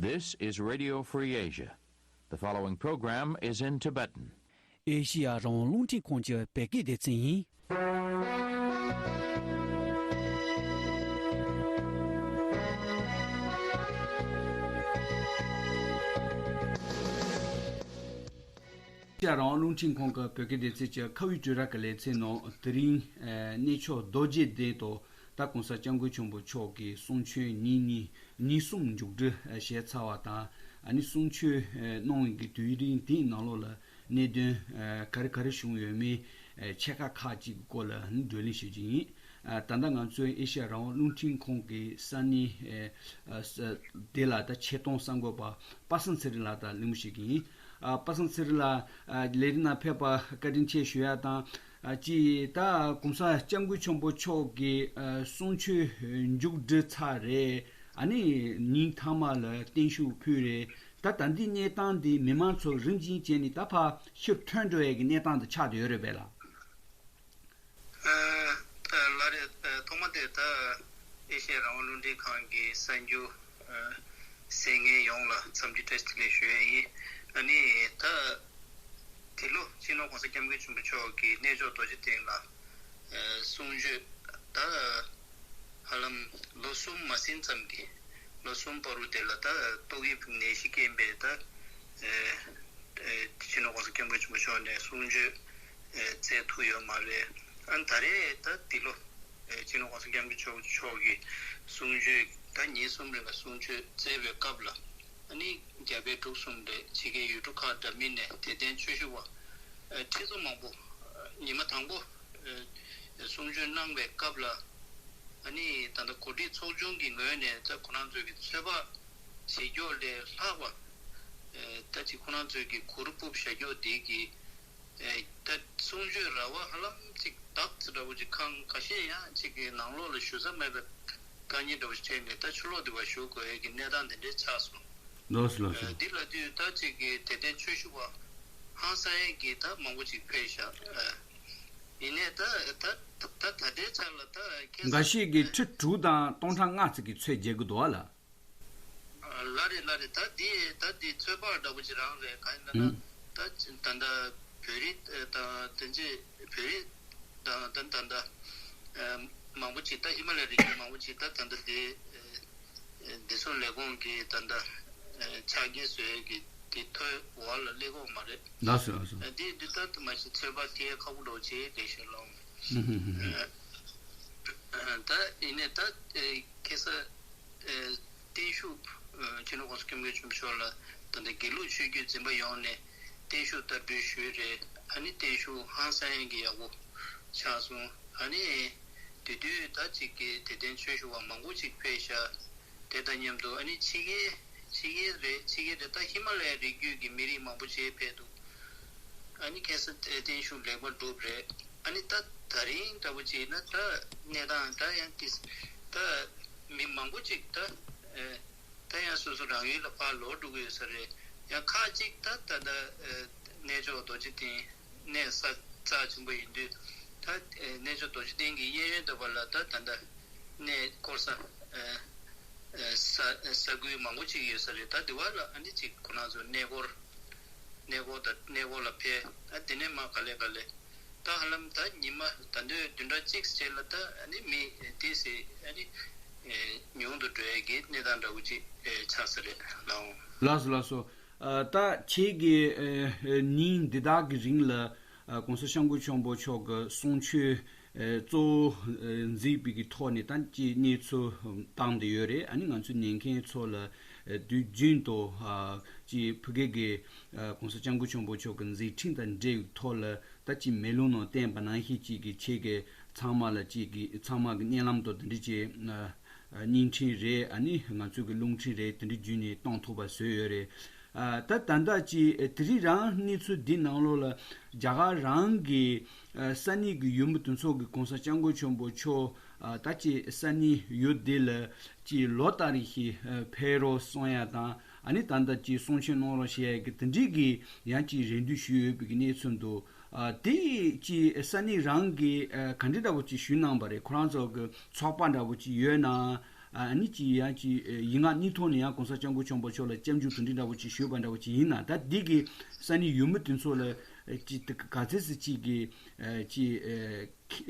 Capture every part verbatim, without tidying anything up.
This is Radio Free Asia. The following program is in Tibetan. ཨེ་ཤི་ཡ་རང་དབང་རླུང་འཕྲིན་ཁང་གི་བོད་སྐད་སྡེ་ཚན་ཡིན། ཨེ་ཤི་ཡ་རང་དབང་རླུང་འཕྲིན་ཁང་གི་བོད་སྐད་སྡེ་ཚན་གྱི་ཁ་བའི་དྲི་ར་གི་ལེ་ཚན་ནང་དེ་རིང་གནས་མཆོག་རྡོ་རྗེ་གདན་དུ། ད་གོང་ས་སྐྱབས་མགོན་ཆེན་པོ་མཆོག་གིས་གསུང་ཆོས་ཉིན་གཉིས་ཉིན་གསུམ་མཇུག་སྒྲིལ་བྱས་ཚར་བ་དང་། ཨ་ནི་གསུང་ཆོས་གནང་བའི་གི་དུས་རིང་དེའི་ནང་ལོགས་ལ་གནད་དོན་ག་རེ་ག་རེ་བྱུང་ཡོད་མེད་ཕྱེད་ཀ་ཁག་ཅིག་གི་སྐོར་ལ་བགྲོ་གླེང་ཞུ་རྒྱུ་ཡིན། ད་ལྟ་ང་ཚོའི་ཨེ་ཤ་ཡ་རང་དབང་རླུང་འཕྲིན་ཁང་གི་ས་གནས་དེ་ལ་ད་ཆེད་གཏོང་གསར་འགོད་པ་པ་སངས་ཚེ་རིང་ལགས་དང་གླེང་མོལ་བྱེད་ཀྱི་ཡིན། པ་སངས་ཚེ་རིང་ལགས་ལས་རིགས་ནང་ཕེབས་པ་བཀའ་དྲིན་ཆེ་ཞུ་ཡ་དང་། ཨ་ཅི་ད་གོང་ས་སྐྱབས་མགོན་ཆེན་པོ་མཆོག་གི་ཨ་གསུང་ཆོས་མཇུག་སྒྲིལ་ཚར་རེད། ཨ་ནི་ཉིན་མཐའ་མ་ལ་བརྟན་བཞུགས་ཕུལ་རེད། ད་ད་འདི་གནས་སྟངས་འདི་མི་མང་ཚོ་རིམ་བཞིན་བྱས་ནས་ད་ཕར་ཕྱིར་ཐོན་འགྲོ་ཡས་ཀྱི་གནས་སྟངས་འདི་ཆགས་བསྡད་ཡོད་རེད་པས་ལགས། ཨ་ལགས་རེད། ཐོག་མ་དེ་ད་ཨེ་ཤ་ཡ་རང་དབང་རླུང་འཕྲིན་ཁང་གི་གསར་འགྱུར་གསན་མཁན་ཡོངས་ལ་འཚམས་འདྲི་བཀྲ་ཤིས་བདེ་ལེགས་ཞུ་ཡས་ཡིན། ཨ་ནི་ད། དེ་ལོ་སྤྱི་ནོར་༸གོང་ས་༸སྐྱབས་མགོན་ཆེན་པོ་མཆོག་གིས་གནས་མཆོག་རྡོ་རྗེ་གདན་ལ་གསུང་ཆོས་ད་ཧ་ལམ་ལོ་གསུམ་མ་ཟིན་ཙམ་གྱི་ལོ་གསུམ་བར་དུ་དེ་ལ་ད་ཏོག་དབྱིབས་ནད་གཞི་རྐྱེན་པས་ད་སྤྱི་ནོར་༸གོང་ས་༸སྐྱབས་མགོན་ཆེན་པོ་མཆོག་ནས་གསུང་ཆོས་སྩལ་ཐུབ་ཡོད་མ་རེད། ཨ་ནི་ད་རེས་ད་འདི་ལོ་སྤྱི་ནོར་༸གོང་ས་༸སྐྱབས་མགོན་ཆེན་པོ་མཆོག་གིས་གསུང་ཆོས་ད་ཉིན་གསུམ་རིང་ལ་གསུང་ཆོས་སྩལ་བའི་སྐབས་ལ། ཨ་ནི་རྒྱ་བལ་འབྲུག་གསུམ་རེད། ཕྱི་རྒྱལ་ཡུལ་གྲུ་ཁག་འདྲ་མིན་ནས་དད་ལྡན་ཆོས་ཞུ་བ་ཁྲི་ཚོ་མང་པོ་ཉི་མ་དང་པོ་གསུང་ཆོས་གནང་བའི་སྐབས་ལ། ཨ་ནི་ད་ལྟ་གོ་སྒྲིག་ཚོགས་ཆུང་གི་ངོས་ནས་ད་ཁོ་རང་ཚོའི་གི་ཚོད་དཔག་བྱེད་ཀྱོག་ལས་ལྷག་པ་ད་ཅིག་ཁོ་རང་ཚོའི་གི་གུར་ཕུབ་བཞག་ཀྱོག་འདི་གི་ད་གསུང་ཆོས་ར་བ་ཧ་ལམ་ཅིག་བདག་ཙི་འདྲ་བོ་ཅིག་ཁང་ཁ་ཤས་ཡང་ཅིག་གི་ནང་ལོགས་ལ་ཞུ་ས་མེད་པའི་དཀའ་ངལ་འདྲ་བོ་ཞིག་འཕྲད་ནས་ད་ཕྱི་ལོགས་འདི་བ་ཞུ་དགོས་ཡས་ཀྱི་གནས་སྟངས་འདི་འདྲའི་ཆགས་སོང་། ལགས་སོ་ལགས་སོ། འདི་ལ་དུས་ད་ཅིག་གི་དད་ལྡན་ཆོས་ཞུ་བ་ཧང་སང་ཡས་ཀྱི་ད་མང་པོ་ཅིག་ཕེབས་ཤག་ཡིན་ནའི་ད་ད་ད་ད་ལྟའི་ཆ་ལ་ད་ཁྱེད་འགའ་ཤས་ཀྱིས་ཁྲི་དྲུག་དང་སྟོང་ཕྲག་ལྔ་ཙམ་གྱི་ཚོད་བརྗེ་གི་འདུག་ཨ་ལགས། ལགས་རེད་ལགས་རེད། ད་འདི་ད་འདི་ཚོད་དཔག་འདྲ་པོ་ཅིག་རང་རེད། གང་ཡིན་ལབ་ན་ད་ད་ལྟ་བོད་རིགས་དང་དེ་འདྲ་བོད་རིགས་དང་ད་ད་ལྟ་མང་པོ་ཅིག་ད་ཧི་མ་ལ་ཡའི་རི་རྒྱུད་མང་པོ་ཅིག་ད་ད་ལྟ་འདི་བདེ་སྲུང་ལས་ཁུངས་ཀྱི་ད་ལྟ་ཆ་རྐྱེན་བཟོ་ཡས་ཀྱི་འདི་ཐོའི་འོག་ལ་སླེབས་ཡོད་མ་རེད། ལགས་སོ་ལགས་སོ། འདི་འདི་ད་མ་གཞི་ཚོད་དཔག་དེ་ཁག་པོ་འདྲ་པོ་ཅིག་རེད་ཤག་ལགས། ད་ཡིན་ནའི་ད་ཁ་སང་བརྟན་བཞུགས་སྤྱི་ནོར་༸གོང་ས་༸སྐྱབས་མགོན་ཆེན་པོ་མཆོག་ལ་ད་ལྟ་དགེ་ལུགས་ཆོས་བརྒྱུད་འཛིན་པ་ཡོངས་ནས་བརྟན་བཞུགས་བསྟར་འབུལ་ཞུས་རེད། ཨ་ནི་བརྟན་བཞུགས་ཧང་སང་ཡས་ཀྱི་ཡག་པོ་ཆགས་སོང་། ཨ་ནི་དེ་དུས་ད་ཅིག་གི་དད་ལྡན་ཆོས་ཞུ་བ་མང་པོ་ཅིག་ཕེབས་ཤག་དེ་དང་མཉམ་དུ་ཨ་ནི་ཕྱི་རྒྱལ་ཕྱི་རྒྱལ་རེད། ཕྱི་རྒྱལ་རེད། ད་ཧི་མ་ལ་ཡའི་རི་རྒྱུད་ཀྱི་མི་རིགས་མང་པོ་ཅིག་ཕེབས་འདུག་ཨ་ནི་ཁ་སང་བརྟན་བཞུགས་ལེགས་པར་གྲུབ་རེད། ཨ་ནི་ད་ད་རིང་འདྲ་པོ་བྱས་ན་ད་གནས་སྟངས་ད་ཡང་ཏིས་ད་མི་མང་པོ་ཅིག་ད་ད་ཡང་སོ་སོ་རང་ཡུལ་ལ་ཕར་ལོག་འགྲོ་གི་ཡོད་ས་རེད། ཡང་ཁག་ཅིག་ད་ད་ད་གནས་མཆོག་རྡོ་རྗེ་གདན་གནས་ས་རྩ་ཆེན་པོ་ཡིན་དུས་ད་གནས་མཆོག་རྡོ་རྗེ་གདན་གྱི་གཡས་གཡོན་འདྲ་པོ་ལ་ད་ད་ད་གནས་སྐོར་ས་ས་ས་ཁུལ་མང་པོ་ཅིག་ཡོད་ས་རེད། ད་དེ་བ་ལ་ཨ་ནི་ཅིག་ཁོ་རང་ཚོ་གནས་སྐོར་གནས་སྐོར་དང་གནས་སྐོར་ལ་ཕེབས། ཨ་དེ་ནས་མ་ག་ལེ་ག་ལེ་ད་ཧ་ལམ་ད་ཉི་མ་ད་འདོད་བདུན་ཕྲག་གཅིག་རྗེས་ལ་ད་ཨ་ནི་མི་དེ་སི་ཨ་ནི་ཉུང་དུ་འགྲོ་ཡས་ཀྱི་གནས་སྟངས་འདྲ་བོ་ཅིག་ཆགས་ས་རེད་ལགས། ལགས་སོ་ལགས་སོ། ད་ཁྱེད་ཀྱིས་ཉིན་འདི་དག་གི་རིང་ལ་༸གོང་ས་༸སྐྱབས་མགོན་ཆེན་པོ་མཆོག་གི་གསུང་ཆོས་གཙོ་བོ་མཛད་པའི་གི་ཐོག་ནས་ད་ཅིག་གནས་ཚུལ་བཏང་བསྡད་ཡོད་རེད། ཨ་ནི་ང་ཚོ་ཉན་མཁན་ཚོ་ལ་དུས་རྒྱུན་དུ་ཅིག་ཕ་གི་གི་༸གོང་ས་༸སྐྱབས་མགོན་ཆེན་པོ་མཆོག་གི་མཛད་འཕྲིན་དང་འབྲེལ་བའི་ཐོག་ལ་ད་ཅིག་མེ་ལོང་ནང་བསྟན་པ་ནང་བཞིན་ཅིག་གི་ཁྱེད་ཀྱིས་ཚང་མ་ལ་ཅིག་གི་ཚང་མ་གི་སྙན་ལམ་དང་དེ་འདྲ་ཅིག་བརྙན་འཕྲིན་རེད། ཨ་ནི་ང་ཚོ་གི་རླུང་འཕྲིན་རེད། དེ་འདྲ་བརྒྱུད་ནས་གཏོང་ཐུབ་པ་བཟོས་ཡོད་རེད། ད་ད་ལྟ་ཅིག་དེ་རིང་རང་གནས་ཚུལ་འདི་ནང་ལོགས་ལ་རྒྱ་གར་རང་གི་ས་གནས་ཀྱི་ཡུལ་མི་དེ་ཚོ་གི་༸གོང་ས་༸སྐྱབས་མགོན་ཆེན་པོ་མཆོག་ད་ཅིག་ས་གནས་ཡུལ་འདི་ལ་ཅིག་ལོ་ལྟར་བཞིན་ཕེབས་རོགས་གསུང་ཡ་དང་། ཨ་ནི་ད་ལྟ་ཅིག་གསུང་ཆོས་གནང་རོགས་བྱེད་ཡ་གི་དེ་འདྲའི་གི་ཡང་ཅིག་རེ་འདུན་ཞུས་ཡོད་པའི་གི་གནས་ཚུལ་འདུག་ཨ་དེ་ཅིག་ས་གནས་རང་གི་ཨ་ག་འདྲ་འདྲ་པོ་ཅིག་ཞུས་གནང་པ་རེད། ཁོ་རང་ཚོ་གི་ཚོགས་པ་འདྲ་པོ་ཅིག་ཡོད་ན། ཨ་ནི་ཅིག་ཡང་ཅིག་ཡིག་ངག་གཉིས་ཐོག་ནས་ཡང་གོང་ས་སྐྱབས་མགོན་ཆེན་པོ་མཆོག་ལ་སྐྱབས་འཇུག་དེ་འདྲ་འདྲ་བོ་ཅིག་ཞུས་པ་འདྲ་བོ་ཅིག་ཡིན་ན། ད་འདི་གི་ས་གནས་ཡུལ་མི་དེ་ཚོ་ལ་ཅིག་ག་ཚད་ཅིག་གི་ཅིག་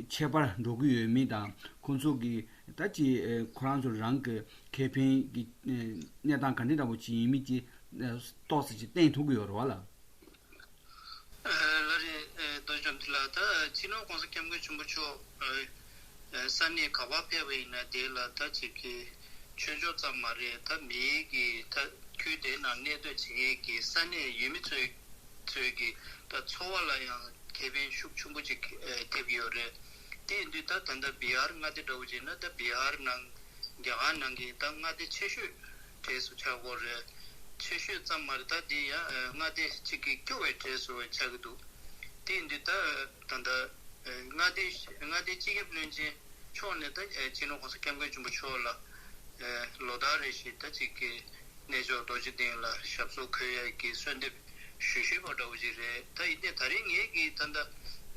ཁྱད་པར་འགྲོ་གི་ཡོད་མེད་དང་། ཁོང་ཚོ་གི་ད་ཅིག་ཁོ་རང་ཚོ་རང་གི་ཁེ་ཕན་གྱི་གནས་སྟངས་ག་འདྲ་འདྲ་བོ་ཅིག་ཡིན་མིན་ཅིག་ཏོག་ཙམ་ཅིག་བསྟན་ཐུབ་ཀྱི་ཡོད་རེད་བ་ལགས། ལགས་རེད། རྡོ་རྗེ་དྲ་འདི་ལགས། ད་སྤྱི་ནོར་གོང་ས་སྐྱབས་མགོན་ཆེན་པོ་མཆོག་ས་གནས་ག་པར་ཕེབས་པ་ཡིན་ན་དེ་ལ་ད་ཅིག་གི་ཆོས་ཕྱོགས་ཙམ་མ་རེད། ད་མིའི་གི་ད་ཁུལ་དེ་ནང་གནས་སྡོད་བྱེད་མཁན་གྱི་ས་གནས་ཡུལ་མི་ཚོའི་ཚོའི་གི་ད་འཚོ་བ་ལ་ཡང་ཁེ་ཕན་ཤུགས་ཆེན་པོ་ཅིག་ཐེབས་ཡོད་རེད། དེ་ཡིན་དུས་ད་ད་ལྟ་བི་ཧར་མངའ་སྡེ་འདྲ་བོ་བྱས་ན་ད་བི་ཧར་ནང་རྒྱ་གར་ནང་གི་ད་མངའ་སྡེ་ཆེ་ཤོས་གྲས་སུ་ཆགས་ཀྱི་ཡོད་རེད། ཆེ་ཤོས་ཙམ་མ་རེད། ད་འདི་ཡང་མངའ་སྡེ་གཅིག་གི་སྐྱོ་བའི་གྲས་སུ་ཆགས་ཀྱི་འདུག་དེ་ཡིན་དུས་ད་ད་ལྟ་མངའ་སྡེ་མངའ་སྡེའི་སྤྱི་ཁྱབ་བློན་ཆེན་མཆོག་ནས་ད་སྤྱི་ནོར་གོང་ས་སྐྱབས་མགོན་ཆེན་པོ་མཆོག་ལ་ལོ་ལྟར་རེ་བཞིན་ད་ཅིག་གི་གནས་མཆོག་རྡོ་རྗེ་གདན་ལ་ཞབས་སོར་འཁོད་ཡས་ཀྱི་གསོལ་འདེབས་ཞུ་ཞུས་པ་འདྲ་བོ་ཅིག་རེད། ད་ཡིན་ནའི་ད་རེས་ངེད་ཀྱིས་ད་ལྟ་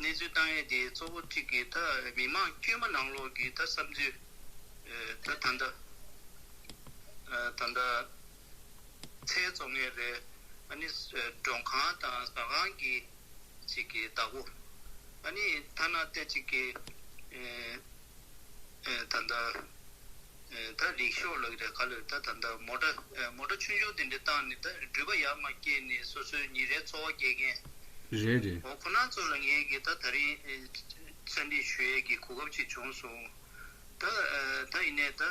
གནས་ཚུལ་བཏང་ཡས་དེ་གཙོ་བོ་གཅིག་གི་ད་མི་མང་དཀྱུས་མ་ནང་ལོགས་ཀྱི་ད་བསམ་ཚུལ་ད་ད་ལྟ་ད་ལྟ་ཚལ་བཙོང་མཁན་རེད། ཨ་ནི་མགྲོན་ཁང་དང་ཟ་ཁང་གི་ཅིག་གི་བདག་པོ། ཨ་ནི་ཐ་ན་ཏེ་ཅིག་གི་ད་ལྟ་ད་རིག་ཤོག་ལབ་ཀྱི་རེད། ག་ལབ་ད་ད་ལྟ་མོ་ཊ་མོ་ཊ་ཆུང་ཆུང་དེ་འདྲ་བཏང་ནས་ད་འགྲུལ་པ་ཡར་མར་སྐྱེལ་ནས་སོ་སོའི་ཉིན་རེའི་འཚོ་བ་སྐྱེལ་མཁན། རེད་རེད། འོ་ཁོ་རང་ཚོ་ལ་ངས་ཀྱི་ད་ད་རིང་བཅར་འདྲི་ཞུ་ཡས་ཀྱི་གོ་སྐབས་ཅིག་བྱུང་སོང་། ད་ད་ཡིན་ནའི་ད་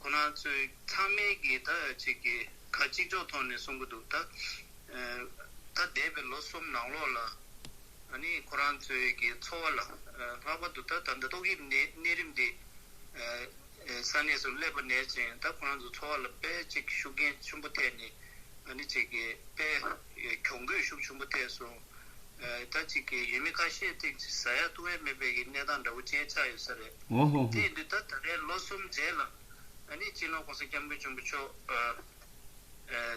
ཁོ་རང་ཚོའི་ཚང་མས་ཀྱི་ད་ཅིག་གི་ཁ་གཅིག་གཅོག་ཐོག་ནས་གསུང་གི་འདུག་ད་ད་འདས་པའི་ལོ་གསུམ་ནང་ལོགས་ལ་ཨ་ནི་ཁོ་རང་ཚོའི་གི་འཚོ་བ་ལ་ལྷག་པར་དུ་ད་ད་ལྟ་ཏོག་དབྱིབས་ནད་གནས་རིམས་འདི་ས་གནས་སུ་སླེབས་པ་ནས་ཅིང་ད་ཁོ་རང་ཚོ་འཚོ་བ་ལ་དཔེ་ཅིག་ཤུགས་རྐྱེན་ཆེན་པོ་ཐེབས་ནས་ཨ་ནི་ཅིག་གི་དཔེ་གྱོང་གུད་ཤུགས་ཆེན་པོ་ཐེབས་སོང་། ད་ཅིག་གི་ཡུལ་མི་ཁ་ཤས་ཅིག་ཟ་ཡ་བཏུང་ཡ་མེད་པའི་གི་གནས་སྟངས་འདྲ་བོ་ཅིག་ཆགས་ཡོད་ས་རེད། འོ་ཧོ་ཧོ། དེ་ཡིན་དུས་ད་ད་རེས་ལོ་གསུམ་རྗེས་ལ་ཨ་ནི་སྤྱི་ནོར་གོང་ས་སྐྱབས་མགོན་ཆེན་པོ་མཆོག་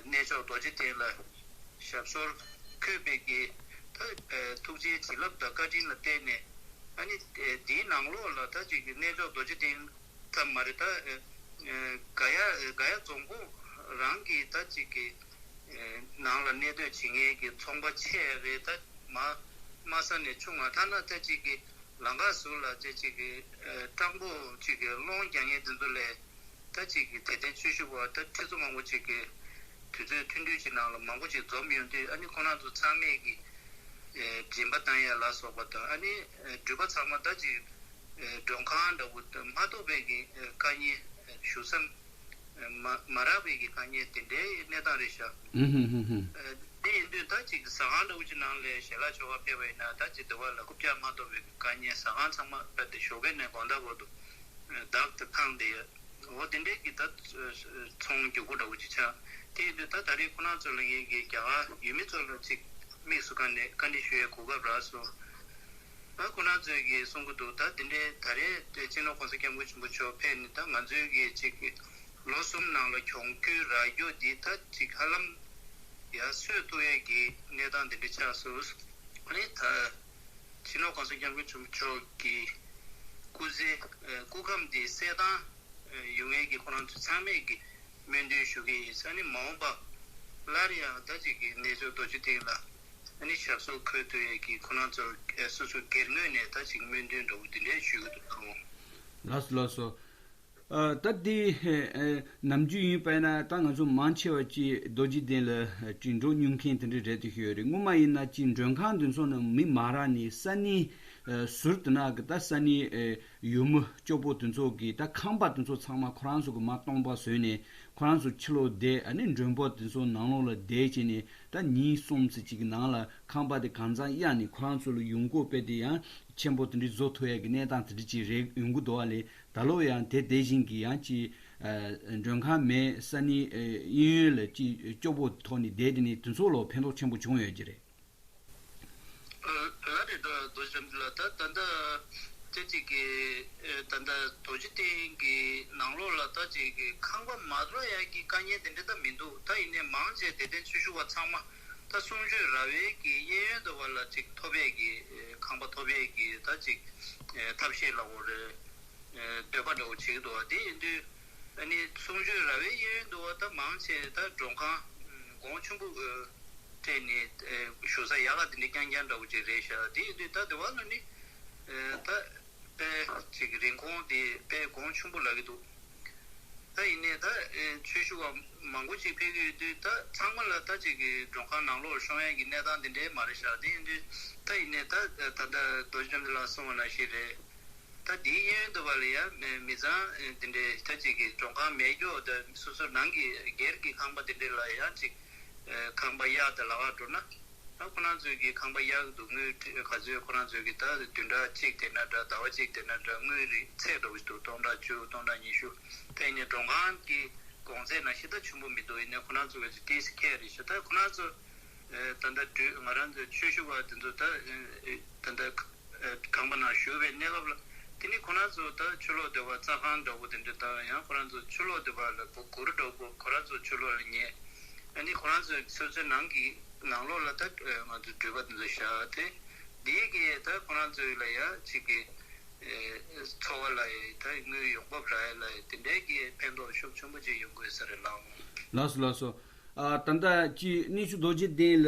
གནས་མཆོག་རྡོ་རྗེ་གདན་ལ་ཞབས་སོར་འཁོད་པའི་གི་ད་ཐུགས་རྗེའི་བྱིན་རླབས་དང་བཀའ་དྲིན་ལ་བརྟེན་ནས་ཨ་ནི་འདིའི་ནང་ལོགས་ལ་ད་ཅིག་གི་གནས་མཆོག་རྡོ་རྗེ་གདན་ཙམ་མ་རེད། ད་ག་ཡ་ག་ཡ་རྫོང་ཁོངས་རང་གི་ད་ཅིག་གི་ནང་ལ་གནས་སྡོད་བྱེད་མཁན་གྱི་ཚོང་པ་ཆེ་རེད། ད་མ་དམའ་ས་ནས་ཆུང་བ་ཐ་ན་ད་ཅིག་གི་ལམ་ཁ་ཟུར་ལ་ཅིག་ཅིག་གི་སྤྲང་པོ་ཅིག་གི་སློང་རྒྱག་མཁན་དེ་ཚོ་ལས་ད་ཅིག་གི་དད་ལྡན་ཆོས་ཞུ་བ་ད་ཁྲི་ཚོ་མང་པོ་ཅིག་གི་དུས་ཚོད་ཐུང་ཐུང་ཅིག་ནང་ལ་མང་པོ་ཅིག་འཛོམས་ཡོང་དུས་ཨ་ནི་ཁོ་རང་ཚོ་ཚང་མས་ཀྱི་སྦྱིན་པ་བཏང་ཡ་ལ་སོགས་པ་དང་ཨ་ནི་འགྲུལ་པ་ཚང་མ་ད་ཅིག་མགྲོན་ཁང་འདྲ་བོ་མ་གཏོགས་པའི་གི་དཀའ་ངལ་ཞུ་ས་མ་མ་རག་པའི་གི་དཀའ་ངལ་དེ་འདྲའི་གནས་སྟངས་རེད་ཤག་ཨུ་ཧུ་ཧུ་ཧུ། དེ་ཡིན་དུས་ད་ཅིག་ཟ་ཁང་འདྲ་བོ་ཅིག་ནང་ལ་ཞལ་ལག་མཆོད་པ་ཕེབས་པ་ཡིན་ན་ད་ཅིག་དེ་བ་ལ་རྐུབ་བཀྱག་མ་གཏོགས་པའི་གི་དཀའ་ངལ། ཟ་ཁང་ཚང་མ་རྦད་དེ་ཞོགས་ཀས་ནས་དགོང་དག་བར་དུ་བདག་ཏུ་འཕངས་ཏེ་ཡོད། འོ་དེ་འདྲའི་གི་ད་ཚོང་མགྱོགས་པོ་འདྲ་བོ་ཅིག་ཆགས། དེ་ཡིན་དུས་ད་ད་རེས་ཁོ་རང་ཚོ་ལ་ངས་གི་རྒྱ་གར་ཡུལ་མི་ཚོ་ལ་ཅིག་དམིགས་སུ་བཀར་ནས་བཀའ་འདྲི་ཞུ་ཡའི་གོ་སྐབས་རག་སོང་། ད་ཁོ་རང་ཚོས་གི་གསུང་གི་འདུག་ད་དེ་འདྲའི་ད་རེས་དེ་སྤྱི་ནོར་གོང་ས་སྐྱབས་མགོན་ཆེན་པོ་མཆོག་ཕེབས་ནས་ད་ང་ཚོའི་གི་ཅིག་གི་ལོ་གསུམ་ནང་ལ་གྱོང་གུད་རག་རྒྱུ་འདི་ད་ཅིག་ཧ་ལམ་ཡར་སོན་ཐུབ་ཡས་ཀྱི་གནས་སྟངས་དེ་འདྲ་ཆགས་སོང་། ཨ་ནི་ད་སྤྱི་ནོར་གོང་ས་སྐྱབས་མགོན་ཆེན་པོ་མཆོག་གི་སྐུ་ཚེ་སྐུ་ཁམས་དེ་གསལ་ཐང་ཡོང་ཡས་ཀྱི་ཁོ་རང་ཚོ་ཚང་མས་ཀྱི་སྨོན་འདུན་ཞུ་གི་ཡིན། ཨ་ནི་མ་འོངས་པ་སླར་ཡང་ད་ཅིག་གི་གནས་མཆོག་རྡོ་རྗེ་གདན་ལ་ཨ་ནི་ཞབས་སོར་འཁོད་ཐུབ་ཡས་ཀྱི་ཁོ་རང་ཚོར་སོ་སོའི་སྒེར་ངོས་ནས་ད་ཅིག་སྨོན་འདུན་འདྲ་བོ་འདི་འདྲ་ཞུ་གི་འདུག་ལགས་སོ་ལགས་སོ། ཨ་ད་འདི་ཨེ་ནམ་རྒྱུན་ཡིན་པ་ཡིན་ན་ད་ང་ཚོ་མང་ཆེ་བ་ཅིག་རྡོ་རྗེ་གདན་ལ་ཅིག་འགྲོ་མྱོང་མཁན་དེ་འདྲ་རེད་དེ་ཤོད་རེད། སྔོན་མ་ཡིན་ན་ཅིག་མགྲོན་ཁང་དེ་ཚོ་ནང་མི་མང་རག་ནས་ས་གནས་ཨ་ཟུར་དེ་ན་གི་ད་ས་གནས་ཨེ་ཡུལ་མི་སྐྱོ་པོ་དེ་ཚོ་གི་ད་ཁང་པ་དེ་ཚོ་ཚང་མ་ཁོ་རང་ཚོ་གི་མར་སྟོང་པ་བཟོས་ནས་ཁོ་རང་ཚོ་ཕྱི་ལོགས་བསྡད། ཨ་ནི་མགྲོན་པོ་དེ་ཚོ་ནང་ལོགས་ལ་བསྡད་བྱས་ནས་ད་ཉིན་གསུམ་ཙམ་ཅིག་གི་ནང་ལ་ཁང་པ་དེ་གང་ཚང་གཡར་ནས་ཁོ་རང་ཚོ་ལ་ཡོང་སྒོ་སྤེལ་ཏེ་ཡང་ཆེན་པོ་དེ་འདྲ་བཟོ་ཐུབ་ཡ་གི་གནས་སྟངས་དེ་འདྲ་ཅིག་རེད་ཡོང་གི་འདུག་བ་ལས། ད་ལོ་ཡང་དེ་དེ་བཞིན་གྱི་ཡང་ཅིག་ཨ་མགྲོན་ཁང་མེད། ས་གནས་ཨ་གཡས་གཡོན་ལ་ཅིག་སྐྱོ་པོ་ཐོག་ནས་བསྡད་དེ་ནས་དེ་ཚོ་ལ་ཕན་ཐོགས་ཆེན་པོ་བྱུང་ཡོད་ཀྱི་རེད། ལགས་རེད། ད་རྡོ་རྗེ་ལགས་ད་ད་ལྟ་དེ་ཅིག་གི་ད་ལྟ་རྡོ་རྗེ་གདན་གྱི་ནང་ལོགས་ལ་ད་ཅིག་གི་ཁང་པ་མ་འགྲོ་ཡ་གི་དཀའ་ངལ་དེ་འདྲ་ད་མི་འདུག་ད་ཡིན་ནའི་མང་ཆེ་དད་ལྡན་ཆོས་ཞུ་བ་ཚང་མ་ད་གསུང་ཆོས་ར་བའི་གི་གཡས་གཡོན་དུ་བ་ལ་ཅིག་ཐོབ་ཡས་ཀྱི་ཁང་པ་ཐོབ་ཡས་ཀྱི་ད་ཅིག་ཐབས་ཤེས་ལ་འོ་རེད། འདོད་པ་འདྲ་བོ་བྱེད་ཀྱི་འདུག་བ། དེ་ཡིན་དུས་ ཨ་ནི་གསུང་ཆོས་ར་བའི་གཡས་གཡོན་དུ་བ་ད་མང་ཆེ་ད་མགྲོན་ཁང་གོང་ཆེན་པོ་སྤྲད་ནས་བཞུགས་ས་ཡག་ག་དེ་འདྲ་རྐྱང་རྐྱང་འདྲ་བོ་ཅིག་རེད་ཤག་དེ་ཡིན་དུས་ད་དེ་བ་ལ་ནི་ད་དཔེ་ཅིག་རིན་གོང་དེ་དཔེ་གོང་ཆེན་པོ་ལབ་ཀྱི་འདུག་ད་ཡིན་ནའི་ད་ཆོས་ཞུ་བ་མང་པོ་ཅིག་ཕེབས་ཀྱི་ཡོད་དུས་ད་ཚང་མ་ལ་ད་ཅིག་གི་མགྲོན་ཁང་ནང་ལོགས་ཤོང་ཡ་གི་གནས་སྟངས་དེ་འདྲའི་མ་རེད་ཤག་དེ་ཡིན་དུས་ད་ཡིན་ནའི་ད་ད་ལྟ་རྡོ་རྗེ་བཅོམ་ལྡན་ལགས་གསུངས་པ་ནང་བཞིན་རེད། ད་དེའི་གཡས་གཡོན་དུ་བ་ལ་ཡ་མི་མི་ཚང་དེ་འདྲའི་ད་ཅིག་གི་མགྲོན་ཁང་མེད་རྒྱུ་ད་སོ་སོ་ནང་གི་སྒེར་གྱི་ཁང་པ་དེ་འདྲ་ལ་ཡང་ཅིག་ཁང་པ་གཡར་དང་ལབ་པ་འགྲོ་ན། ད་ཁོ་རང་ཚོའི་གི་ཁང་པ་གཡར་གྱི་འདུག་དངུལ་ག་ཚོད་ཁོ་རང་ཚོའི་གི་ད་བདུན་ཕྲག་གཅིག་དེ་ན་འདྲ་ཟླ་བ་གཅིག་དེ་ན་འདྲ་དངུལ་རིགས་ཚད་འདྲ་བོ་ཞིག་འདུག་སྟོང་ཕྲག་བཅུ་སྟོང་ཕྲག་ཉི་ཤུ། ད་ཡིན་ནའི་མགྲོན་ཁང་གི་གོང་ཚད་ནང་བཞིན་ད་ཆེན་པོ་མི་འདུག་ཡིན་ནའི་ཁོ་རང་ཚོ་གི་ཏིས་ཁེ་རེད་ཤག་ད་ཁོ་རང་ཚོ་ད་ལྟ་དུས་ང་རང་ཚོ་ཆོས་ཞུ་བ་དེ་ཚོ་ད་ད་ལྟ་ཁང་པ་ནང་བཞུགས་པའི་གནས་སྐབས་ལ་དེ་ནི་ཁོ་རང་ཚོ་ད་ཕྱི་ལོགས་སྡོད་པ་རྩྭ་ཁང་འདྲ་བོ་དེ་འདྲ་དང་ཡང་ཁོ་རང་ཚོ་ཕྱི་ལོགས་སྡོད་པ་ལ་སྒོ་སྒོར་འདྲ་བོ་ཁོ་རང་ཚོ་ཕྱི་ལོགས་ལ་ཉལ། ཨ་ནི་ཁོ་རང་ཚོ་སོ་སོའི་ནང་གི་ནང་ལོགས་ལ་ད་ང་ཚོ་འགྲུལ་པ་དེ་ཚོ་བཞག་སྟེ་འདིའི་གི་ད་ཁོ་རང་ཚོའི་ལ་ཡ་གཅིག་གི་འཚོ་བ་ལ་ཡ་ད་དངུལ་ཡོང་འབབ་རག་ཡ་ལ་ཡ་དེ་འདྲའི་གི་ཕན་ཐོགས་ཤུགས་ཆེན་པོ་ཅིག་ཡོང་དགོས་ས་རེད་ལགས། ལགས་སོ་ལགས་སོ། ཨ་ད་ལྟ་ཅིག་གནས་ཆུང་རྡོ་རྗེ་གདན་ལ་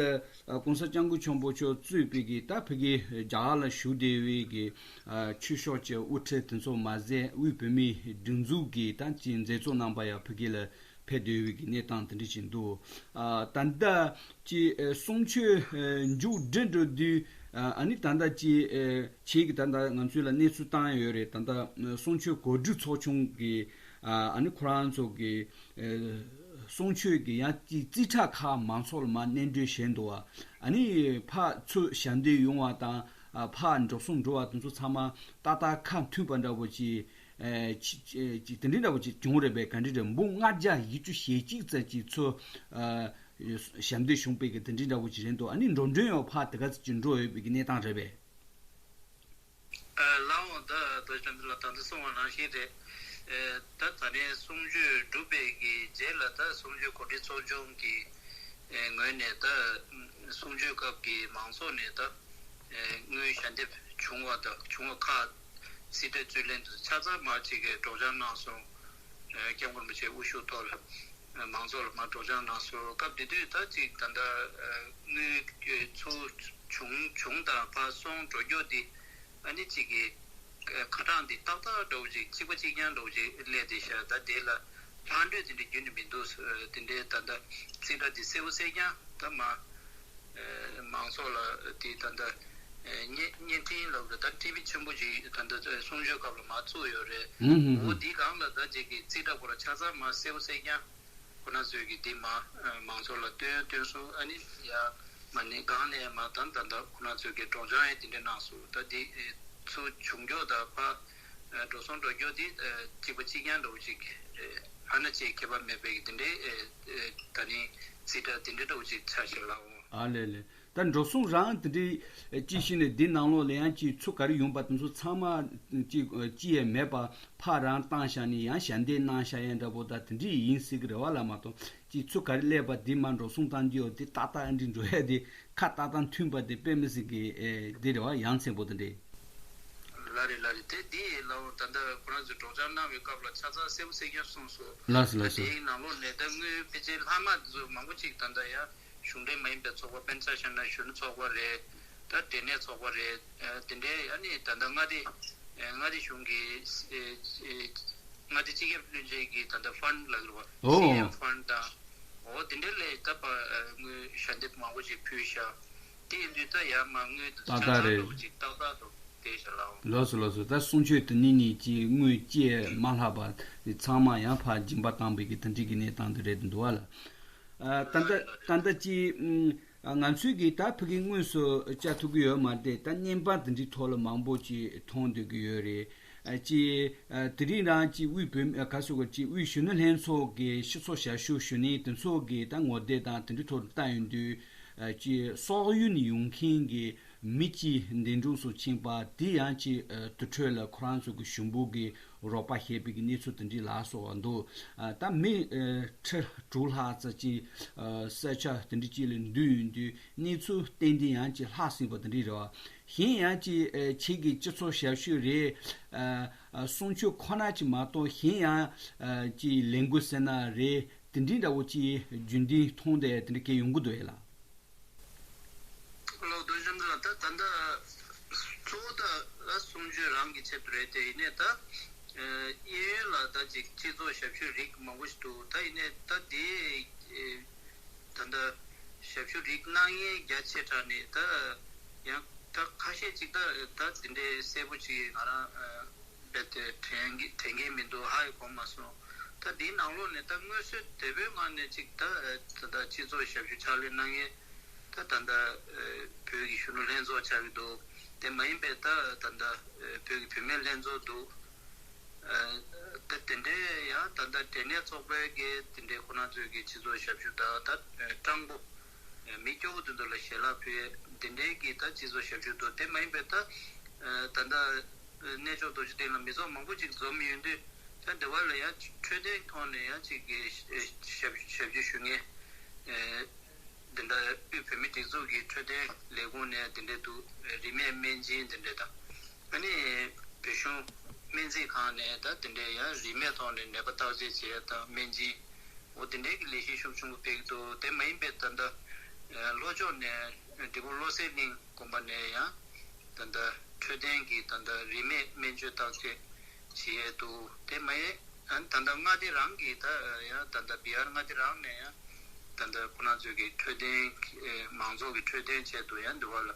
ཨ་གོང་ས་སྐྱབས་མགོན་ཆེན་པོ་མཆོག་གཙོས་པའི་གི་ད་ཕ་གི་རྒྱ་གར་ལ་བཞུགས་བསྡད་པའི་གི་ཨ་ཆོས་ཕྱོགས་ཀྱི་དབུ་ཁྲིད་དེ་ཚོ་མ་ཟད་དབུས་བོད་མིའི་སྒྲིག་འཛུགས་ཀྱི་ད་ཅིག་མཛད་གཙོ་རྣམ་པ་ཡང་ཕ་གི་ལ་ཕེབས་བསྡད་པའི་གི་གནས་སྟངས་དེ་འདྲ་ཅིག་འདུག་ཨ་ད་ལྟ་ཅིག་ཨ་གསུང་ཆོས་ཨ་མཇུག་སྒྲིལ་འགྲོ་དུས་ཨ་ཨ་ནི་ད་ལྟ་ཅིག་ཨ་ཁྱེད་ཀྱིས་ད་ལྟ་ང་ཚོ་ལ་གནས་ཚུལ་བཏང་ཡོད་རེད། ད་ལྟ་གསུང་ཆོས་གོ་སྒྲིག་ཚོགས་ཆུང་གི་ཨ་ཨ་ནི་ཁོ་རང་ཚོ་གི་ཨ་གསུང་ཆོས་ཀྱི་ཡང་ཅིག་རྩིས་ཁྲ་ཁག་མང་ཚོགས་ལ་མར་སྙན་སྒྲོན་བྱས་འདུག་བ། ཨ་ནི་ཕར་ཚུར་ཞལ་འདེབས་ཡོང་བ་དང་ཨ་ཕར་འགྲོ་སོང་འགྲོ་བ་དེ་ཚོ་ཚང་མ་ཏག་ཏག་ཁ་མཐུན་པ་འདྲ་བོ་ཅིག་ཨ་ཅིག་ཅིག་དེ་འདྲའི་འདྲ་བོ་ཅིག་བྱུང་རེད་པས། ག་འདྲ་རེད། འབུམ་ལྔ་བརྒྱ་ཡིག་བཅུ་ཞེ་གཅིག་ཙམ་ཅིག་ཚུར་ཨ་ཞལ་འདེབས་བྱུང་པའི་གི་དེ་འདྲའི་འདྲ་བོ་ཅིག་རེད་འདུག་ཨ་ནི་འགྲོ་གྲོན་ཡང་ཕར་དེ་ག་ཙམ་ཅིག་འགྲོ་ཡོད་པའི་གི་གནས་སྟངས་རེད་པས། ལའོ་ད་རྡོ་རྗེ་འདི་ལ་ད་ལྟ་གསུངས་པ་ནང་བཞིན་རེད། ད་ད་ནས་གསུང་ཆོས་གྲུབ་པའི་གི་རྗེས་ལ་ད་གསུང་ཆོས་གོ་སྒྲིག་ཚོགས་ཆུང་གི་ངོས་ནས་ད་གསུང་ཆོས་སྐབས་ཀྱི་མང་ཚོགས་ནས་ད་དངུལ་ཞལ་འདེབས་བྱུང་བ་དང་བྱུང་བ་ཁག་རྩིས་ཁྲ་རྩིས་ལེན་དུ་ཆ་ཚང་མ་ཅིག་གི་སྒྲོག་སྦྱང་གནང་སོང་། སྐྱབས་མགོན་རིན་པོ་ཆེ་དབུ་བཞུགས་ཐོག་ལ་མང་ཚོགས་ལ་མར་སྒྲོག་སྦྱང་གནང་སོང་། སྐབས་དེ་དུས་ད་ཅིག་ད་ལྟ་དངུལ་ཚུར་བྱུང་བྱུང་དང་ཕར་སོང་འགྲོ་རྒྱུ་འདི་ཨ་ནི་གཅིག་གི་ཁ་གྲངས་འདི་ཏག་ཏག་འདྲ་བོ་ཅིག་གཅིག་པ་གཅིག་རྐྱང་འདྲ་བོ་ཅིག་སླེབས་བསྡད་ཤག་ད་དེ་ལ་ལྷག་འཕྲོས་དེ་འདྲ་རྒྱུན་ནས་མི་འདུག་དེ་འདྲའི་ད་ལྟ་རྩིས་ཁྲ་འདི་གསལ་པོ་གསལ་རྐྱང་ད་མ་མང་ཚོགས་ལ་དེ་ད་ལྟ་བརྙན་བརྙན་འཕྲིན་ལབ་རེད། ད་ཊི་ཝི་ཆེན་པོ་ཅིག་ད་ལྟ་གསུང་ཆོས་སྐབས་ལ་མ་བཙུགས་ཡོད་རེད། འོ་དེའི་སྒང་ལ་ད་ཅིག་གི་རྩིས་ཁྲ་ཁོ་རང་ཆ་ཚང་མ་གསལ་པོ་གསལ་རྐྱང་ཁོ་ན་ཚོས་ཀྱི་འདི་མ་མང་ཚོགས་ལ་སྟོན་སྟོན་སོང་། ཨ་ནི་ཡ་མ་ནི་སྒང་ནས་མ་ད་ད་ད་ཁོ་ན་ཚོས་ཀྱི་སྒྲོག་སྦྱང་ཡང་དེ་འདྲ་གནང་སོང་། ད་འདི་ཚུར་བྱུང་རྒྱུ་དང་ཕར་འགྲོ་སོང་འགྲོ་རྒྱུ་འདི་གཅིག་པ་གཅིག་རྐྱང་འདྲ་བོ་ཅིག་ཨ་ན་ཅིག་ཁྱད་པར་མེད་པའི་དེ་འདྲའི་ད་ནི་རྩིས་ཁྲ་དེ་འདྲ་འདྲ་བོ་ཅིག་ཆགས་ཤིག་ལའོ། ཨ་ལེ་ལེ། ད་འགྲོ་སོང་རང་དེ་འདྲའི་ཅི་ཞིག་ནས་འདི་ནང་ལོགས་ལ་ཡང་ཅིག་ཚུར་ག་རེ་ཡོང་པ་དེ་ཚོ་ཚང་མ་ཅིག་ཅི་ཡང་མེད་པ་ཕར་རང་བཏང་བཞག་ནས་ཡང་ཞལ་འདེབས་གནང་བཞག་ཡ་འདྲ་པོ་ད་དེ་འདྲའི་ཡིན་སྲིད་ཀྱི་རེད་བ་ལ་མ་གཏོགས་ཅིག་ཚུར་ག་རེ་སླེབས་པ་འདི་མར་འགྲོ་སོང་བཏང་རྒྱུ་ཡོད་དེ་ཏག་ཏག་ཨ་འདྲི་འགྲོ་ཡ་དེ་ཁ་ཏག་ཏག་མཐུན་པ་དེ་དཔེ་མི་སྲིད་ཀྱི་ཨེ་འདི་རེད་བ་ཡ་མཚན་པོ་དེ་འདྲའི། ལ་རེད་ལ་རེད། དེ་འདི་ལའོ་ད་ལྟ་ཁོ་རང་ཚོས་སྒྲོག་སྦྱང་གནང་བའི་སྐབས་ལ་ཆ་ཚང་གསལ་པོ་གསལ་རྐྱང་གསུངས་སོང་། ལགས་སོ་ལགས་སོ། ད་དེའི་ནང་ལོགས་ནས་ད་དངུལ་ཕལ་ཆེར་ལྷག་མ་དེ་ཚོ་མང་པོ་ཅིག་ད་ལྟ་ཡ། གཞུང་འབྲེལ་མ་ཡིན་པའི་ཚོགས་པ་དཔེར་ན་ཆ་བཞག་ན་གཞོན་ནུ་ཚོགས་པ་རེད། ད་འབྲས་ནད་ཚོགས་པ་རེད། དེ་འདྲའི་ཨ་ནི་ད་ལྟ་མངའ་སྡེ་མངའ་སྡེ་གཞུང་གི་མངའ་སྡེ་སྤྱི་ཁྱབ་བློན་ཆེན་གྱི་ད་ལྟ་ཕན་ལབ་ཀྱི་རེད་བ། ཨོ། སི་ཨེམ་ཕན་དང་། འོ་དེ་འདྲའི་ལས་ད་པ་དངུལ་ཞལ་འདེབས་མང་པོ་ཞིག་ཕུལ་ཤག་དེ་ཡིན་དུས་ད་ཡར་མར་དངུལ་དེ་ཏག་ཏག་ཆ་ཚང་རེད། འགྲོ་ཅིག་ཏག་ཏག་འགྲོ་བསྡད་ཤག་ལའོ། ལགས་སོ་ལགས་སོ། ད་གསུང་ཆོས་དེ་ནི་ནི་ཅིག་དངུལ་ཅིག་མ་ལྷག་པ་དེ་ཚང་མ་ཡང་ཕར་སྦྱིན་པ་བཏང་པའི་གི་དེ་འདྲའི་གི་གནས་སྟངས་དེ་རེད་འདུག་བ་ལ། ཨ་ད་ལྟ་ད་ལྟ་ཅིག་ཨ་ང་ཚོས་ཀྱིས་ད་ཕ་གི་དངོས་སུ་བཅར་ཐུབ་ཀྱི་ཡོད་མ་རེད་དེ། ད་བརྙན་པར་འདི་འདྲའི་ཐོག་ལ་མང་པོ་ཅིག་མཐོང་སྡོད་ཀྱི་ཡོད་རེད། ཨ་ཅིག་ཨ་དེ་རིང་རང་ཅིག་དབུས་བོད་མི་ཨ་ག་ཟེར་དགོས་ཅིག་དབུས་གཞོན་ནུ་ལྷན་ཚོགས་ཀྱི་སྤྱི་ཚོགས་ཞབས་ཞུ་ཞུ་མཁན་དེ་ཚོ་གི་ད་ངོ་དེབ་དང་དེ་འདྲའི་ཐོག་ལ་བལྟ་ཡོང་དུས། ཨ་ཅིག་སོག་ཡུལ་ནས་ཡོང་མཁན་གྱི་མི་གཅིག་འདས་གྲོངས་སུ་ཕྱིན་པ་དེ་ཡང་ཅིག་ཨ་དུར་ཁྲོད་ལ་ཁོ་རང་ཚོ་གི་ཞུ་འབོད་ཀྱི་རོགས་པ་བྱས་པའི་གི་གནས་ཚུལ་དེ་འདྲའི་ལ་སོགས་པ་འདུག་ཨ་ད་མི་ཨ་ཁྲི་དྲུག་ལྷག་ཙམ་ཅིག་ཨ་ས་ཆ་དེ་འདྲ་ཅིག་ལ་འདུས་ཡོང་དུས་གནས་ཚུལ་ཏན་ཏན་ཡང་ཅིག་ལྷག་ཟིན་པ་དེ་འདྲ་རེད་བ། གཞན་ཡང་ཅིག་ཨ་ཁྱེད་ཀྱི་སྤྱི་ཚོགས་ཞབས་ཞུ་རེད། ཨ་ཨ་གསུང་ཆོས་ཁོ་ན་ཅིག་མ་གཏོགས་གཞན་ཡང་ཨ་ཅིག་ལས་འགུལ་ཟེར་ན་རེད། དེ་འདྲའི་འདྲ་བོ་ཅིག་རྒྱུན་ལྡན་མཐོང་བསྡད་དེ་འདྲ་གས་ཡོང་གི་འདུག་ཨེ་ལགས། ལགས་རྡོ་རྗེ་འདི་ལ་ད་ད་ལྟ་གཙོ་བོ་ད་ཨ་གསུང་ཆོས་རང་གི་ཆེད་དུ་རེད་དེ། ཡིན་ནའི་ད་ཨ་གཡས་གཡོན་ལ་ད་ཅིག་སྤྱི་ཚོགས་ཞབས་ཞུ་རིགས་མང་པོ་ཞིག་འདུག་ད་ཡིན་ནའི་ད་དེ་ཨེ་ད་ལྟ་ཞབས་ཞུ་རིགས་གནང་མཁན་རྒྱ་ཆེ་དྲགས་ནས་ད་ཡང་ད་ཁ་ཤས་ཅིག་ད་ད་དེ་འདྲའི་གསལ་པོ་ཅིག་ང་རང་ཨ་རྦད་དེ་དྲན་གི་དྲན་གི་མི་འདུག་ཧ་ཡང་གོ་མ་སོང་། ད་འདིའི་ནང་ལོགས་ནས་ད་མངོན་གསལ་དོད་པོའི་ངང་ནས་ཅིག་ད་ད་ད་སྤྱི་ཚོགས་ཞབས་ཞུ་ཕྱག་ལས་གནང་མཁན་ད་ད་ད་བོད་ཀྱི་གཞོན་ནུ་ལྷན་ཚོགས་ཆགས་ཀྱི་འདུག་དེ་མ་ཡིན་པའི་ད་ད་ད་བོད་ཀྱི་བུད་མེད་ལྷན་ཚོགས་འདུག་ད་དེ་འདྲའི་ཡང་ད་ད་འབྲས་ནད་ཚོགས་པའི་གི་དེ་འདྲའི་ཁོ་རང་ཚོའི་གི་སྤྱི་ཚོགས་ཞབས་ཞུ་དང་ད་སྤྲང་པོ་མི་སྐྱོ་བོ་དེ་ཚོ་ལ་ཞལ་ལག་ཕུལ་དེ་འདྲའི་གི་ད་སྤྱི་ཚོགས་ཞབས་ཞུ་འདུག་དེ་མ་ཡིན་པའི་ད་ད་ད་གནས་མཆོག་རྡོ་རྗེ་གདན་ལ་མི་ཚོགས་མང་པོ་ཅིག་འཛོམས་ཡོང་དུས་ད་འདི་བ་ལ་ཡང་འཕྲོད་བསྟེན་ཐོག་ནས་ཡང་ཅིག་གི་ཞབས་ཞབས་ཞུ་ཞུ་མཁན་འདི་འདྲ་དབུས་བོད་མི་སྒྲིག་འཛུགས་ཀྱི་འཕྲོད་བསྟེན་ལས་ཁུངས་ནས་འདི་འདྲ་འདུག་རིན་མེད་སྨན་སྦྱིན་འདི་འདྲ་དང་། ཨ་ནི་བོད་གཞུང་སྨན་རྩིས་ཁང་ནས་ད་དེ་འདྲའི་ཡང་རིན་མེད་ཐོག་ནས་ནད་པ་བརྟག་དཔྱད་བྱེད་ཡ་དང་སྨན་སྦྱིན་འོ་དེ་འདྲའི་གི་ལས་གཞི་ཤུགས་ཆེན་པོ་སྤེལ་གྱི་འདུག་དེ་མ་ཡིན་པའི་ད་ལྟ་ལྷོ་ཕྱོགས་ནས་འབྲས་སྤུངས་བློ་གསལ་གླིང་དགོན་པ་ནས་ཡང་ད་ལྟ་འཕྲོད་བསྟེན་གྱི་ད་ལྟ་རིན་མེད་སྨན་བཅོས་བརྟག་དཔྱད་བྱེད་ཡས་འདུག་དེ་མ་ཡིན་ཨ་ནི་ད་ལྟ་མངའ་སྡེ་རང་གི་ད་ཡང་ད་ལྟ་བི་ཧར་མངའ་སྡེ་རང་ནས་ཡང་ད་ལྟ་ཁོ་རང་ཚོའི་གི་འཕྲོད་བསྟེན་མང་ཚོགས་ཀྱི་འཕྲོད་བསྟེན་ཆེད་དུ་ཡང་འདི་བ་ལ་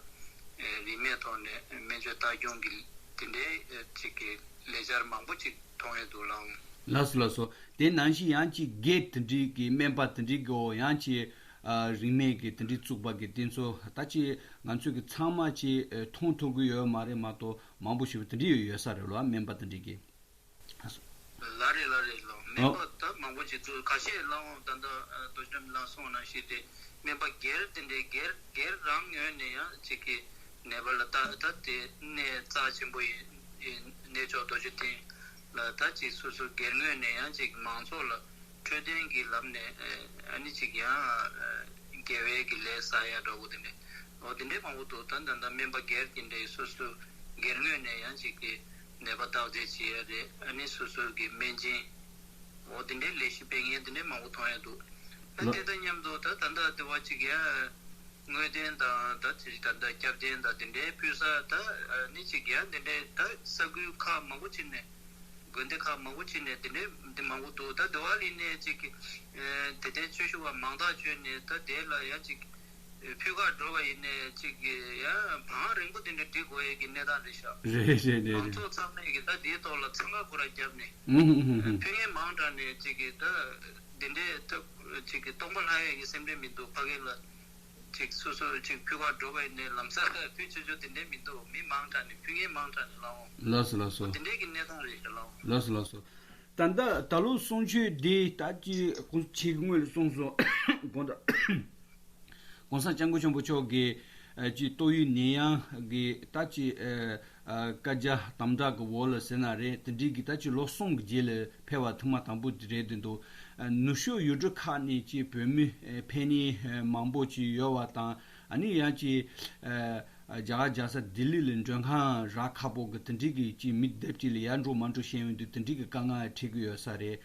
རིན་མེད་ཐོག་ནས་སྨན་བཅོས་ལྟ་སྐྱོང་གི་དེ་འདྲའི་ཅིག་གི་ལས་འཆར་མང་པོ་ཅིག་མཐོང་ཡས་འདུག་ལགས། ལགས་སོ་ལགས་སོ། དེ་ནང་བཞིན་ཡང་ཅིག་སྒེར་དེ་འདྲའི་གི་སྨན་པ་དེ་འདྲའི་གི་འོ་ཡང་ཅིག་རིན་མེད་ཀྱི་དེ་འདྲའི་བཙུགས་པ་གི་དེ་ཚོ་ད་ཅིག་ང་ཚོས་ཀྱི་ཚང་མ་ཅིག་མཐོང་ཐུབ་ཀྱི་ཡོད་མ་རེད་མ་གཏོགས་མང་པོ་ཞིག་དེ་འདྲའི་ཡོད་ས་རེད་ལོ་སྨན་པ་དེ་འདྲའི་གི། ལ་རེད་ལ་རེད་ལོ། སྨན་པ་ད་མང་པོ་ཅིག་འདུག་ཁ་ཤས་ལ་འོང་ད་ལྟ་རྡོ་རྗེ་ལགས་གསུངས་པ་ནང་བཞིན་དེ་སྨན་པ་སྒེར་དེ་འདྲའི་སྒེར་སྒེར་རང་ངོས་ནས་ཡང་ཅིག་གི་ནད་པ་ལ་ད་ད་དེ་གནས་རྩ་ཆེན་པོ་ཡིན་ཡིན་གནས་མཆོག་རྡོ་རྗེ་གདན་ལ་ད་ཅིག་སོ་སོ་སྒེར་ངོས་ནས་ཡང་ཅིག་མང་ཚོགས་ལ་འཕྲོད་བསྟེན་གྱི་ལམ་ནས་ཨ་ནི་ཅིག་ཡང་དགེ་བའི་གི་ལས་བསགས་ཡ་འདྲ་བོ་དེ་འདྲ་འོ་དེ་འདྲའི་མང་པོ་འདུག་ད་ད་ད་སྨན་པ་སྒེར་དེ་འདྲའི་སོ་སོ་སྒེར་ངོས་ནས་ཡང་ཅིག་གི་ནད་པ་བརྟག་དཔྱད་བྱེད་ཡ་རེད། ཨ་ནི་སོ་སོ་གི་སྨན་སྦྱིན་འོ་དེ་འདྲའི་ལས་གཞི་སྤེལ་མཁན་དེ་འདྲའི་མང་པོ་མཐོང་ཡ་འདུག་ཨ་ལ། དེ་དང་མཉམ་དུ་ད་ད་ལྟ་དེ་བ་ཅིག་ཡ་དངོས་བསྟན་དང་ད་ཅིག་ད་ལྟ་སྐྱབས་རྟེན་དང་དེ་འདྲའི་ཕུལ་ས་ད་ཨ་ནི་ཅིག་ཡ་དེ་འདྲའི་ད་ས་ཁུལ་ཁག་མང་པོ་ཅིག་ནས་དགོན་སྡེ་ཁག་མང་པོ་ཅིག་ནས་དེ་འདྲའི་འདི་མང་པོ་འདུག་ད་དེ་བ་ལི་ནས་ཅིག་དད་ལྡན་ཆོས་ཞུ་བ་མང་དག་བྱོན་ནས་ད་དེ་ལ་ཡ་ཅིག་ཕུལ་ཁ་འགྲོ་བ་ཡིན་ནས་ཅིག་ཡ་བང་རིང་པོ་དེ་འདྲ་སྒྲིག་དགོས་ཡས་ཀྱི་གནས་སྟངས་རེད་ཤག་རེད་རེད་རེད་མང་རེད། ཚོགས་ཚང་མས་ཀྱི་ད་དེའི་ཐོག་ལ་འཚང་ཁ་ཁོ་ར་བརྒྱབ་ནས་ཨུ་ཧུ་ཨུ་ཧུ། ཕུལ་མཁན་མང་དྲགས་ནས་ཅིག་གི་ད་འདི་འདྲའི་ད་ཅིག་གི་སྟོང་པ་ལྷག་ཡས་ཀྱི་སེམས་ཁྲལ་མི་འདུག་ཕ་གི་ལ་ཅིག་སོ་སོ་ཅིག་ཕུལ་ཁ་འགྲོ་བ་ཡིན་ནས་ལམ་སང་ཕུལ་ཆོག་ཆོག་དེ་འདྲའི་མི་འདུག་མི་མང་དྲགས་ནས་ཕུལ་མཁན་མང་དྲགས་ནས་ལགས་འོང་། ལགས་སོ་ལགས་སོ། འདི་འདྲའི་གི་གནས་སྟངས་རེད་ཤག་ལགས་འོང་། ལགས་སོ་ལགས་སོ། ད་ལྟ་ད་ལོ་གསུང་ཆོས་འདི་ད་ཅི་ཁོང་ཆེ་གི་སྔོན་ལ་གསུངས་སོང་། དགོངས་དག་གོང་ས་སྐྱབས་མགོན་ཆེན་པོ་མཆོག་གིས་ཨ་ཅིག་ཏོག་དབྱིབས་ནད་ཡམས་ཀྱི་ད་ཅིག་ཨ་ཨ་བཀའ་རྒྱ་དམ་དྲག་གི་འོག་ལ་ཟེར་ན་རེད། དེ་འདྲའི་གི་ད་ཅིག་ལོ་གསུམ་གྱི་རྗེས་ལ་ཕེབས་པ་ཐེངས་མ་དང་པོ་དེ་རེད་འདུག་ཨ་ནུབ་ཕྱོགས་ཡུལ་གྲུ་ཁག་ནས་ཅིག་བོད་མི་ཨ་ཕེབས་མཁན་ཨ་མང་པོ་ཅིག་ཡོད་པ་དང་ཨ་ནི་ཡང་ཅིག་ཨ་རྒྱ་གར་རྒྱལ་ས་ལྡི་ལི་ལ་མགྲོན་ཁང་རག་ཁག་པོ་གི་དེ་འདྲའི་གི་ཅིག་མི་སྡེབ་ཅིག་ལ་ཡར་འགྲོ་མར་འགྲོ་བྱས་ཡོང་དུས་དེ་འདྲའི་གི་དཀའ་ངལ་འཕྲད་ཀྱི་ཡོད་ས་རེད།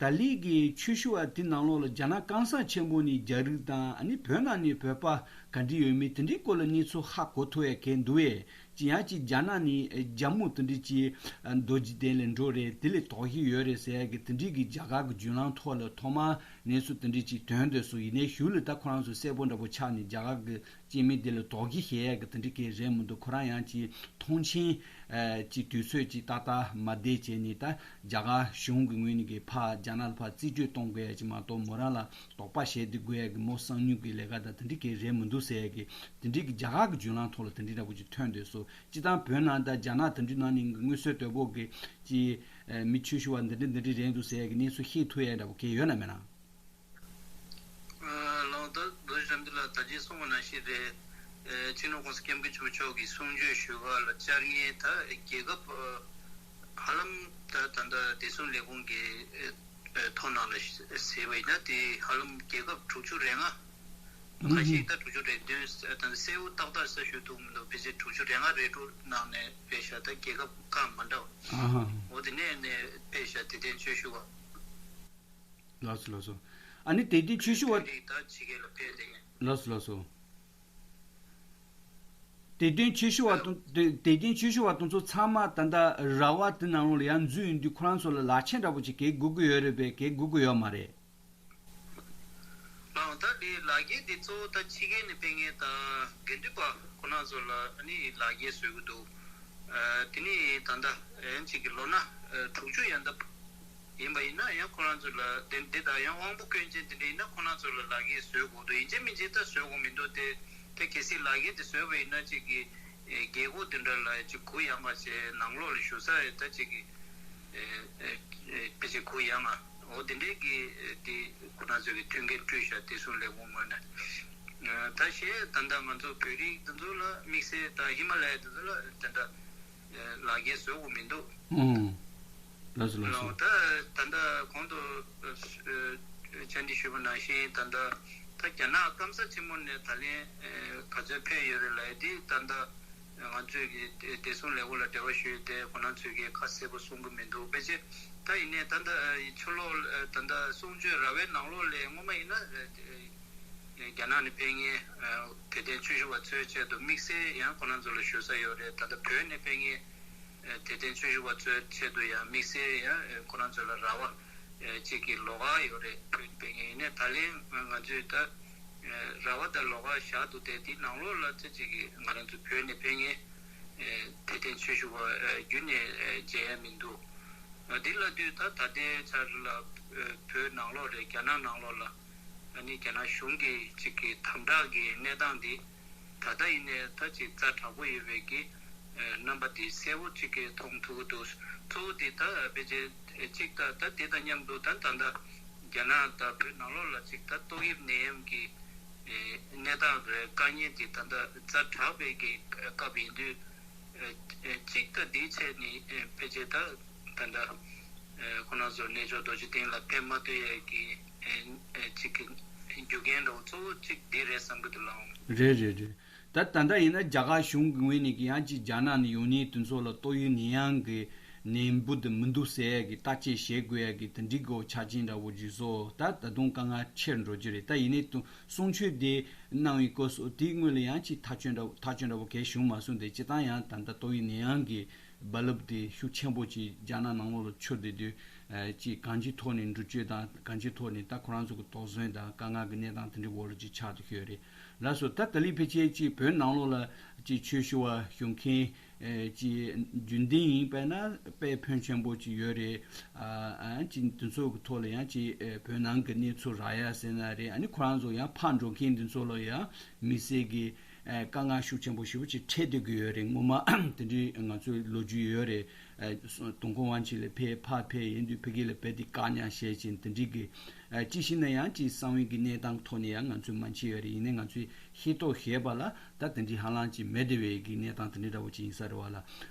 ད་ལི་གི་ཆོས་ཞུ་བ་དེ་ནང་ལོགས་ལ་རྒྱ་ནག་གང་ས་ཆེན་པོ་ནས་རྒྱ་རིགས་དང་ཨ་ནི་བོད་ནང་ནས་བོད་པ་ག་འདྲ་ཡོད་མེད་དེ་འདྲའི་སྐོར་ལ་གནས་ཚུལ་ཧ་གོ་ཐུབ་ཡ་གལ་འདུག་བས། ཅི་ཡང་ཅིག་རྒྱ་ནག་ནས་རྒྱ་མོ་དེ་འདྲ་ཅིག་རྡོ་རྗེ་གདན་ལ་འགྲོ་རེད། དེ་ལས་དོགས་གཞི་ཡོད་རེད་ཟེར་ཡ་གི་དེ་འདྲའི་གི་རྒྱ་གར་གི་བརྒྱུད་ལམ་ཐོག་ལ་ཐོག་མར་གནས་ཚུལ་དེ་འདྲ་ཅིག་ཐོན་འདུག་སོ། ཡིན་ནའི་གཞུག་ལ་ད་ཁོ་རང་ཚོ་གསལ་པོ་འདྲ་པོ་ཆགས་ནས་རྒྱ་གར་གི་སྐྱེ་དམན་དེ་ལ་དོགས་གཞི་བཞག་ཡ་གི་དེ་འདྲ་གི་རེད་མི་འདུག་ཁོ་རང་ཡང་ཅིག་མཐོང་མཆན་ཨ་ཅིག་དུས་ཚོད་ཅིག་ཏག་ཏག་མ་བསྡད་བྱས་ནས་ད་རྒྱ་གར་གཞུང་གི་ངོས་ནས་གི་ཕར་རྒྱ་ནག་ལ་ཕར་རྩིས་སྤྲོད་གཏོང་དགོས་ཡ་ཅིག་མ་གཏོགས་མོ་རང་ལ་དོགས་པ་བཞག་བསྡད་དགོས་ཡ་གི་མོ་གསང་ཉུལ་གི་ལས་ཀ་དང་དེ་འདྲ་གི་རེད་མི་འདུག་ཟེར་ཡ་གི་དེ་འདྲ་གི་རྒྱ་གར་གི་བརྒྱུད་ལམ་ཐོག་ལ་དེ་འདྲ་འདྲ་པོ་ཅིག་ཐོན་འདུག་སོ། སྤྱིར་བཏང་བོད་ནང་ད་རྒྱ་ནག་དེ་འདྲའི་ནང་ནས་མངོན་གསལ་དོད་པོ་གི་ཅིག་ཨ་མི་ཆོས་ཞུ་བ་འདི་འདྲ་འདི་འདྲ་རེད་འདུག་ཟེར་ཡ་གི་གནས་ཚུལ་ཤེས་ཐུབ་ཡ་འདྲ་པོ་གི་ཡོད་ན་མེད་ན། ལགས་འོང་། ད་རྡོ་རྗེ་དྲན་པ་ལགས་ད་ཅི་གསུངས་པ་ནང་བཞིན་རེད། ཨེ་སྤྱི་ནོར་༸གོང་ས་༸སྐྱབས་མགོན་ཆེན་པོ་མཆོག་གི་གསུང་ཆོས་ཞུ་ག་ལ་བཅར་མཁན་ད་རྒྱལ་ཁབ་ཨ་ཧ་ལམ་ད་ད་ལྟ་བདེ་སྲུང་ལས་ཁུངས་ཀྱི་ཨེ་ཐོ་ནང་ལ་གཟིགས་པ་ཡིན་ན་དེ་ཧ་ལམ་རྒྱལ་ཁབ་དྲུག་ཅུ་རེ་ལྔ་ ཁ་ཤས་ད་དྲུག་ཅུ་རེ་བདུན་དང་གསལ་བོ་ཏག་ཏག་ས་ཞུ་ཐུབ་མི་འདུག་ཕལ་ཆེར་དྲུག་ཅུ་རེ་ལྔ་རེ་དྲུག་ནང་ནས་ཕེབས་ཤག་ད་རྒྱལ་ཁབ་ཁག་མ་འདྲ་བ། ཨ་ཧ། འོ་དེ་ནས་ནས་ཕེབས་ཤག་དད་ལྡན་ཆོས་ཞུ་བ། ལགས་སོ་ལགས་སོ། ཨ་ནི་དད་ལྡན་ཆོས་ཞུ་བ། བོད་རིགས་ད་ཕྱི་རྒྱལ་ལ་ཕེབས་བསྡད་མཁན། ལགས་སོ་ལགས་སོ། དད་ལྡན་ཆོས་ཞུ་བ་དང་། དད་ལྡན་ཆོས་ཞུ་བ་དེ་ཚོ་ཚང་མ་ད་ལྟ་ར་བ་དེ་ནང་ལོགས་ལ་ཡར་འཛུལ་ཡོང་དུས་ཁོ་རང་ཚོ་ལ་ལག་ཁྱེར་འདྲ་པོ་ཅིག་གས་དགོས་ཀྱི་ཡོད་རེད་པས། གས་དགོས་ཀྱི་ཡོད་མ་རེད། ལགས། ད་འདི་ལག་འཁྱེར་འདི་གཙོ་བོ་ད་ཕྱི་རྒྱལ་ནས་ཕེབས་མཁན་ད་དགེ་འདུན་པ་ཁོ་རང་ཚོ་ལ་ཨ་ནི་ལག་འཁྱེར་བཟོ་གི་འདུག་ཨ་དེ་ནི་ད་ལྟ་ཡང་གཅིག་གི་ལོ་ན་ཨ་དྲུག་ཅུ་ཡན་འདབ་ཡིན་པ་ཡིན་ན་ཡང་ཁོ་རང་ཚོ་ལ་དེ་འདི་དང་ཡང་དབང་པོ་སྐྱོན་ཅན་དེ་འདྲ་ཡིན་ན་ཁོ་རང་ཚོ་ལ་ལག་འཁྱེར་བཟོ་དགོས་འདུག་ཡིན་གཅིག་མིན་གཅིག་ད་བཟོ་དགོས་མི་འདུག་དེ་དེ་གལ་སྲིད་ལག་འཁྱེར་དེ་བཟོས་པ་ཡིན་ན་གཅིག་གི་ཨེ་རྒྱལ་སྒོ་དེ་འདྲ་ལ་ཅིག་གུ་ཡངས་པ་བྱས། ནང་ལོགས་ལ་བཞུགས་ས་ཡ་ད་ཅིག་གི་ཨེ་ཨེ་ཨེ་དཔེ་ཅིག་གུ་ཡངས་ང་འོ་དེ་འདྲའི་གི་ཨེ་དེ་ཁོ་རང་ཚོ་གི་མཐུན་རྐྱེན་བསྐྲུན་བཞག་བདེ་སྲུང་ལས་ཁུངས་ངོས་ནས། ཨ་ད་གཞན་ད་ལྟ་ང་ཚོ་བོད་རིགས་དེ་ཚོ་ལ་དམིགས་བསལ་ད་ཧི་མ་ལ་ཡ་དེ་ཚོ་ལ་དེ་འདྲ་ཨེ་ལག་འཁྱེར་བཟོ་དགོས་མི་འདུག་ཨང་། ལགས་སོ་ལགས་སོ། ལགས། ད་ད་ལྟ་གོང་དུ་ཨ་བཅར་འདྲི་ཞུས་པ་ནང་བཞིན་ད་ལྟ་ད་རྒྱ་ནག་སྐམ་ས་ཆེན་མོ་ནས་ད་ལན་ཨ་ག་ཚོད་ཕེབས་ཡོད་རེད་ལབ་ཡ་དེ་ད་ལྟ་ང་ཚོས་ཀྱི་བདེ་སྲུང་ལས་ཁུངས་ལ་འབྲེལ་བ་ཞུས་ཏེ་ཁོ་རང་ཚོས་ཀྱི་ཁ་གསལ་པོ་གསུང་གི་མི་འདུག་ཕལ་ཆེར་ད་ཡིན་ནའི་ད་ལྟ་ཕྱི་ལོགས་ད་ལྟ་གསུང་ཆོས་ར་བའི་ནང་ལོགས་ལ་སྔོན་མ་ཡིན་ན། རྒྱ་ནག་ནས་ཕེབས་མཁན་དད་ལྡན་ཆོས་ཞུ་བ་ཚོའི་ཆེད་དུ་དམིགས་བསལ་ཡང་ཁོ་རང་ཚོ་ལ་ཞུ་ས་ཡོད་རེད། ད་ལྟ་བོད་ནས་ཕེབས་མཁན་དད་ལྡན་ཆོས་ཞུ་བ་ཚོའི་ཆེད་དུ་ཡང་དམིགས་བསལ་ཡང་ཁོ་རང་ཚོ་ལ་ར་བ་གཅིག་གི་ལོགས་ཀ་ཡོད་རེད། བོད་ནས་ཕེབས་མཁན་ཡིན་ནའི་ད་ལན་ང་ཚོས་ད་ར་བ་དང་ལོགས་ཀ་བཞག་འདུག་དེ་དེའི་ནང་ལོགས་ལ་ཚེ་གཅིག་གི་ང་རང་ཚོ་བོད་ནས་ཕེབས་མཁན་དད་ལྡན་ཆོས་ཞུ་བ་བརྒྱུད་ནས་མཇལ་ཡ་མི་འདུག་འདི་ལབ་དུས་ད་ད་ལྟའི་ཆར་ལ་བོད་ནང་ལོགས་རེད། རྒྱ་ནག་ནང་ལོགས་ལ། ཨ་ནི་རྒྱ་ནག་གཞུང་གི་ཅིག་གི་དམ་དྲག་གི་གནས་སྟངས་འདི་ད་ལྟ་ཡིན་ནའི་ད་ཅིག་ཛ་དྲག་པོ་ཡོད་པའི་གི་ཨ་རྣམ་པ་འདི་གསལ་པོ་ཅིག་གི་མཐོང་ཐུབ་ཀྱི་འདུག་གཙོ་བོ་འདི་ད་ཕལ་ཆེར་ཅིག་ད་ད་དེ་དང་མཉམ་དུ་ད་ད་ལྟ་རྒྱ་ནག་དང་བོད་ནང་ལོགས་ལ་ཅིག་ད་ཏོག་དབྱིབས་ནད་ཡམས་ཀྱི་ཨ་གནས་སྟངས་རེད། དཀའ་ངལ་འདི་ད་ལྟ་ཛ་དྲག་པའི་གི་སྐབས་ཡིན་དུས། ཨེ་ཨེ་གཅིག་ད་འདིའི་ཆེད་ནས་ཨེ་ཕལ་ཆེར་ད་ད་ལྟ་ཨེ་ཁོ་རང་ཚོ་གནས་མཆོག་རྡོ་རྗེ་གདན་ལ་ཕེབས་མ་ཐུབ་ཡས་ཀྱི་ཨེ་ཨེ་གཅིག་གི་རྒྱུ་རྐྱེན་འདྲ་བོ་གཙོ་བོ་གཅིག་འདི་རེད་བསམ་གྱི་འདུག་ལགས། རེད་རེད་རེད། ད་ད་ལྟ་ཡིན་ན་རྒྱ་གར་གཞུང་གི་ངོས་ནས་ཀྱི་ཡང་ཅིག་རྒྱ་ནག་ནས་ཡོང་མཁན་དེ་ཚོ་ལ་ཏོག་དབྱིབས་ནད་ཡམས་ཀྱི་ནད་འབུ་དེ་མི་འདུག་ཟེར་ཡས་ཀྱི་བརྟག་དཔྱད་བྱེད་དགོས་ཡས་ཀྱི་དེ་འདྲའི་གི་ཆ་རྐྱེན་འདྲ་བོ་ཅིག་བཟོ། ད་ད་དུང་དཀའ་ངལ་ཆེར་འགྲོ་རྒྱུ་རེད། ད་ཡིན་ནའི་དུ་གསུང་ཆོས་དེ་གནང་བའི་སྐབས་སུ་དེའི་སྔོན་ལ་ཡང་ཅིག་ཐག་གཅོད་འདྲ་ཐག་གཅོད་འདྲ་བོ་གས་བྱུང་མ་སོང་། དེ་སྤྱིར་བཏང་ཡང་ད་ལྟ་ཏོག་དབྱིབས་ནད་ཡམས་ཀྱི་རྦ་རླབས་དེ་ཤུགས་ཆེན་པོ་ཅིག་རྒྱ་ནག་ནང་ལོགས་ལ་འཕྱུར་བསྡད་དུས། ཨ་ཅིག་གང་ཅིའི་ཐོག་ནས་འགྲུལ་སྐྱོད་དང་གང་ཅིའི་ཐོག་ནས་ད་ཁོ་རང་ཚོ་གི་དོགས་ཟོན་དང་དཀའ་ངལ་གྱི་གནས་སྟངས་དེ་འདྲའི་འོག་ལ་ཅིག་ཆགས་བསྡད་ཡོད་རེད། ལགས་སོ། ད་ད་ལན་ཕལ་ཆེར་ཅིག་བོད་ནང་ལོགས་ལ་ཅིག་ཆོས་ཞུ་བ་ཞུ་མཁན་ཨེ་ཅིག་རྒྱུན་ལྡན་ཡིན་པས་ན་དཔེ་ཕོན་ཆེན་པོ་ཅིག་ཡོད་རེད། ཨ་ཨ་ཅིག་འདི་ཚོ་གི་ཐོག་ལ་ཡང་ཅིག་ཨེ་བོད་ནང་གི་གནས་ཚུལ་རག་ཡ་ཟེར་ན་རེད། ཨ་ནི་ཁོ་རང་ཚོ་ཡང་ཕར་འགྲོ་མཁན་འདི་ཚོ་ལ་ཡང་དམིགས་བསལ་གྱི་ཨེ་དཀའ་ངལ་ཤུགས་ཆེན་པོ་ཞེ་པོ་ཅིག་འཕྲད་བསྡད་ཀྱི་ཡོད་རེད། ངོ་མ་དེ་འདྲའི་ང་ཚོའི་ལོ་རྒྱུས་ཡོད་རེད། ཨེ་དུང་དཀོན་དབང་ཆེན་ལ་ཕེབས་ཕར་ཕེབས་ཡིན་དུས་ཕ་གི་ལ་རྦད་དེ་བཀག་ཉར་བྱས་ཅིང་དེ་འདྲའི་གི་ཨ་ཅི་ཞིག་ན་ཡང་ཅིག་གསང་བའི་གི་གནས་སྟངས་ཐོག་ནས་ཡང་ང་ཚོས་མ་མཆིས་ཡོད་རེད། ཡིན་ནའི་ང་ཚོས་ཤེས་རྟོགས་བྱས་པ་ལ་ད་དེ་འདྲའི་ཧ་ལམ་ཅིག་མེད་བསྡད་པའི་གི་གནས་སྟངས་དེ་འདྲའི་འདྲ་བོ་ཅིག་ཡིན་ས་རེད་བ་ལ།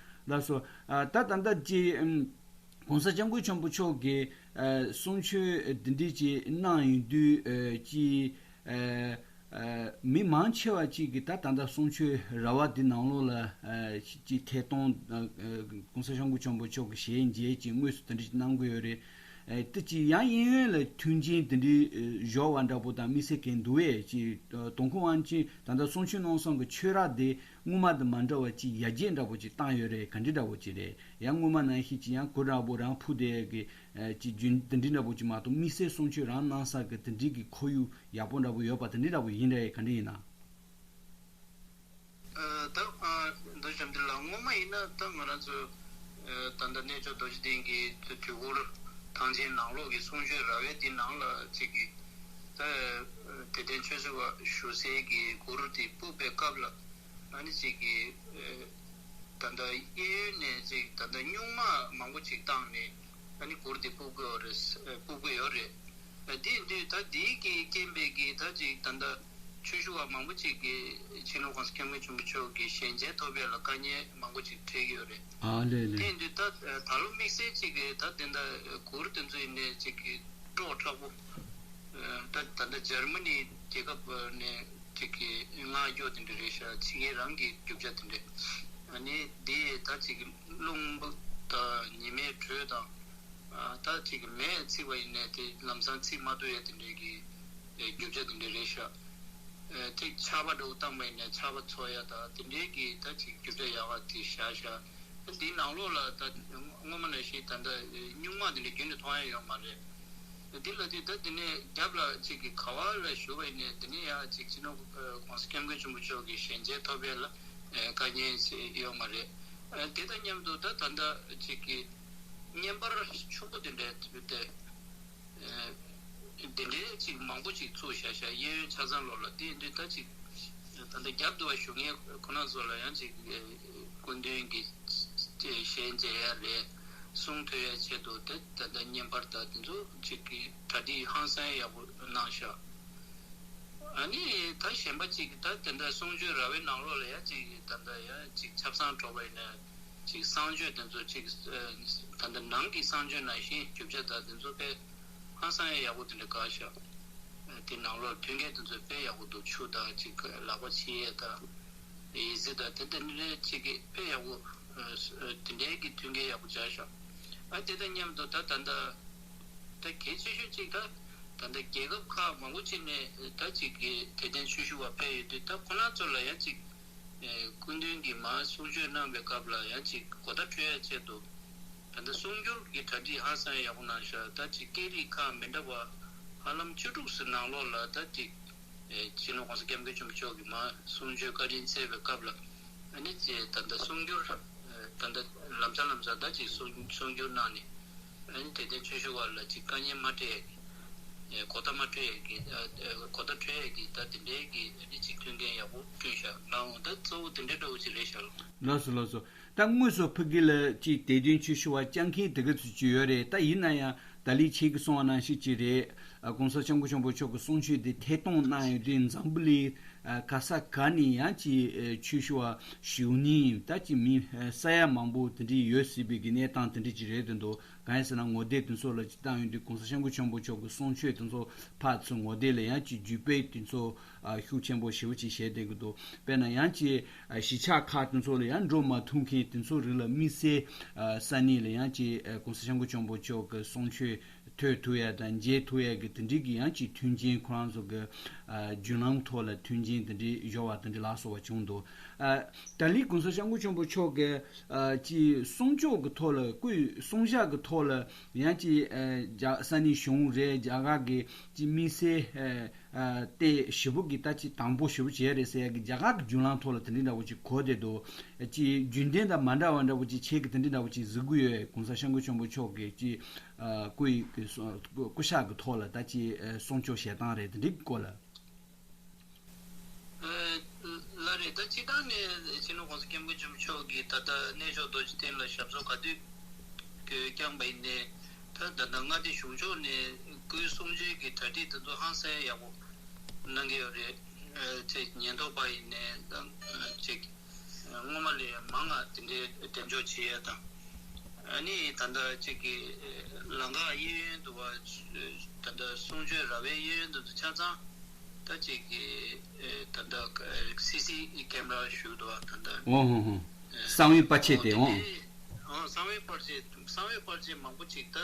ལགས་སོ། ཨ་ད་ད་ལྟ་ཅིག་ཨམ་༸གོང་ས་༸སྐྱབས་མགོན་ཆེན་པོ་མཆོག་གིས་ཨ་གསུང་ཆོས་འདི་འདྲའི་ཅིག་གནང་ཡོང་དུས་ཨ་ཅིག་ཨ་ཨ་མི་མང་ཆེ་བ་ཅིག་གིས་ད་ད་ལྟ་གསུང་ཆོས་ར་བ་འདི་ནང་ལོགས་ལ་ཨ་ཅིག་ཐད་གཏོང་ཨ་༸གོང་ས་༸སྐྱབས་མགོན་ཆེན་པོ་མཆོག་གི་ཞལ་མཇལ་ཅིག་དངོས་སུ་དེ་འདྲ་ཅིག་གནང་གི་ཡོད་རེད། ཨེ་དེ་ཅི་ཡང་གཡས་གཡོན་ལ་མཐུན་རྐྱེན་དེ་འདྲའི་ཨེ་སྦྱོར་བ་འདྲ་པོ་དང་དམིགས་བསལ་གང་འདུག་བས། ཅི་ཨེ་དུང་དཀོན་དབང་ཆེན་ད་ལྟ་གསུང་ཆོས་གནང་སོང་གི་ཆོས་ར་དེ་སྔོན་མ་དང་མ་འདྲ་བ་ཅིག་ཡར་རྒྱས་འདྲ་པོ་ཅིག་བཏང་ཡོད་རེད། ག་འདྲ་འདྲ་པོ་ཅིག་རེད། ཡང་སྔོན་མ་ནང་བཞིན་ཅིག་ཡང་གུ་ར་པོ་རང་ཕུ་དེ་གི་ཨེ་ཅིག་རྒྱུན་དེ་འདྲ་འདྲ་པོ་ཅིག་མ་གཏོགས་དམིགས་བསལ་གསུང་ཆོས་རང་གནང་ས་གི་དེ་འདྲའི་གི་ཁོར་ཡུག་ཡག་པོ་འདྲ་པོ་ཡོད་པ་དེ་འདྲ་འདྲ་པོ་ཡིན་རེད། ག་འདྲ་ཡིན་ན། ཨ་ད་ཨ་མདོ་བྱམས་འདི་ལ་སྔོན་མ་ཡིན་ན་ད་ང་རང་ཚོ་ཨ་ད་ལྟ་གནས་མཆོག་རྡོ་རྗེ་གདན་གྱི་དུས་འཁོར་ཐང་ཆེན་ནང་ལོགས་ཀྱི་གསུང་ཆོས་ར་བའི་འདི་ནང་ལ་ཅིག་གི་ད་དད་ལྡན་ཆོས་ཞུ་བ་ཞུ་སའི་གི་གུར་དེ་ཕུབ་པའི་སྐབས་ལ་ཨ་ནི་ཅིག་གི་ཨ་ད་ལྟ་གཡས་གཡོན་ནས་ཅིག་ད་ལྟ་སྨྱུག་མ་མང་པོ་ཅིག་བཏང་ནས། ཨ་ནི་གུར་དེ་ཕུབ་ཀྱི་ཡོད་རེད། ཨ་ཕུབ་ཀྱི་ཡོད་རེད། ཨ་དེ་ཡིན་དུས་ད་དེའི་གི་རྐྱེན་པས་གི་ད་ཅིག་ད་ལྟ་ཆོས་ཞུ་བ་མང་པོ་ཅིག་གིས་སྤྱི་ནོར་༸གོང་ས་༸སྐྱབས་མགོན་ཆེན་པོ་མཆོག་གི་ཞལ་མཇལ་ཐོབ་ཡ་ལ་དཀའ་ངལ་མང་པོ་ཅིག་འཕྲད་ཀྱི་ཡོད་རེད། ཨ་ལས་ལས། དེ་ཡིན་དུས་ད་ད་ལོ་དམིགས་བསལ་ཅིག་གི་ད་དེ་འདྲ་གུར་དེ་ཚོ་ཡིན་ནའི་ཅིག་གི་སྤྲོ་དྲག་པོ། ཨ་ད་ད་ལྟ་འཇར་མ་ནི་རྒྱལ་ཁབ་ནས་ ཅིག་གི་སྔགས་སྐྱོར་དེ་འདྲ་རེད་ཤག་ཕྱི་རྒྱལ་རང་གི་རྒྱུ་ཆ་དེ་འདྲ། ཨ་ནི་དེ་ད་ཅིག་གི་རླུང་དང་ཉི་མའི་དྲོད་དང་། ཨ་ད་ཅིག་གི་མེས་ཚིག་པ་ཡིན་ནའི་དེ་ལམ་སང་ཚིག་མ་ཐུབ་ཡ་དེ་འདྲའི་གི་རྒྱུ་ཆ་དེ་འདྲ་རེད་ཤག་ཨ་ཅིག་ཆར་པ་འདྲ་བོ་བཏང་པ་ཡིན་ནའི་ཆར་པ་ཚོ་ཡ་ད་དེ་འདྲའི་གི་ད་ཅིག་རྒྱུ་ཆ་ཡག་ག་དེ་བཞག་ཤག་འདིའི་ནང་ལོགས་ལ་ད་སྔོན་མ་ནང་བཞིན་ད་ལྟ་སྨྱུག་མ་དེ་འདྲ་རྒྱུན་ནས་མཐོང་ཡ་ཡོད་མ་རེད། འདི་ལ་དེ་ད་དེ་ནས་རྒྱབ་ལ་ཅིག་གི་ག་བ་ལ་བཞུགས་པ་ཡིན་ནའི་དེ་ནས་ཡ་ཅིག་སྤྱི་ནོར་༸གོང་ས་༸སྐྱབས་མགོན་ཆེན་པོ་མཆོག་གི་ཞལ་མཇལ་ཐོབ་ཡ་ལ་དཀའ་ངལ་ཡོད་མ་རེད། དེ་དང་མཉམ་དུ་ད་ད་ལྟ་ཅིག་གི་བརྙན་པར་ཆུང་པོ་དེ་འདྲ་དེ་དེ་འདྲའི་ཅིག་མང་པོ་ཅིག་བཙུགས་བཞག་ཤག་གཡས་གཡོན་ཆ་ཚང་ལོགས་ལ་དེ་འདྲའི་ད་ཅིག་ད་ལྟ་རྒྱབ་ཏུ་བ་བཞུགས་མཁན་ཁོ་རང་ཚོ་ལ་ཡང་ཅིག་སྐུ་མདུན་གྱི་ཞལ་མཇལ་ཡ་རེད། གསུང་ཐོས་ཡ་ཆེད་དུ་དེ་ད་ལྟ་བརྙན་པར་དང་དེ་ཚོ་ཅིག་གི་གྲ་སྒྲིག་ཧང་སང་ཡག་པོ་གནང་ཤག་ཨ་ནི་ད་གཞན་པ་ཅིག་ད་དེ་འདྲ་གསུང་ཆོས་ར་བའི་ནང་ལོགས་ལ་ཡ་ཅིག་ད་ལྟ་ཡ་ཅིག་ཆབ་གསང་འགྲོ་བ་ཡིན་ན་ཅིག་གསང་སྤྱོད་དེ་ཚོ་ཅིག་ད་ལྟ་ནང་གི་གསང་སྤྱོད་ནང་བཞིན་རྒྱུ་ཆ་དང་དེ་ཚོ་དཔེ་ཧང་སང་ཡ་ཡག་པོ་དེ་འདྲ་དགའ་ཤག་དེ་ནང་ལོགས་མཐུན་རྐྱེན་དེ་ཚོ་དཔེ་ཡག་པོ་འདུག་ཆུ་དང་ཅིག་ལག་པ་ཕྱི་ཡས་དང་། ཡི་ཟི་དང་དེ་འདྲ་ནི་ཅིག་གི་དཔེ་ཡག་པོ། དེ་འདྲའི་གི་མཐུན་རྐྱེན་ཡག་པོ་སྦྱར་ཤག་ཨ་དེ་དང་མཉམ་དུ་ད་ད་ལྟ་ད་གལ་ཆེ་ཤོས་ཅིག་ད་ད་ལྟ་རྒྱལ་ཁབ་ཁག་མང་པོ་ཅིག་ནས་ད་ཅིག་གི་དད་ལྡན་ཆོས་ཞུ་བ་ཕེབས་ཡོད་དུས་ད་ཁོ་རང་ཚོ་ལ་ཡང་ཅིག་སྐུ་མདུན་གྱིས་མར་གསུང་ཆོས་གནང་བའི་སྐབས་ལ་ཡང་ཅིག་གོ་བརྡ་འཕྲོད་ཡ་ཆེད་དུ། ད་ལྟ་གསུང་སྒྱུར་གྱི་གྲ་སྒྲིག་ཧ་སང་ཡག་པོ་གནང་ཤག་ད་ཅིག་སྐད་རིགས་ཁག་མི་འདྲ་བ་ཧ་ལམ་བཅུ་དྲུག་ཙམ་ནང་ལོགས་ལ་ད་ཅིག་སྤྱི་ནོར་༸གོང་ས་༸སྐྱབས་མགོན་ཆེན་པོ་མཆོག་གིས་མར་གསུང་ཆོས་བཀའ་དྲིན་སྩལ་བའི་སྐབས་ལ་ཨ་ནི་ཅིག་ད་ལྟ་གསུང་སྒྱུར་ད་ལྟ་ལམ་སང་ལམ་སང་ད་ཅིག་གསུང་གསུང་སྒྱུར་གནང་ནས་ཨ་ནི་དད་ལྡན་ཆོས་ཞུ་བ་ལ་ཅིག་དཀའ་ངལ་མ་འཕྲད་ཡ་གི་གོ་བརྡ་མ་འཕྲོད་ཡ་གི་གོ་བརྡ་འཕྲོད་ཡ་གི་ད་དེ་འདྲའི་གི་ཨ་ནི་ཅིག་མཐུན་རྐྱེན་ཡག་པོ་བསྐྲུན་ཤག་ལགས་འོང་། ད་གཙོ་བོ་དེ་འདྲའི་འདྲ་བོ་ཅིག་རེད་ཤག་ལགས། ལགས་སོ་ལགས་སོ། ད་དངོས་སུ་ཕ་གི་ལ་ཅིག་དད་ལྡན་ཆོས་ཞུ་བ་བཅར་མཁན་དེ་ག་ཚོད་ཅིག་ཡོད་རེད། ད་ཡིན་ན་ཡང་ད་ལི་ཁྱེད་ཀྱིས་གསུངས་པ་ནང་བཞིན་ཅིག་རེད། ཨ་༸གོང་ས་༸སྐྱབས་མགོན་ཆེན་པོ་མཆོག་གི་གསུང་ཆོས་དེ་ཐད་གཏོང་གནང་ཡོད་དུས་འཛམ་བུ་གླིང་ཨ་ག་ས་ག་ནས་ཡང་ཅིག་ཨ་ཆོས་ཞུ་བ་ཞུ་མཁན་ད་ཅིག་མི་ཨ་ས་ཡ་མང་པོ་དེ་འདྲ་ཡོད་སྲིད་པའི་གི་གནས་སྟངས་དེ་འདྲ་ཅིག་རེད་དེ་འདུག་གང་ཡིན་ཟེར་ན་ངོ་དེབ་དེ་ཚོ་ལ་ཅིག་བཏང་ཡོང་དུས་༸གོང་ས་༸སྐྱབས་མགོན་ཆེན་པོ་མཆོག་གི་གསུང་ཆོས་དེ་ཚོ་ཕར་ཚུར་ངོ་དེབ་ལ་ཡང་ཅིག་བརྒྱུད་སྤེལ་དེ་ཚོ་ཨ་ཤུགས་ཆེན་པོ་ཞེ་པོ་ཅིག་བྱས་བསྡད་ཀྱི་འདུག་དཔེར་ན་ཡང་ཅིག་ཨ་གཞིས་ཆགས་ཁག་དེ་ཚོ་ལ་ཡང་འགྲོ་མ་ཐུབ་མཁན་དེ་ཚོ་རིགས་ལ་དམིགས་བསལ་ཨ་ས་གནས་ལ་ཡང་ཅིག་ཨ་༸གོང་ས་༸སྐྱབས་མགོན་ཆེན་པོ་མཆོག་གི་གསུང་ཆོས་ཐོས་ཐུབ་ཡ་དང་མཇལ་ཐུབ་ཡ་གི་དེ་འདྲའི་གི་ཡང་ཅིག་མཐུན་རྐྱེན་ཁོ་རང་ཚོ་གི་ཨ་བརྒྱུད་ལམ་ཐོག་ལ་མཐུན་རྐྱེན་དེ་འདྲའི་སྦྱོར་བ་དེ་འདྲའི་ལ་སོགས་པ་བྱུང་འདུག་ཨ་ད་ལི་༸གོང་ས་༸སྐྱབས་མགོན་ཆེན་པོ་མཆོག་གི་ཨ་ཅིག་གསུང་ཆོས་ཀྱི་ཐོག་ལ་སྐུའི་གསུང་བཤད་ཀྱི་ཐོག་ལ་ཡང་ཅིག་ཨ་རྒྱ་ས་གནས་གཞུང་རེད། རྒྱ་གར་གྱི་ཅིག་དམིགས་བསལ་ཨ་ཨ་ལྟ་ཞིབ་པོ་གི་ད་ཅིག་དང་པོ་ཞིབ་པོ་བྱས་རེད་ཟེར་ཡ་གི་རྒྱ་གར་གྱི་བརྒྱུད་ལམ་ཐོག་ལ་དེ་འདྲ་འདྲ་བོ་ཅིག་གོ་བསྡད་འདུག་ཅིག་རྒྱུན་ལྡན་དང་མ་འདྲ་བ་འདྲ་བོ་ཅིག་ཁྱེད་ཀྱིས་དེ་འདྲ་འདྲ་བོ་ཅིག་གཟིགས་ཀྱི་ཡོད། ༸གོང་ས་༸སྐྱབས་མགོན་ཆེན་པོ་མཆོག་གི་ཅིག་ཨ་སྐུ་ཡི་གི་སྐུ་ཤག་གི་ཐོག་ལ་ད་ཅིག་ཨ་གསུང་ཆོས་བཤད་སྟངས་རེད་དེ་འདྲའི་སྐོར་ལ། ལགས་རེད། ད་སྤྱིར་བཏང་ནས་སྤྱི་ནོར་༸གོང་ས་༸སྐྱབས་མགོན་ཆེན་པོ་མཆོག་གིས་ད་ལྟ་གནས་མཆོག་རྡོ་རྗེ་གདན་ལ་ཞབས་སོར་ག་དུས་བསྐྱངས་པ་ཡིན་ནའི་ད་ད་ལྟ་མངའ་སྡེ་གཞུང་ཕྱོགས་ནས་སྐུའི་གསུང་ཆོས་ཀྱི་གྲ་སྒྲིག་དེ་ཚོ་ཧང་སང་ཡག་པོ་གནང་གི་ཡོད་རེད། ཅིག་ཉེན་རྟོག་པ་ཡིན་ནའི་ད་ཅིག་སྔོན་མ་ལས་མང་ང་དེ་འདྲའི་འགྲེམས་འཇོག་བྱེད་ཡ་དང་། ཨ་ནི་ད་ལྟ་ཅིག་གི་ལམ་ཁ་གཡས་གཡོན་དུ་བ་ད་ལྟ་གསུང་ཆོས་ར་བའི་གཡས་གཡོན་དུ་ཆ་ཚང་ད་ཅིག་གི་ད་ལྟ་སི་སི་ཀེམ་ར་ཞུགས་འདུག་བ། ད་ལྟ་ཨོ་ཧོ་ཧོ། གསང་བའི་པར་ཆས་དེ་ཨོ། ཨོ་གསང་བའི་པར་ཆས་གསང་བའི་པར་ཆས་མང་པོ་ཅིག་ད་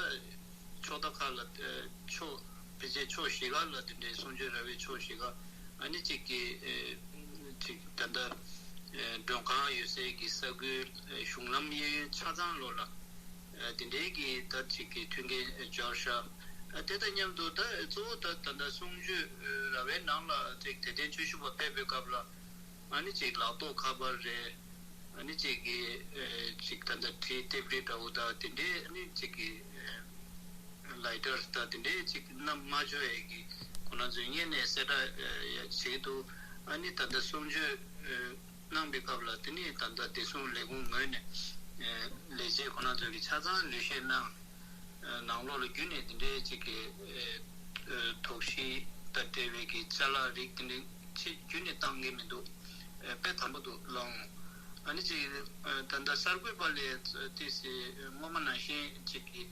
ཕྱོགས་མཐའ་ཁག་ལ་ཕྱོགས་ཕལ་ཆེར་ཕྱོགས་བཞི་ཀ་ལ་དེ་འདྲའི་གསུང་ཆོས་ར་བའི་ཕྱོགས་བཞི་ཀ་ཨ་ནི་ཅིག་གི་ཅིག་ད་ལྟ་མགྲོན་ཁང་ཡོད་སའི་གི་ས་ཁུལ་གཞུང་ལམ་གཡས་གཡོན་ཆ་ཚང་ལོགས་ལ་དེ་འདྲའི་གི་ད་ཅིག་གི་མཐུན་རྐྱེན་སྦྱར་ཤག་དེ་དང་མཉམ་དུ་ད་གཙོ་བོ་ད་ད་ལྟ་གསུང་ཆོས་ར་བའི་ནང་ལ་ཅིག་དད་ལྡན་ཆོས་ཞུ་བ་ཕེབས་པའི་སྐབས་ལ་ཨ་ནི་ཅིག་ལག་ཐོགས་ཁ་པར་རེད། ཨ་ནི་ཅིག་གི་ཨེ་ཅིག་ད་ལྟ་གྲི་ལྟེབ་རི་འདྲ་བོ་དང་དེ་འདྲའི་ཨ་ནི་ཅིག་གི་ཨེ་ལའི་ཊར་དང་དེ་འདྲའི་ཅིག་བསྣམས་མ་འཇོག་ཡས་ཀྱི་ཁོ་རང་ཚོའི་སྔོན་ནས་གསལ་བསྒྲགས་ཨེ་བྱེད་ཀྱི་འདུག་ཨ་ནི་ད་ལྟ་གསུང་ཆོས་ཨེ་གནང་པའི་སྐབས་ལ་དེ་ནི་ད་ལྟ་བདེ་སྲུང་ལས་ཁུངས་ངོས་ནས་ཨེ་ལས་བྱེད་ཁོ་རང་ཚོ་གི་ཆ་ཚང་ལུས་ཤེད་གནང་། ནང་ལོགས་ལ་བརྒྱུད་ནས་དེ་འདྲའི་ཅིག་གི་ཨེ་ཨེ་དོགས་གཞི་དང་འབྲེལ་བའི་གི་ཅ་ལག་རིགས་དེ་འདྲའི་ཅིག་བརྒྱུད་ནས་བཏང་གི་མི་འདུག་ཨེ་དཔེ་དམ་པོ་འདུག་ལགས་འོང་། ཨ་ནི་ཅིག་ཨེ་ད་ལྟ་གསར་འགོད་པ་ལས་ཏོག་ཙམ་སྔོན་མ་ནང་བཞིན་ཅིག་གི་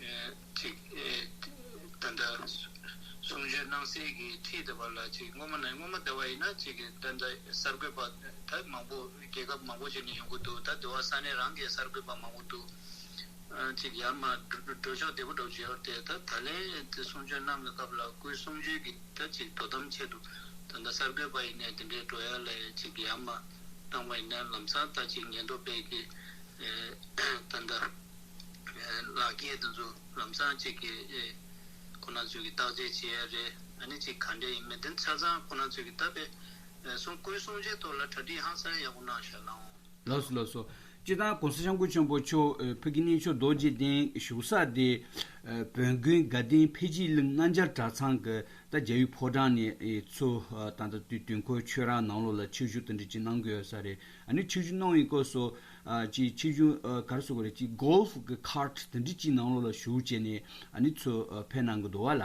ཨེ་ཅིག་ཨེ་ད་ལྟ་གསུང་ཆོས་ སྣང་སྲིད་ཀྱི་ཁྲིད་དེ་བ་ལ་ཅིག་སྔོན་མ་ནས་སྔོན་མ་དེ་བ་ཡིན་ན་ཅིག་གི་ད་ལྟ་གསར་འགོད་པ་ད་མང་པོ་རྒྱལ་ཁབ་མང་པོ་ཅིག་ནས་ཡོང་གི་འདུག་ད་དེ་བ་ས་གནས་རང་གི་གསར་འགོད་པ་མང་པོ་འདུག་ཅིག་ཡར་མར་འགྲོ་འགྲོ་ཕྱོགས་བདེ་པོ་འགྲོ་བཞིན་ཡོད་རེད་དེ། ད་ད་ལན་དེ་གསུང་ཆོས་གནང་བའི་སྐབས་ལ་སྐུའི་གསུང་ཆོས་ཀྱི་ད་ཅིག་དོ་དམ་ཆེད་དུ་ད་ལྟ་གསར་འགོད་པ་ཡིན་ནའི་དེ་འདྲའི་འགྲོ་ཡ་ལ་ཅིག་ཡར་མར་བཏང་བ་ཡིན་ན་ལམ་སང་ད་ཅིག་ཉེན་རྟོག་པས་ཀྱི་ད་ལྟ་ལག་འཁྱེར་དེ་ཚོ་ལམ་སང་ཅིག་གི་ཁོ་རང་ཚོས་ཀྱི་བརྟག་དཔྱད་བྱེད་ཡ་རེད། ཨ་ནི་ཅིག་ག་འདྲ་ཡིན་མིན་དེ་ཆ་ཚང་ཁོ་རང་ཚོས་ཀྱི་ད་པའི་གསུང་སྐུའི་གསུང་ཆོས་ཐོག་ལ་གྲ་སྒྲིག་ཧང་སང་ཡག་པོ་གནང་ཤག་ལགས། ལགས་སོ་ལགས་སོ། སྤྱིར་བཏང་༸གོང་ས་༸སྐྱབས་མགོན་ཆེན་པོ་མཆོག་ཨ་བོད་ཀྱི་གནས་མཆོག་རྡོ་རྗེ་གདན་བཞུགས་ས་དེ་ཨ་བོན་དགོན་དགའ་ལྡན་འཕེལ་རྒྱས་གླིང་གནམ་བྱཱར་གྲྭ་ཚང་གི་ད་རྒྱལ་བའི་ཕོ་བྲང་ནས་ཨེ་ཚུར་ཨ་ད་ལྟ་དུས་དུས་འཁོར་ཆོས་ར་ནང་ལོགས་ལ་ཆིབས་བསྒྱུར་དེ་འདྲ་ཅིག་གནང་གི་ཡོད་ས་རེད། ཨ་ནི་ཆིབས་བསྒྱུར་གནང་བའི་སྐབས་སུ་ཨ་ཅིག་ཆིབས་བསྒྱུར་ཨ་ག་རེ་ཟེར་དགོས་རེད། ཅིག་གོལ་ཕ་གི་ཁཱར་ཊི་དེ་འདྲ་ཅིག་ནང་ལོགས་ལ་བཞུགས་བྱས་ནས་ཨ་ནི་ཚུར་ཨ་ཕེབས་གནང་གི་འདུག་བ་ལ།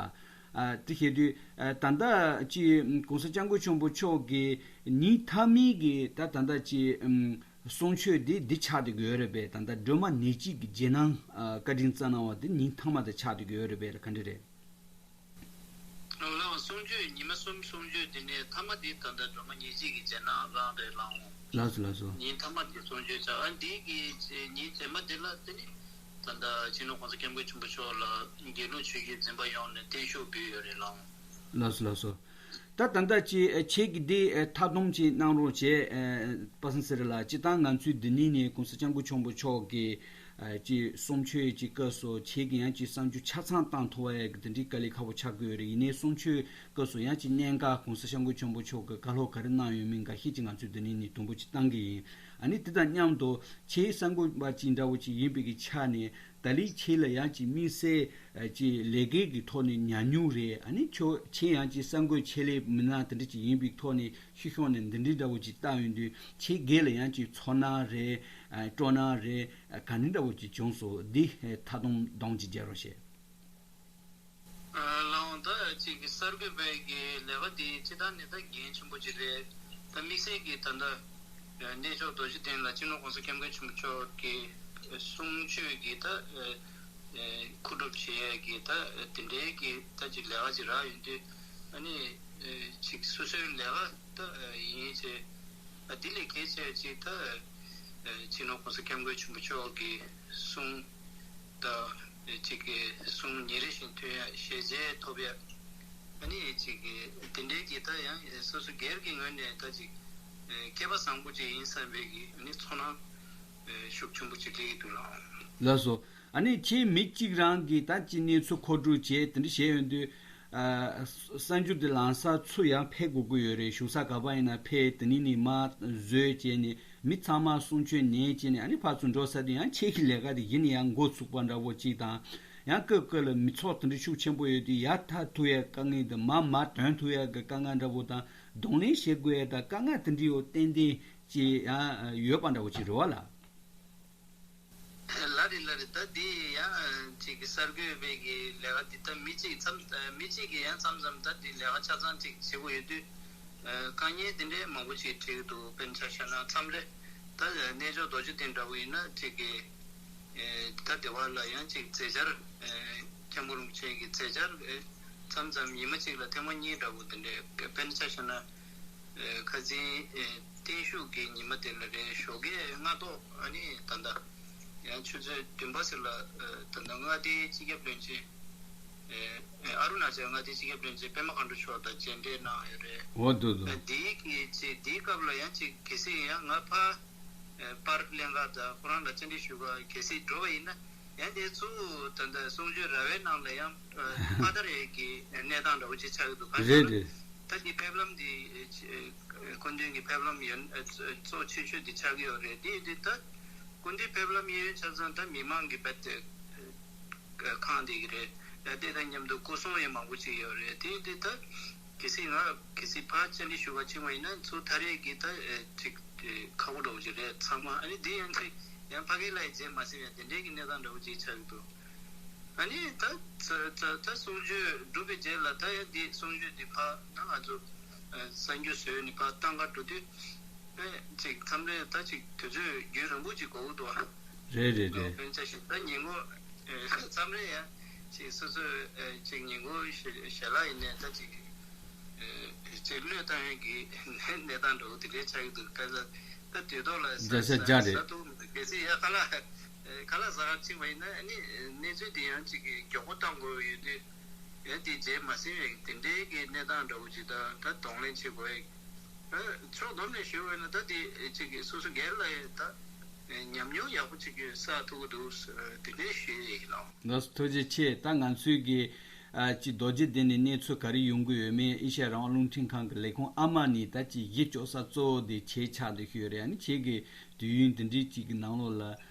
ཨ་དེ་བྱས་དུས་ཨ་ད་ལྟ་ཅིག་༸གོང་ས་༸སྐྱབས་མགོན་ཆེན་པོ་མཆོག་གི་ཉིན་མཐའ་མའི་གི་ད་ད་ལྟ་ཅིག་ཨམ་གསུང་ཆོས་འདི་འདི་ཆགས་བསྡད་ཀྱི་ཡོད་རེད་པས། ད་ལྟ་སྒྲོལ་མ་ཉེར་གཅིག་གི་རྗེས་གནང་ཨ་བཀའ་དྲིན་སྩལ་གནང་བ་འདི་ཉིན་མཐའ་མ་དེ་ཆགས་བསྡད་ཀྱི་ཡོད་རེད་པས། ག་འདྲ་རེད། ལགས་གསུང་ཆོས་ཉི་མ་གསུམ་གསུང་ཆོས་འདི་ནས་མཐའ་མ་འདི་ད་ལྟ་སྒྲོལ་མ་ཉེར་གཅིག་གི་རྗེས་གནང་རང་རེད་ལགས། ལགས་སོ་ལགས་སོ། ཉིན་མཐའ་མ་འདི་གསུང་ཆོས་ཆགས། ཨ་འདི་གི་ཉིན་རྗེས་མ་འདི་ལ་དེ་ནི་ད་ལྟ་སྤྱི་ནོར་༸གོང་ས་༸སྐྱབས་མགོན་ཆེན་པོ་མཆོག་ལ་དགེ་ལུགས་ཆོས་བརྒྱུད་འཛིན་པ་ཡོངས་ནས་བརྟན་བཞུགས་ཕུལ་ཡོད་རེད་ལགས། ལགས་སོ་ལགས་སོ། ད་ད་ལྟ་ཅིག་ཨ་ཁྱེད་ཀྱིས་འདི་ཨ་མཐའ་སྡོམ་ཅིག་གནང་རོགས་བྱས། ཨ་པ་སངས་ཚེ་རིང་ལགས། སྤྱིར་བཏང་ང་ཚོའི་འདི་ནས་ནས་༸གོང་ས་༸སྐྱབས་མགོན་ཆེན་པོ་མཆོག་གི་ཨ་ཅིག་གསུང་ཆོས་ཀྱི་སྐབས་སུ་ཁྱེད་ཀྱིས་ཡང་ཅིག་གསར་འགྱུར་ཆ་ཚང་བཏང་ཐུབ་པ་ཡ་གི་དེ་འདྲའི་དཀའ་ལས་ཁག་པོ་ཆགས་ཀྱི་ཡོད་རེད། ཡིན་ནའི་གསུང་ཆོས་སྐབས་སུ་ཡང་ཅིག་གནད་འགག་༸གོང་ས་༸སྐྱབས་མགོན་ཆེན་པོ་མཆོག་གིས་བཀའ་སློབ་ག་རེ་གནང་ཡོད་མིན་འགའ་ཤས་ཅིག་ང་ཚོའི་འདི་ནས་ནས་དུམ་བུ་ཅིག་བཏང་གི་ཡིན། ཨ་ནི་དེ་དང་མཉམ་དུ་ཁྱེད་གསར་འགོད་པ་ཅིག་འདྲ་བོ་ཅིག་ཡིན་པའི་གི་ཆ་ནས། ད་ལན་ཁྱེད་ལ་ཡང་ཅིག་དམིགས་བསལ་ཨ་ཅིག་ལས་ཀའི་གི་ཐོག་ནས་ཉམས་མྱོང་རེད། ཨ་ནི་ཁྱོད་ཁྱེད་ཡང་ཅིག་གསར་འགོད་ཆེད་ལས་མི་སྣ་དེ་འདྲ་ཅིག་ཡིན་པའི་ཐོག་ནས་ཕྱི་ཕྱོགས་ནས་འདི་འདྲའི་འདྲ་བོ་ཅིག་བལྟ་ཡོང་དུས་ཁྱེད་སྒེར་ལ་ཡང་ཅིག་ཚོར་སྣང་རེད། ཨ་སྤྲོ་སྣང་རེད། ཨ་ག་འདྲ་འདྲ་བོ་ཅིག་བྱུང་སོང་། འདི་ཨ་མཐའ་སྡོམ་སྡོམ་ཅིག་རྒྱག་རོགས་བྱེད། ལགས་འོང་། ད་ཅིག་གི་གསར་འགོད་པའི་གི་ལས་ཀ་འདི་སྤྱིར་བཏང་ནས་ད་འགན་ཆེན་པོ་ཅིག་རེད། ད་དམིགས་བསལ་གྱི་ད་ལྟ་གནས་མཆོག་རྡོ་རྗེ་གདན་ལ་སྤྱི་ནོར་༸གོང་ས་༸སྐྱབས་མགོན་ཆེན་པོ་མཆོག་གི་གསུང་ཆོས་ཀྱི་ད་མཁོ་སྒྲུབ་བྱེད་ཡས་ཀྱི་ད་དེ་འདྲའི་གི་ད་ཅིག་ལས་ཀ་ཅིག་རག་ཡོང་དུས། ཨ་ནི་ཅིག་སོ་སོའི་ལས་ཀ་ད་ཡིན་ཚེ། ཨ་དེ་ལས་གལ་ཆེ་ཅིག་ད་ཨ་སྤྱི་ནོར་༸གོང་ས་༸སྐྱབས་མགོན་ཆེན་པོ་མཆོག་གི་གསུང་ད་ཨ་ཅིག་གི་གསུང་ཉིན་རེ་བཞིན་ཐོས་ཡ། ཞལ་མཇལ་ཐོབ་ཡ། ཨ་ནི་ཅིག་གི་དེ་འདྲའི་གི་ད་ཡང་སོ་སོ་སྒེར་གྱི་ངོས་ནས་ད་ཅིག་ཨ་སྐལ་པ་བཟང་པོ་ཅིག་ཡིན་བསམ་པའི་གི་ཨ་ནི་ཚོར་སྣང་ཨ་ཤུགས་ཆེན་པོ་ཅིག་སླེབས་ཀྱི་འདུག་ལགས། ལགས་སོ། ཨ་ནི་ཁྱེད་མི་གཅིག་རང་གིས་ད་ཅིག་གནས་ཚུལ་མཁོ་སྒྲུབ་བྱས་དེ་འདྲ་བྱས་ཡོང་དུས། ཨ་གསར་འགྱུར་དེ་ལམ་སང་ཚུར་ཡང་ཕེབས་དགོས་ཀྱི་ཡོད་རེད། བཞུགས་ས་ག་པར་ཡིན་ན་ཕེབས། དེ་ནས་ནི་མར་བཟོས་བྱས་ནས་མི་ཚང་མ་གསུང་ཆོས་ཉན་བྱས་ནས་ཨ་ནི་ཕར་ཚུར་འགྲོ་ཚར་དུས་ཡང་ཁྱེད་ཀྱི་ལས་ཀ་དེ་གཞི་ནས་ཡང་འགོ་ཚུགས་པ་འདྲ་བོ་གཅིག་དང་། ཡང་སྐབས་སྐབས་ལ་མི་ཚོགས་དེ་འདྲ་ཤུགས་ཆེན་པོ་ཡོད་དུས་ཡར་ཐར་ཐུབ་ཡ་དཀའ་ངལ་དང་། མར་མར་ཐོན་ཐུབ་ཡ་གི་དཀའ་ངལ་འདྲ་བོ་དང་། གདོང་ལེན་བྱེད་དགོས་ཡ་དང་དཀའ་ངལ་དེ་འདྲ་ཡོད་ཏན་ཏན་ཅིག་ཡང་ཡོད་པ་འདྲ་བོ་ཅིག་རེད་བ་ལགས། ལགས་རེད་ལགས་རེད། ད་འདི་ཡང་ཅིག་གི་གསར་འགོད་པའི་གི་ལས་ཀ་འདི་ད་མི་གཅིག་མཚམས་མི་གཅིག་གིས་ཡང་མཚམས་མཚམས་ད་འདི་ལས་ཀ་ཆ་ཚང་ཅིག་བྱེད་དགོས་ཡོད་དུས། དཀའ་ངལ་འདི་འདྲའི་མང་པོ་ཅིག་འཕྲད་ཀྱི་འདུག་དཔེར་ན་ཆ་བཞག་ན་མཚམས་རེ་ད་གནས་མཆོག་རྡོ་རྗེ་གདན་འདྲ་བོ་ཡིན་ན་ཅིག་གི་ད་སྡེ་བ་ལ་ཡང་ཅིག་མཛད་འཆར་མཁན་པོ་རིན་པོ་ཆེ་གི་མཛད་འཆར་མཚམས་མཚམས་ཉི་མ་གཅིག་ལ་ཐེངས་མ་གཉིས་འདྲ་བོ་འདི་འདྲའི་དཔེར་ན་ཆ་བཞག་ན། ཨེ་ཁ་སང་ཨེ་བརྟན་བཞུགས་ཀྱི་ཉི་མ་དེ་ལ་རེད། ཞོགས་ཀས་སྔ་ཐོག་ཨ་ནི་ད་ལྟ་ཡང་ཆུ་ཚོད་བདུན་པ་ཟེར་ལ་ཨེ་ད་ལྟ་མངའ་སྡེའི་སྤྱི་ཁྱབ་བློན་ཆེན་ཨེ་ཨེ་ཨ་རུ་ན་ཅལ་མངའ་སྡེའི་སྤྱི་ཁྱབ་བློན་ཆེན་པད་མ་མཁའ་འགྲོ་མཆོག་དང་མཇལ་འཕྲད་གནང་ཡོད་རེད། འོ་འདུག་འདུག་ཨེ་དེའི་གི་ཅིག་དེའི་སྐབས་ལ་ཡང་ཅིག་གལ་སྲིད་ཡང་ང་ཕར་ཨེ་པར་ལེན་ག་དང་ཁོ་རང་ལ་བཅར་འདྲི་ཞུ་ག་གལ་སྲིད་འགྲོ་བ་ཡིན་ན། ཡང་དེ་ཚོ་ད་ལྟ་གསུང་ཆོས་ར་བའི་ནང་ལ་ཡང་ཨ་ཕ་ད་རེ་གི་གནས་སྟངས་འདྲ་བོ་ཅིག་ཆགས་ཀྱི་འདུག་གང་ཞེ་ན། རེད་རེད། ད་འདི་ཕེབས་ལམ་འདི་ཨེ་སྐུ་མདུན་གྱི་ཕེབས་ལམ་ཡོད་ཨེ་གཙོ་ཆེ་ཤོས་འདི་ཆགས་ཀྱི་ཡོད་རེད། དེ་འདི་ད་སྐུ་མདུན་ཕེབས་ལམ་ཡོད་ཆ་ཚང་ད་མི་མང་གི་རྦད་དེ་ཨེ་ཁང་བསྡད་ཀྱི་རེད། ཡང་དེ་དང་མཉམ་དུ་སྐུ་སྲུང་ཡང་མང་པོ་ཅིག་ཡོད་རེད། དེ་འདི་ད་གལ་སྲིད་ང་གལ་སྲིད་ཕར་བཅར་འདྲི་ཞུ་ག་ཕྱིན་པ་ཡིན་ན་ཚུར་ད་རེས་ཀྱི་ད་ཨེ་ཅིག་ཨེ་ཁག་པོ་འདྲ་བོ་ཅིག་རེད་ཚང་མ། ཨ་ནི་འདི་ཡང་ཅིག་ཡང་ཕ་གི་ལ་ཡང་བརྗེད་མ་ཟིན་ཡང་དེ་འདྲའི་གི་གནས་སྟངས་འདྲ་བོ་ཅིག་ཆགས་ཀྱི་འདུག་ཨ་ནི་ད་ད་ད་གསུང་ཆོས་གྲུབ་པའི་རྗེས་ལ་ད་ཡང་འདི་གསུང་ཆོས་འདི་ཕར་ད་ང་ཚོ་ཨེ་གསར་འགྱུར་བཟོས་ནས་ཕར་བཏང་ག་འགྲོ་དུས། ཨེ་ཅིག་མཚམས་རེ་ད་ཅིག་དུས་ཚོད་རྒྱུན་རིང་པོ་ཅིག་འགོར་གི་འདུག་ཨ། རེད་རེད་རེད། དཔེར་ན་ཆ་བཞག་ད་ཉིན་གུང་ཨེ་མཚམས་རེ་ཡང་ཅིག་སོ་སོ་ཨེ་ཅིག་ཉིན་གུང་ཞལ་ཞལ་ལག་ཡིན་ནའི་ད་ཅིག་ ཅིག་བློས་བཏང་ཡག་གི་གནས་སྟངས་འདྲ་བོ་དེ་འདྲའི་ཆགས་ཀྱི་འདུག་ཁ་ས་ད་དུས་ཐོག་ལ་ཟ་བརྒྱ་ཆ་བརྒྱ་ཟ་རེད། ཐུབ་མི་འདུག་གལ་སྲིད་ཡ་ཁ་ལག་ཁ་ལག་ཟ་གར་ཕྱིན་པ་ཡིན་ན་ཨ་ནི་གནས་ཚུལ་དེ་ཡང་ཅིག་གི་མགྱོགས་པོ་བཏང་དགོས་ཡོད་དུས་ཡང་དེ་བརྗེད་མ་ཟིན་བའི་དེ་འདྲའི་གི་གནས་སྟངས་འདྲ་བོ་ཅིག་ད་ད་གདོང་ལེན་བྱེད་དགོས་ཡག་ཕྱོགས་བསྡོམས་ནས་ཞུས་པ་ཡིན་ན་ད་དེ་ཅིག་གི་སོ་སོ་སྒེར་ལ་ཡང་ད་ཉམས་མྱོང་ཡག་པོ་ཅིག་གི་བསགས་ཐུབ་ཀྱི་འདུག་དེ་འདྲའི་ཞུ་ཡག་ཡིན་ནོ། ལགས་སོ་ཐུགས་རྗེ་ཆེ། ད་ང་ཚོའི་གི་ཨ་ཅིག་རྡོ་རྗེ་གདན་ནས་གནས་ཚུལ་ག་རེ་ཡོང་གི་ཡོད་མེད་ཨེ་ཤ་ཡ་རང་དབང་རླུང་འཕྲིན་ཁང་གི་ལས་ཁུངས་ཨ་མ་ནས་ད་ཅིག་གཞི་བཅོལ་ས་གཙོ་བོ་དེ་ཁྱེད་ཆགས་བསྡད་ཡོད་རེད། ཨ་ནི་ཁྱེད་ཀྱི་དུས་ཡུན་འདི་འདྲའི་ཅིག་གི་ནང་ལོགས་ལ་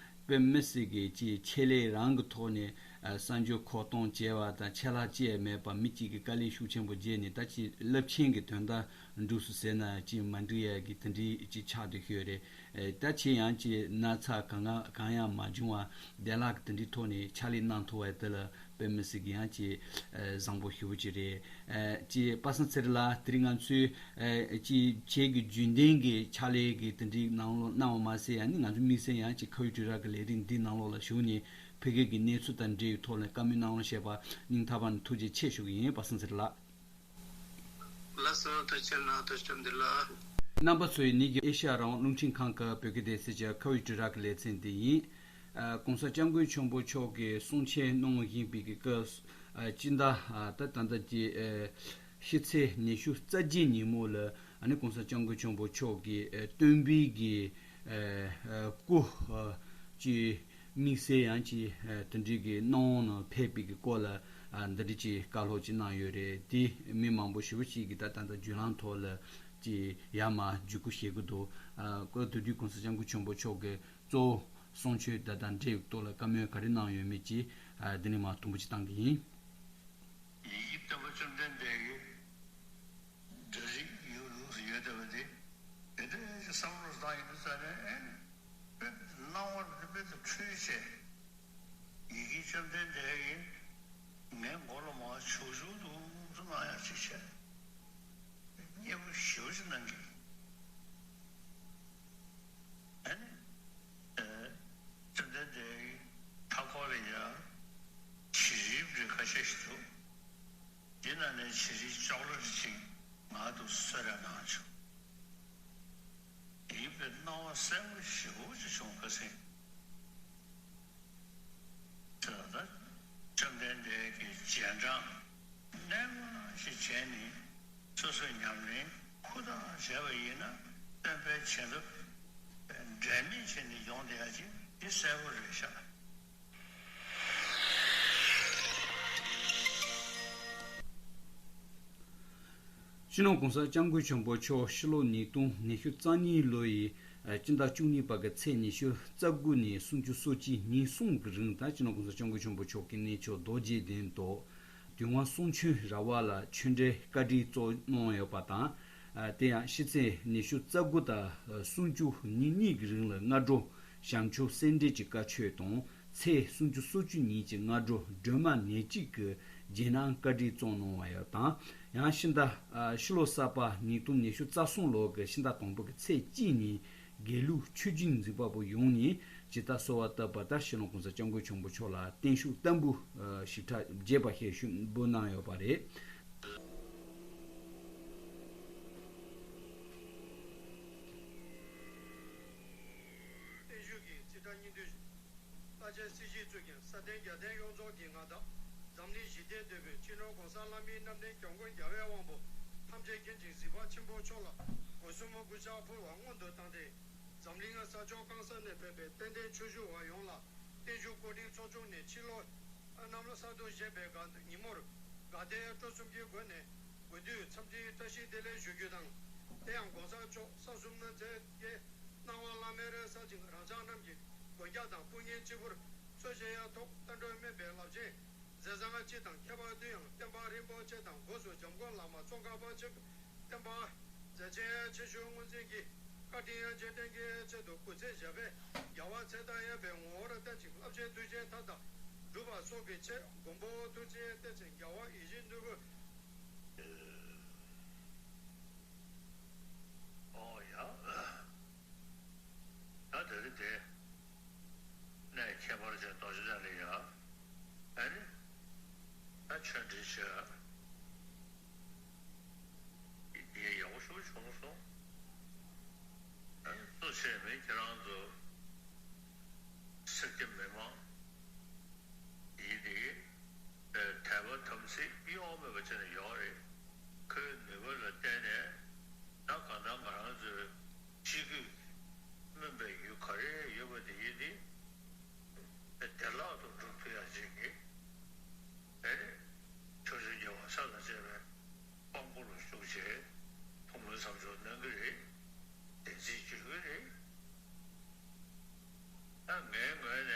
དཔེ་མི་སྲིད་གི་ཅིག་ཆེད་ལས་རང་གི་ཐོག་ནས་ཨ་གསར་འགྱུར་མཁོ་གཏོང་བྱས་པ་དང་ཆད་ལྷག་བཅས་མེད་པ་མི་གཅིག་གི་དཀའ་ལས་ཤུགས་ཆེན་པོ་བརྒྱབ་ནས་ད་ཅིག་རླབས་ཆེན་གྱི་དོན་དག་འགྲུབ་སོང་ཟེར་ན་ཅིག་མ་འགྲིག་ཡག་གི་དེ་འདྲའི་ཅིག་ཆགས་བསྡད་ཡོད་རེད། ཨེ་ད་ཁྱེད་ཡང་ཅིག་ན་ཚ་གང་གང་ཡང་མ་བྱུང་བ་བདེ་བླག་གི་དེ་འདྲའི་ཐོག་ནས་ཕྱག་ལས་གནང་ཐུབ་པ་དེ་ལ་དཔེ་མི་སྲིད་གི་ཡང་ཅིག་ཨེ་བཟང་པོ་ཞེ་པོ་ཅིག་རེད། ཨེ་ཅིག་པ་སངས་ཚེ་རིང་ལགས་དེ་རིང་ང་ཚོའི་ཨེ་ཅིག་ཁྱེད་ཀྱི་རྒྱུན་ལྡན་གྱི་ཕྱག་ལས་ཀྱི་དེ་འདྲའི་ནང་ལོགས་གནང་བ་མ་ཟད་ཡང་ནི་ང་ཚོ་དམིགས་བསལ་ཡང་ཅིག་ཁ་ཡོད་དྲིལ་བསྒྲགས་ཀྱི་ལས་རིམ་འདི་ནང་ལོགས་ལ་ཞུགས་ནས་ཕ་གི་གི་གནས་ཚུལ་དང་འབྲེལ་བའི་ཐོག་ནས་བཀའ་མོལ་གནང་རོགས་ཞེས་པ་སྙིང་ཐག་པ་ནས་ཐུགས་རྗེ་ཆེ་ཞུ་གི་ཡིན་པ་སངས་ཚེ་རིང་ལགས། ལགས་སོ་ཐུགས་རྗེ་གནང་ཐུགས་རྗེ་ཆེ་འདི་ལ། རྣམ་པ་ཚོས་ཉིད་ཀྱི་ཨེ་ཤ་ཡ་རང་དབང་རླུང་འཕྲིན་ཁང་གི་བོད་སྐད་སྡེ་ཚན་གྱི་ཁ་ཡོད་དྲིལ་བསྒྲགས་ཀྱི་ལེ་ཚན་འདི་ཡིན། ཨ་༸གོང་ས་༸སྐྱབས་མགོན་ཆེན་པོ་མཆོག་གིས་གསུང་ཆོས་གནང་བཞིན་པའི་གི་སྐབས་ཨ་སྤྱི་ཟླ་ཨ་ད་ད་ལྟ་གི་ཨ་ཕྱི་ཚེས་ཉི་ཤུ་རྩ་བརྒྱད་ཉིན་མོ་ལ་ཨ་ནི་༸གོང་ས་༸སྐྱབས་མགོན་ཆེན་པོ་མཆོག་གིས་ཨ་སྟོན་པའི་གི་ཨ་ཨ་སྐུ་ཨ་ཀྱི་དམིགས་བསལ་ཡང་ཅིག་ཨ་དེ་འདྲའི་གི་སྣང་བ་ནང་ཕེབས་པའི་གི་སྐོར་ལ་ཨ་འདི་འདྲ་ཅིག་བཀའ་སློབ་ཅིག་གནང་ཡོད་རེད། དེ་མི་མང་པོ་ཞེ་པོ་ཅིག་གིས་ད་ད་ལྟ་བརྒྱུད་ལམ་ཐོག་ལ་ཅིག་ཡར་མར་བརྒྱུད་སྐུར་བྱེད་ཀྱི་འདུག་ཨ་སྐུ་དུས་དུས་༸གོང་ས་༸སྐྱབས་མགོན་ཆེན་པོ་མཆོག་གིས་གཙོ་བོ་གསུང་ཆོས་དེ་དང་འབྲེལ་བའི་ཐོག་ལ་བཀའ་མོལ་ག་རེ་གནང་ཡོད་མེད་ཅིག་ཨ་འདི་ནས་མར་དུམ་བུ་ཅིག་བཏང་གི་ཡིན། ཡིད་ཀྱི་སྟོན་པ་བཅོམ་ལྡན་འདས་ཀྱི་འདྲ་རིགས་ཡོད་ཡོད་བསྡད་པ་དེ་དེ་འདྲ་ཞིག་བསམ་བློ་བཏང་ཡོང་དུས་ཙ་ནས་ཨེ་དཔེ་སྣང་བ་དེ་དཔེ་ཚོ་འཁྲུལ་བྱས། ཡིད་ཀྱི་བཅོམ་ལྡན་འདས་ཀྱིས་ངའི་མགོ་ལ་མར་བྱུག་བྱུག་འདུག་ཚུར་གནང་ཡག་ཅིག་བྱས། མཉེས་པོ་ཞེ་པོ་ཅིག་གནང་གི། ཨ་ནི། ཨ་བཅོམ་ལྡན་འདས་ཀྱི་མཐའ་འཁོར་ལ་ཡང་བྱི་རིལ་བུ་ཁ་ཤས་ཤིག་འདུག་དེ་ནང་ནས་བྱི་རིལ་ཅོག་ལེ་ཊི་ཅིག་ང་ཚོར་གསོལ་རས་གནང་བྱུང་། དེའི་དཔེ་སྣང་བ་གསལ་པོ་ཞེ་པོ་ཅིག་བྱུང་ཁ་སང་། ད་ལྟ་བཅོམ་ལྡན་འདས་ཀྱི་རྗེས་འབྲང་རྣལ་མ་ཞིག་བྱས་ནས་སོ་སོའི་ཉམས་ལེན་ཧུར་ཐག་བྱས་པ་ཡིན་ན་སྟོན་པའི་བྱིན་རླབས་འབྲལ་མེད་བྱས་ནས་ཡོང་བསྡད་ཡ་ཅིག་འདི་གསལ་པོ་རེད་ཤག་སྤྱི་ནོར་༸གོང་ས་༸སྐྱབས་མགོན་ཆེན་པོ་མཆོག་ཕྱི་ལོ་ཉིས་སྟོང་ཉི་ཤུ་རྩ་གཉིས་ལོ་ཡི་ཨ་སྤྱི་ཟླ་བཅུ་གཉིས་པ་གི་ཚེས་ཉི་ཤུ་རྩ་དགུ་ནས་སུམ་ཅུ་སོ་གཅིག་ཉིན་གསུམ་གྱི་རིང་ད་སྤྱི་ནོར་༸གོང་ས་༸སྐྱབས་མགོན་ཆེན་པོ་མཆོག་གི་གནས་མཆོག་རྡོ་རྗེ་གདན་དུ་དུས་དབང་གསུང་ཆོས་ར་བ་ལ་ཆོས་འབྲེལ་བཀའ་དྲིན་སྩོལ་གནང་ཡོད་པ་དང་། ཨ་དེ་ཡང་ཕྱི་ཚེས་ཉི་ཤུ་རྩ་དགུ་དང་སུམ་ཅུ་ཉིན་གཉིས་ཀྱི་རིང་ལ་སྔ་དྲོ་བྱམས་ཆོས་སེ་འབྲས་ཀྱི་བཀའ་ཆོས་དང་། ཚེས་སུམ་ཅུ་སོ་བཅུ་ཉིན་གྱི་སྔ་དྲོ་སྒྲོལ་མ་ནས་གཅིག་གི་རྗེས་གནང་བཀའ་དྲིན་སྩོལ་གནང་བ་ཡོད་དང་། ཡང་ཕྱི་ཟླ་ཨ་ཕྱི་ལོ་གསར་པ་ཉིས་སྟོང་ཉི་ཤུ་རྩ་གསུམ་ལོ་གི་ཕྱི་ཟླ་དང་པོ་གི་ཚེས་གཅིག་ཉིན་དགེ་ལུགས་ཆོས་བརྒྱུད་འཛིན་པ་པོ་ཡོངས་ནས་ཇི་ལྟར་གསོལ་བ་བཏབ་པ་ལྟར་སྤྱི་ནོར་༸གོང་ས་༸སྐྱབས་མགོན་ཆེན་པོ་མཆོག་ལ་བརྟན་བཞུགས་བརྟན་པོ་ཨ་ཞིབ་ཕྲ་རྒྱས་པ་ཞིག་ཞུ་འབུལ་གནང་ཡོད་པ་རེད། བརྟན་བཞུགས་ཀྱི་རྩིས་ཁྲ་སྙིང་བསྡུས་ཤིག་བླ་ཆེན་སྲིད་ཞིའི་གཙུག་རྒྱན་སྲ་བརྟན་རྒྱལ་བསྟན་གཡུ་མཚོ་གི་མངའ་བདག་འཛམ་གླིང་ཞི་བདེའི་དོན་ཕུལ་སྤྱི་ནོར་༸གོང་ས་ལྷ་མིའི་རྣམ་འདྲེན་༸སྐྱབས་མགོན་རྒྱལ་བའི་དབང་པོ་ཐམས་ཅད་མཁྱེན་ཅིང་གཟིགས་པ་ཆེན་པོ་མཆོག་ལ་སྒོ་གསུམ་སྐུ་ཕྱག་ཕུལ་བ་སྔོན་དུ་བཏང་སྟེ། འཛམ་གླིང་ས་ཕྱོགས་གང་ས་ནས་ཕེབས་པའི་དཔལ་ལྡན་ཆོས་ཞུ་བ་ཡོངས་ལ་བརྟན་བཞུགས་སྐུ་ཕྲེང་ཚོགས་ཆུང་ནས་ཕྱི་ལོ་གནམ་ལོ་གསར་དུ་བཞད་པའི་སྒང་དུ་ཉིན་མོར་དགའ་དད་སྤྲོ་གསུམ་གྱི་སྒོ་ནས་དགུན་དུས་འཚམས་འདྲིའི་བཀྲ་ཤིས་བདེ་ལེགས་ཞུ་རྒྱུ་དང་། དེ་ཡང་༸གོང་ས་མཆོག་ས་གསུམ་སྣང་མཛད་ཀྱི་སྣང་བ་བླ་མེད་རེ་གསལ་ཅིང་རང་ཅག་རྣམས་ཀྱི་མགོན་སྐྱབས་དང་དཔུང་གཉེན་གཅིག་པུར་འཚོ་བྱེད་ཡ་ཐོག་བསྟན་འགྲོར་སྨན་པའི་རླབས་ཆེན་མཛད་བཟང་སྤྱི་དང་ཁྱད་པར་དུ་ཡང་བསྟན་པ་རིན་པོ་ཆེ་དང་སྒོས་སུ་འཇམ་མགོན་བླ་མ་ཙོང་ཁ་པ་ཆེན་པོའི་བསྟན་པ་མཛད་ཆེན་ཆེ་ཞུ་ངོས་འཛིན་གྱི་བཀའ་དྲིན་ཡར་རྒྱས་བསྟན་རྒྱུའི་ཆེད་དུ་སྐུ་ཚེ་ཞབས་པད་རྒྱལ་བ་ཚེ་དང་ཡངས་པའི་ངོ་བོར་བརྟན་ཅིང་རླབས་ཆེན་དུས་ཆེན་མཐའ་དག་འགྲུབ་པ་སོགས་ཀྱི་ཆེད་མགོན་པོ་ཐུགས་རྗེའི་གཏེར་ཆེན་རྒྱལ་བ་ཡིད་བཞིན་ནོར་བུ། ཨོ་ཡ། ད་དེ་རིང་དེ་གནས་ཁྱད་པར་ཅན་རྡོ་རྗེ་གདན་ལ་ཡ། ཨ་ནི། ད་ཆོས་འབྲེལ་བྱས། ཚིག་གཡོ་བ་མེད་པ་བྱས་ནས་ཡོད་རེད། ཁོའི་ནུས་པ་ལ་བརྟེན་ནས་ད་གང་ལྟར་ང་རང་ཚོའི་གཅིག་གིས་སྨིན་པའི་ཡུལ་ག་རེ་ཡོད་པ་དེ་ཡིན་ཏེ། བདེ་བླག་ཏུ་འགྲུབ་ཐུབ་ཡ་ཅིག་གི་ཨེ་ནི་ཕྱོགས་བཅུའི་རྒྱལ་བ་སྲས་དང་བཅས་པའི་དཔང་པོ་ལ་བཞུགས་བྱས་ཐུགས་སྨོན་མཚམས་སྦྱོར་གནང་གི་རེད། བདེན་ཚིག་བརྗོད་ཀྱི་རེད། ད་ངའི་ངོས་ནས་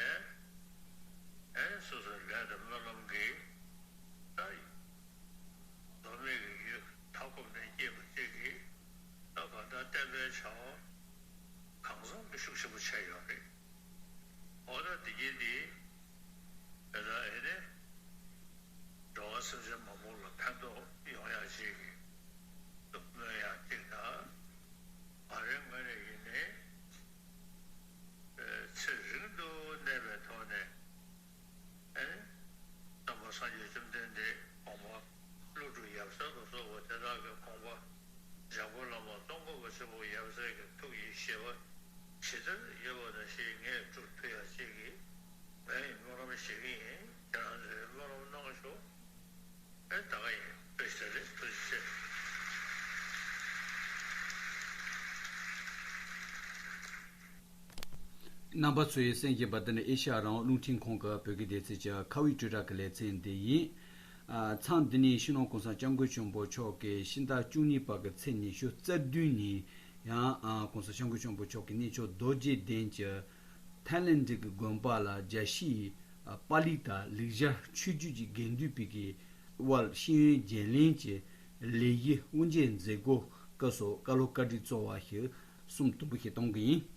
ཨེ་ནི་སོ་སོའི་ལས་དང་སྨོན་ལམ་གྱིས་ད་མདོ་སྨད་ཀྱི་ཡུལ་མཐའ་འཁོབ་ནས་སྐྱེས་པ་གཅིག་གིས་ད་གང་ལྟར་བསྟན་པའི་བྱ་བ་གང་འཚམ་གྱི་ཤུགས་ཆེན་པོ་བྱས་ཡོད་རེད། འོ་ད་འདི་གྱིས་འདི་དེ་ལྟར་ཨེ་ནི་འགྲོ་བ་སེམས་ཅན་མང་པོ་ལ་ཕན་ཐོགས་ཡོང་ཡག་ཅིག་གི་སྨོན་ཡག་ཅིག་དང་། ང་རའི་ངོས་ནས་ཡིན་ནའི་ཚེ་རིང་དུ་གནས་པའི་ཐོག་ནས། ཨེ། དམ་པ་སངས་རྒྱས་བཅོམ་ལྡན་འདས་དགོངས་པ་ཀླུ་སྒྲུབ་ཡབ་སྲས་ལ་སོགས་པ་དེ་དག་གི་དགོངས་པ་འཇམ་མགོན་བླ་མ་ཙོང་ཁ་པ་ཆེན་པོ་ཡབ་སྲས་ཀྱི་ཐུགས་ཀྱི་བཞེད་པ་ཇི་ལྟར་ཡོད་པ་ནང་བཞིན་ངས་སྒྲུབ་ཐུབ་ཡ་ཅིག་གི་ངས་སྨོན་ལམ་བཞེས་ཀྱི་ཡིན། ཁྱེད་རང་ཚོས་སྨོན་ལམ་གནང་ཤོག་ཨེ། ད་ག་ཡིན། བཀྲ་ཤིས་བདེ་ལེགས། ཐུགས་རྗེ་ཆེ། རྣམ་པ་ཚོས་གསན་བཞིན་པ་འདི་ནི་ཨེ་ཤ་ཡ་རང་དབང་རླུང་འཕྲིན་ཁང་གི་བོད་སྐད་སྡེ་ཚན་གྱི་ཁ་བའི་དྲིལ་བསྒྲགས་ཀྱི་ལེ་ཚན་འདི་ཡིན། ཨ། མཚམས་འདི་ནས་སྤྱི་ནོར་༸གོང་ས་༸སྐྱབས་མགོན་ཆེན་པོ་མཆོག་གིས་ཕྱི་ཟླ་བཅུ་གཉིས་པ་གི་ཚེས་ཉི་ཤུ་རྩ་བདུན་ཉིན་ཡང་༸གོང་ས་༸སྐྱབས་མགོན་ཆེན་པོ་མཆོག་གི་གནས་མཆོག་རྡོ་རྗེ་གདན་གྱི་ཐའི་ལེན་ཌི་གི་དགོན་པ་ལ་རྒྱལ་སྤྱིའི་པཱ་ལི་དང་ལེགས་སྦྱར་ཆོས་བརྒྱུད་ཀྱི་དགེ་འདུན་པའི་གི་དབར་ཤེས་ཡོན་བརྗེ་ལེན་གྱི་ལས་གཞི་དབུ་འབྱེད་མཛད་སྒོ་སྐབས་སུ་བཀའ་སློབ་བཀའ་དྲིན་གཙོ་བོ་ཞིག་གསུམ་དུམ་བུ་ཞིག་གཏོང་གི་ཡིན།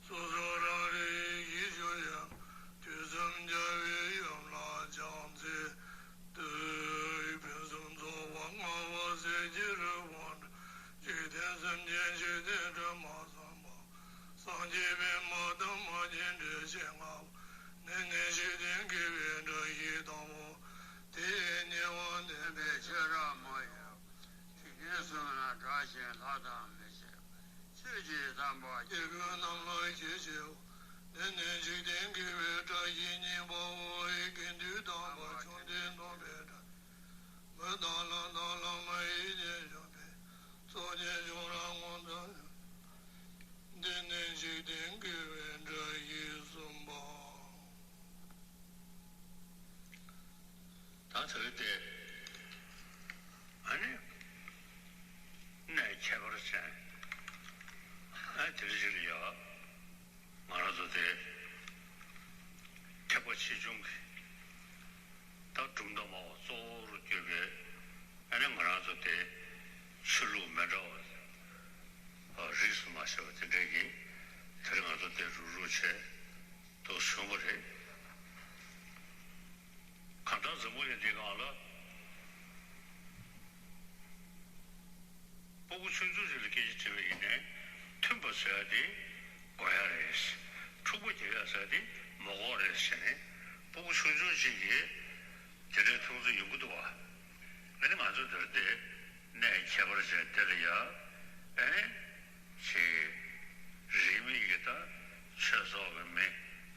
སོ་སོ་རང་རེ་ཡིད་སྤྱོད་ཡང་། དུས་གསུམ་རྒྱལ་བའི་ཡུམ་ལ་ཕྱག་འཚལ་ཏེ། ཕུན་སུམ་ཚོགས་པ་མངའ་བ་གསེར་གྱི་རི་དབང་འཇིག་རྟེན་སེམས་ཅན་འཇིག་རྟེན་དྲི་མ་བསམ་པ། སངས་རྒྱས་པདྨ་དང་མ་སྐྱེས་དྲི་ཞིམ་ལྔ་པོ། ནད་ནི་འཇིག་རྟེན་དགེ་བའི་བཀྲ་ཤིས་དང་པོ། དེ་ཡི་ཉེ་བར་གནས་པའི་ཤེས་རབ་མ་ཡིན་པ། ཇི་སྙེད་གསུམ་ལ་བཀྲ་ཤིས་ལྷ་དང་མི་ཕྱེད་པ། ཆོས་ཀྱི་དམ་པ་སྐྱེས་བུ་རྣམས་ལ་ཞེས་བགྱི་བ། འདི་ནི་འཇིག་རྟེན་དགེ་བའི་བཀྲ་ཤིས་སྙིང་པོའོ། དགེ་འདུན་དམ་པ་བཅོམ་ལྡན་སྟོན་པའི་བཀྲ་ཤིས། མི་དང་ལྷ་དང་ལྷ་མོ་ཡིད་ཀྱིས་བཞུགས་པའི་ཚོགས་ཀྱི་འབྱུང་རབས་མངོན་དུ་གྱུར། འདི་ནི་འཇིག་རྟེན་དགེ་བའི་བཀྲ་ཤིས་གསུམ་པའོ། ད་དེ་རིང་དེ་ཨ་ནི་གནས་ཁྱད་པར་ཅན་ཨ་དེ་རིང་ཞིག་ལ་ཡ་ང་རང་ཚོ་དེ་ཐེག་པ་ཆེ་ཆུང་གི་ད་གྲུབ་མཐའ་སྨྲ་བ་གཙོ་བོར་གྱུར་པའི་ཨ་ནི་ང་རང་ཚོ་དེ་ཆོས་ལུགས་མི་འདྲ་བ་རིས་སུ་མ་ཆད་པ་དེ་འདྲས་ཀྱིས་དེ་རིང་ང་ཚོ་དེ་རུབ་རུབ་བྱས། དུ་བྱུང་བ་རེད། གང་ལྟར་འཛམ་བུ་གླིང་འདིའི་སྒང་ལ་སྤུ་གུ་ཆུང་ཆུང་ཞིག་ལ་སྐད་ཆ་དྲིས་པ་ཡིན་ནའི་མཐུན་པ་བཟོ་ཡ་དེ་དགོས་ཡ་རེད། འཁྲུག་པ་རྒྱག་ཡ་བཟོ་ཡ་དེ་མ་དགོས་རེད་ཟེར་ནས་སྤུ་གུ་ཆུང་ཆུང་ཅིག་གིས་དེ་འདྲའི་མཐོང་ཚུལ་ཡོང་གི་འདུག་བ། ཨ་ནི་ང་ཚོ་འདིར་དེ་གནས་ཁྱད་པར་ཅན་དེ་ལ་ཡ་ཨ་ནི། ཅིག་རིས་མེད་ཀྱི་ད་ཆོས་ཚོགས་ཀྱི་མི་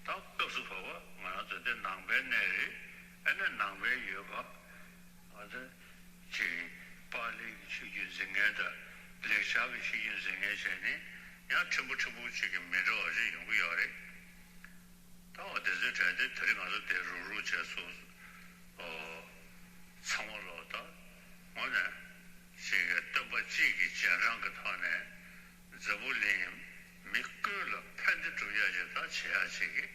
ད་སྐབས་སུ་བབ་པ་ང་རང་ཚོ་འདི་ནང་པའི་གནས་རེད། ཨ་ནི་ནང་པའི་ཡུལ་ཁག་ང་ཚོ་ཅིག་པཱ་ལིའི་ཆོས་བརྒྱུད་འཛིན་མཁན་དང་ལེགས་སྦྱར་གྱི་ཆོས་བརྒྱུད་འཛིན་མཁན་བྱས་ནས་ཡང་ཕྲན་བུ་ཕྲན་བུ་ཅིག་གི་མི་འདྲ་བ་ཞིག་ཡོང་གི་ཡོད་རེད། ད་འོ་དེ་ཚོའི་གྲས་དེ་དེ་རིང་ང་ཚོ་དེ་རུབ་རུབ་བྱས་སོང་། ཨོ། ཚང་མ་ལོག་ད་དངོས་གནས་ཅིག་གི་སྟོན་པ་གཅིག་གི་རྗེས་འབྲང་གི་ཐོག་ནས་འཛམ་བུ་གླིང་མི་ཀུན་ལ་ཕན་བདེ་སྒྲུབ་ཡ་ཅིག་ད་བྱེད་ཡ་ཅིག་གི་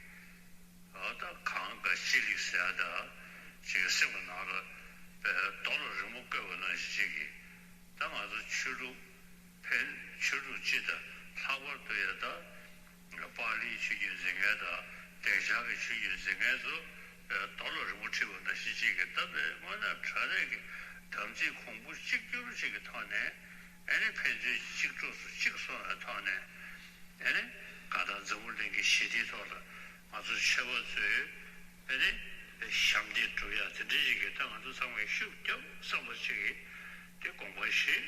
ཨོ་ད་གང་ག་ཅི་ལིག་ཟེར་ཡ་ད་ཅིག་གི་སེམས་ཀྱི་ནང་ལ་རྡོ་ལ་རི་མོ་བརྐོས་པ་ནང་བཞིན་ཅིག་གི་ད་ང་ཚོ་ཆོས་ལུགས། ཕན་ཆོས་ལུགས་སྤྱི་དང་ལྷག་པར་དུ་ཡང་ད་པཱ་ལིའི་ཆོས་བརྒྱུད་འཛིན་མཁན་དང་ལེགས་སྦྱར་གྱི་ཆོས་བརྒྱུད་འཛིན་མཁན་ཚོ་རྡོ་ལ་རི་མོ་བྲིས་པ་འདྲ་ཞིག་ཅིག་གི་ད་དཔེ་དངོས་གནས་དྲང་གནས་ཀྱི་དམ་ཚིག་གོང་བུ་གཅིག་གྱུར་ཅིག་གི་ཐོག་ནས་ཨ་ནི་ཕན་ཚུན་གཅིག་གྲོགས་སུ་གཅིག་སོང་བའི་ཐོག་ནས་ཨ་ནི་གང་ལྟར་འཛམ་བུ་གླིང་གི་ཞི་བདེའི་ཐོག་ལ་ང་ཚོ་ཆོས་པ་ཚོས་ཨ་ནི་ ཞབས་འདེགས་སྒྲུབ་ཡ་དེ་འདྲ་ཞིག་གི་ད་ང་ཚོ་ཚང་མས་ཤུགས་རྒྱབ་བསམ་པ་ཞིག་གིས་དེ་དགོངས་པ་བཞེས།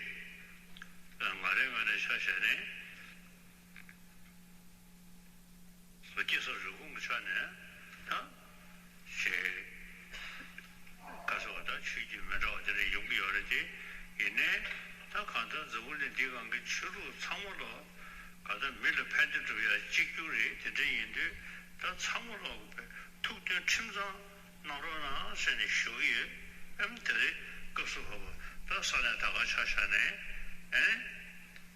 ང་རའི་ངོས་ནས་ཆ་བཞག་ནས། སོ་སྐྱེ་སོགས་རུས་ཁུངས་ཀྱི་ཆ་ནས་ད་ཞེས་བཀའ་ཟེར་བ་དང་ཆོས་བརྒྱུད་མི་འདྲ་བ་དེ་འདྲ་ཡོང་གི་ཡོད་རེད་དེ། ཡིན་ནའི་ད་གང་ལྟར་འཛམ་བུ་གླིང་འདི་སྒང་གི་ཆོས་ལུགས་ཚང་མ་ལོ་གང་ལྟར་མི་ལ་ཕན་བདེ་སྒྲུབ་ཡ་གཅིག་གྱུར་རེད། དེ་འདྲ་ཡིན་དུས་ད་ཚང་མ་ལོ་ཐུགས་མཐུན་ཁྲིམས་གཙང་གནང་རོགས་གནང་ཟེར་ནས་ཞུ་གི་ཡོད། ཨེམ་དེ་རིང་སྐབས་སུ་བབ་པ་ད་ས་གནས་ད་ག་ཆ་བཞག་ནས་ཨེ་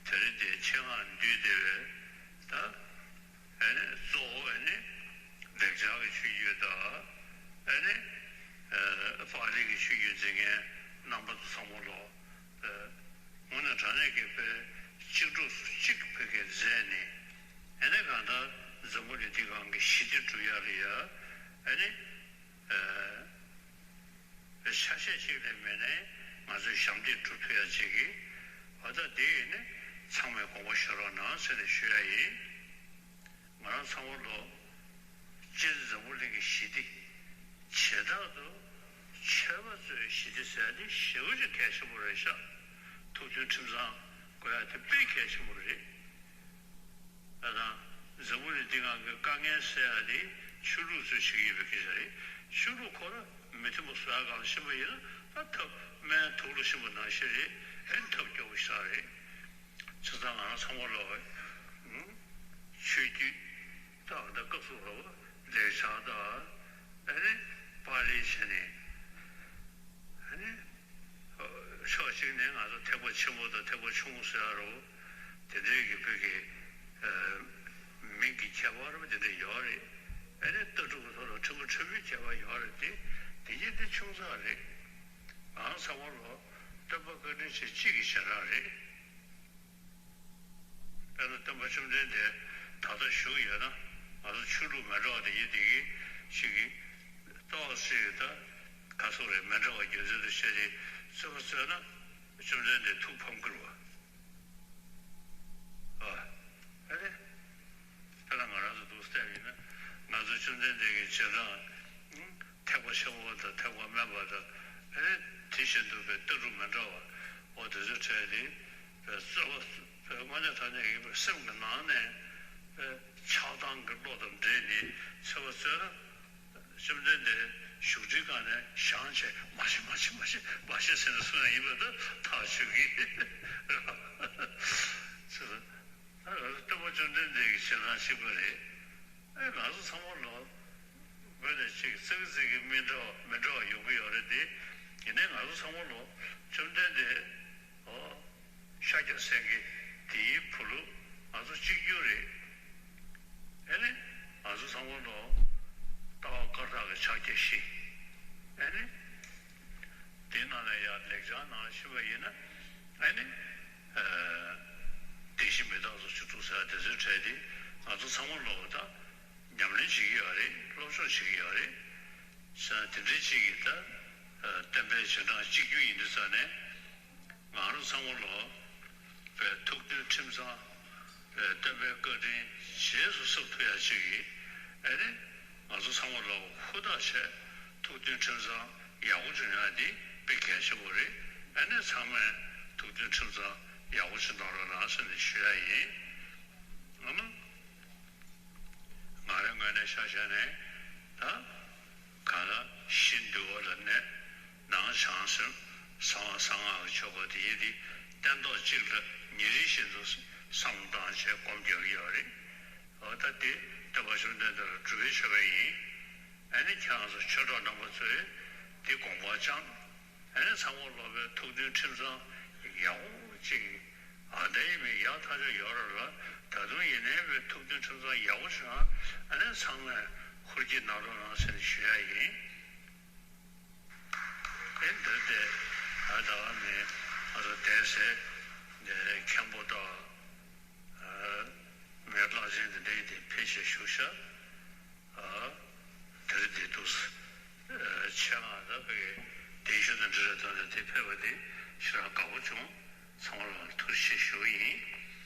དེ་རིང་དེ་ཆེད་མངགས་འདུས་བསྡད་པའི་ད། ཨ་ནི་གཙོ་བོ་ཨ་ནི་ལེགས་སྦྱར་གྱི་ཆོས་བརྒྱུད་དང་། ཨ་ནི་ཨ་པཱ་ལི་གི་ཆོས་བརྒྱུད་འཛིན་མཁན་རྣམ་པ་ཚོ་ཚང་མ་ལོ། ཨ་དངོས་གནས་དྲང་གནས་ཀྱི་དཔེ་གཅིག་གྲོགས་སུ་གཅིག་བོད་སྐད་མཛད་ནས། ཨ་ནི་གང་ལྟར་འཛམ་བུ་གླིང་འདི་སྒང་གི་ཞི་བདེ་སྒྲུབ་ཡ་ལ་ཡ། ཨ་ནི་ཨ། ཆ་ཤས་གཅིག་ལས་མེད་ནའི་ང་ཚོས་ཞབས་འདེགས་སྒྲུབ་ཐུབ་ཡ་གཅིག་གིས། འོ་ད་དེ་ཡིན་ནི་ཚང་མས་དགོངས་པ་བཞེས་རོགས་གནང་ཟེར་ནས་ཞུ་ཡ་ཡིན། ང་རང་ཚང་མ་ལོ་སྤྱིར་འཛམ་བུ་གླིང་གི་ཞི་བདེ། བྱེ་བྲག་ཏུ་ཆོས་པ་ཚོའི་ཞི་བདེ་ཟེར་ཡ་དེ་ཞེ་པོ་ཅིག་གལ་ཆེན་པོ་རེད་ཤག་ཐུགས་མཐུན་ཁྲིམས་གཙང་དགོས་ཡ་དེ་དཔེ་གལ་ཆེན་པོ་རེད། ཨ་དང་། འཛམ་བུ་གླིང་འདི་སྒང་གི་དཀའ་ངལ་སེལ་ཡ་དེ་ཆོས་ལུགས་ཚོས་བྱེད་ཀྱི་ཡོད་པའི་སྐད་ཆ་རེད། ཆོས་ལུགས་ཁོ་རང་མི་མཐུན་པ་བཟོ་ཡ་སྒང་ལ་ཕྱིན་པ་ཡིན་ན་ད་ཐབས་སྨན་དུག་ལ་ཕྱིན་པ་ནང་བཞིན་རེད། ཨེ་ཐབས་སྐྱོ་པོ་ཞིག་རེད། བྱས་ཙང་ང་རང་ཚང་མ་ལོ། ཨུ། ཆོས་བརྒྱུད་དང་ད་སྐབས་སུ་བབ་པ་ལེགས་སྦྱར་དང་། ཨ་ནི་པཱ་ལི་བྱས་ནས། ཨ་ནི། ཕྱོགས་གཅིག་ནས་ང་ཚོ་ཐེག་པ་ཆེན་པོ་དང་ཐེག་པ་ཆུང་ངུ་ཟེར་ཡ་རོ། དེ་འདྲའི་གི་བོད་ཀྱི་ཨ་མིང་གི་ཁྱད་པར་དེ་འདྲ་ཡོད་རེད། ཨ་ནི་ལྟ་གྲུབ་ཀྱི་ཐོག་ལ་ཕྲན་བུ་ཕྲན་བུའི་ཁྱད་པར་ཡོད་རེད་དེ། དེ་གྱིས་དེ་ཆུང་ཙག་རེད། ང་ཚང་མ་ལོ་སྟོན་པ་བཀའ་དྲིན་ཆེ་གཅིག་གི་བྱེ་བྲག་རེད། དཔེར་ན་སྟོན་པ་བཅོམ་ལྡན་འདས་ད་ལྟ་བཞུགས་ཡོད་ན། ང་ཚོ་ཆོས་ལུགས་མི་འདྲ་བ་དེ་ཡིན་དེ་གི་ཞིག་གི་ཏོག་ཙམ་ད་ག་སོག་རེད། མི་འདྲ་བ་རྒྱུ་མཚན་དུ་བཤད་དེ་རྩོད་པ་རྩོད་ན། བཅོམ་ལྡན་འདས་ཐུགས་ཕམ་ཁུར་བ། ཨ། ཨ་རེ། དཔེར་ན་ང་རང་ཚོ་འདུག་བལྟས་ཡིན་ན། ང་ཚོ་བཅོམ་ལྡན་འདས་ཀྱི་རྗེས་འབྲང་། ཐེག་པ་ཆེན་པོ་དང་ཐེག་པ་དམན་པ་དང་། ཨ་རེ། དེ་བཞིན་དུ་པའི་ལྟ་གྲུབ་མི་འདྲ་བ། འོ་དེ་ཚོའི་གྲས་དེ། པའི་རྩོད་པ། པའི་དངོས་གནས་དྲང་གནས་ཡིན་པའི་སེམས་ཀྱི་ནང་ནས། པའི་ཆགས་སྡང་གི་བློ་དང་འདྲེས་ནས་རྩོད་པ་རྩོད་ན། བཅོམ་ལྡན་འདས་བཞུགས་ཁྲིའི་སྒང་ནས་བཞེངས་བྱས་མ་བྱེད་མ་བྱེད་མ་བྱེད་མ་བྱེད་ཟེར་ནས་གསུང་ཡ་ཡིན་པ་ད་ཐག་ཆོད་ཀྱི། ཨ་སྟོན་པ་བཅོམ་ལྡན་འདས་ཀྱི་རྗེས་འབྲང་གཅིག་པ་རེད། ཨེ་ང་ཚོ་ཚང་མ་ལོ། དངོས་གནས་ཅིག་ཙག་ཙིག་གི་མི་འདྲ་བ་མི་འདྲ་བ་ཡོང་གི་ཡོད་རེད་དེ། ཡིན་ནའི་ང་ཚོ་ཚང་མ་ལོ་བཅོམ་ལྡན་འདས། ཨོ། ཤཱཀྱ་སེང་གེ་དེའི་བུ་ལུག་ང་ཚོ་གཅིག་གྱུར་རེད། ཨེ་ནི། ང་ཚོ་ཚང་མ་ལོ། ལྟ་བ་བཀར་ཐག་གི་ཕྱག་རྒྱ་བཞི། ཨེ་ནི། དེ་ནང་ལ་ཡང་ལེགས་སྦྱར་ནང་ལ་ཞུས་པ་ཡིན་ན། ཨེ་ནི། ཨ། བདེན་བཞི་མི་རྟག་སོགས་བཅུ་དྲུག་ཟེར་བ་དེ་ཚོའི་གྲས་དེ་ང་ཚོ་ཚང་མ་ལོ་ད་ཉམས་ལེན་བྱེད་ཀྱི་ཡོད་རེད། སློབ་སྦྱོང་བྱེད་ཀྱི་ཡོད་རེད། ས་དེ་འདྲའི་ཅིག་གིས་ད། ཨ། བསྟན་པའི་རྗེས་འབྲང་གཅིག་གྱུར་ཡིན་དུས་ཙང་ནས། ང་རང་ཚང་མ་ལོ། པའི་ཐུགས་མཐུན་ཁྲིམས་གཙང་། པའི་བསྟན་པའི་བཀའ་དྲིན་རྗེས་སུ་གསབ་ཐུབ་ཡ་ཅིག་གིས། ཨེ་ནི། ང་ཚོ་ཚང་མ་ལོ་ཧུར་ཐག་བྱས་ཐུགས་མཐུན་ཁྲིམས་གཙང་ཡག་པོ་བྱུང་ཡ་འདི་དཔེ་གལ་ཆེན་པོ་རེད། ཨེ་ནི་ཚང་མས་ཐུགས་མཐུན་ཁྲིམས་གཙང་ཡག་པོ་ཅིག་གནང་རོགས་གནང་ཟེར་ནས་ཞུ་ཡ་ཡིན། ཨ་མ། ང་རའི་ངོས་ནས་ཆ་བཞག་ནས་ད། གང་ལ་ཕྱི་འདུལ་བ་ལ་གནས། ནང་བྱང་སེམས་གསང་བ་གསང་སྔགས་ཀྱི་ཆོ་ག་དེ་ཡི་དེ་སྟན་ཐོག་གཅིག་ལ་ཉིན་རེ་བཞིན་དུ་བསམ་བློ་བཏང་བྱས་སྒོམ་རྒྱག་གི་ཡོད་རེད། འོ་ད་དེ་སྟོན་པ་བཅོམ་ལྡན་འདས་ལ་སྒྲུབ་པའི་མཆོད་པ་ཡིན། ཨ་ནི་ཁྱེད་རང་ཚོ་ཆོས་གྲོགས་རྣམ་པ་ཚོས་དེ་དགོངས་པ་བཅངས། ཨ་ནི་ཚང་མ་ལོ་པའི་ཐུགས་མཐུན་ཁྲིམས་གཙང་ཡག་པོ་ཅིག་ཨ་འདྲ་ཡིན་མིན་ཡག་ཐག་ཆོད་ཡོད་རེད་ལ། ད་དུང་ཡིན་ནའི་པའི་ཐུགས་མཐུན་ཁྲིམས་གཙང་ཡག་པོ་བྱུང་ཨ་ནི་ཚང་མས་ཧུར་གྱིས་གནང་རོགས་གནང་ཟེར་ནས་ཞུ་ཡ་ཡིན། ཨེ་འདིར་དེ་ཨ་ད་བ་མི་ཨ་རུ་དེ་སེ་མཁན་པོ་དང་། མི་བླ་ཆེན་དེ་འདྲའི་དེ་ཕེབས་བྱས་བཞུགས་ཤག་ཨ། དེར་བསྡད་འདུག་ཆེད་མངགས་ད་བོད་ཀྱི་གདན་ཞུ་དང་འབྲེལ་བའི་ཐོག་ནས་དེ་ཕེབས་པ་དེ་ཞེ་དྲག་དགའ་པོ་བྱུང་། ཚང་མ་ལ་ཐུགས་རྗེ་ཆེ་ཞུ་གི་ཡིན།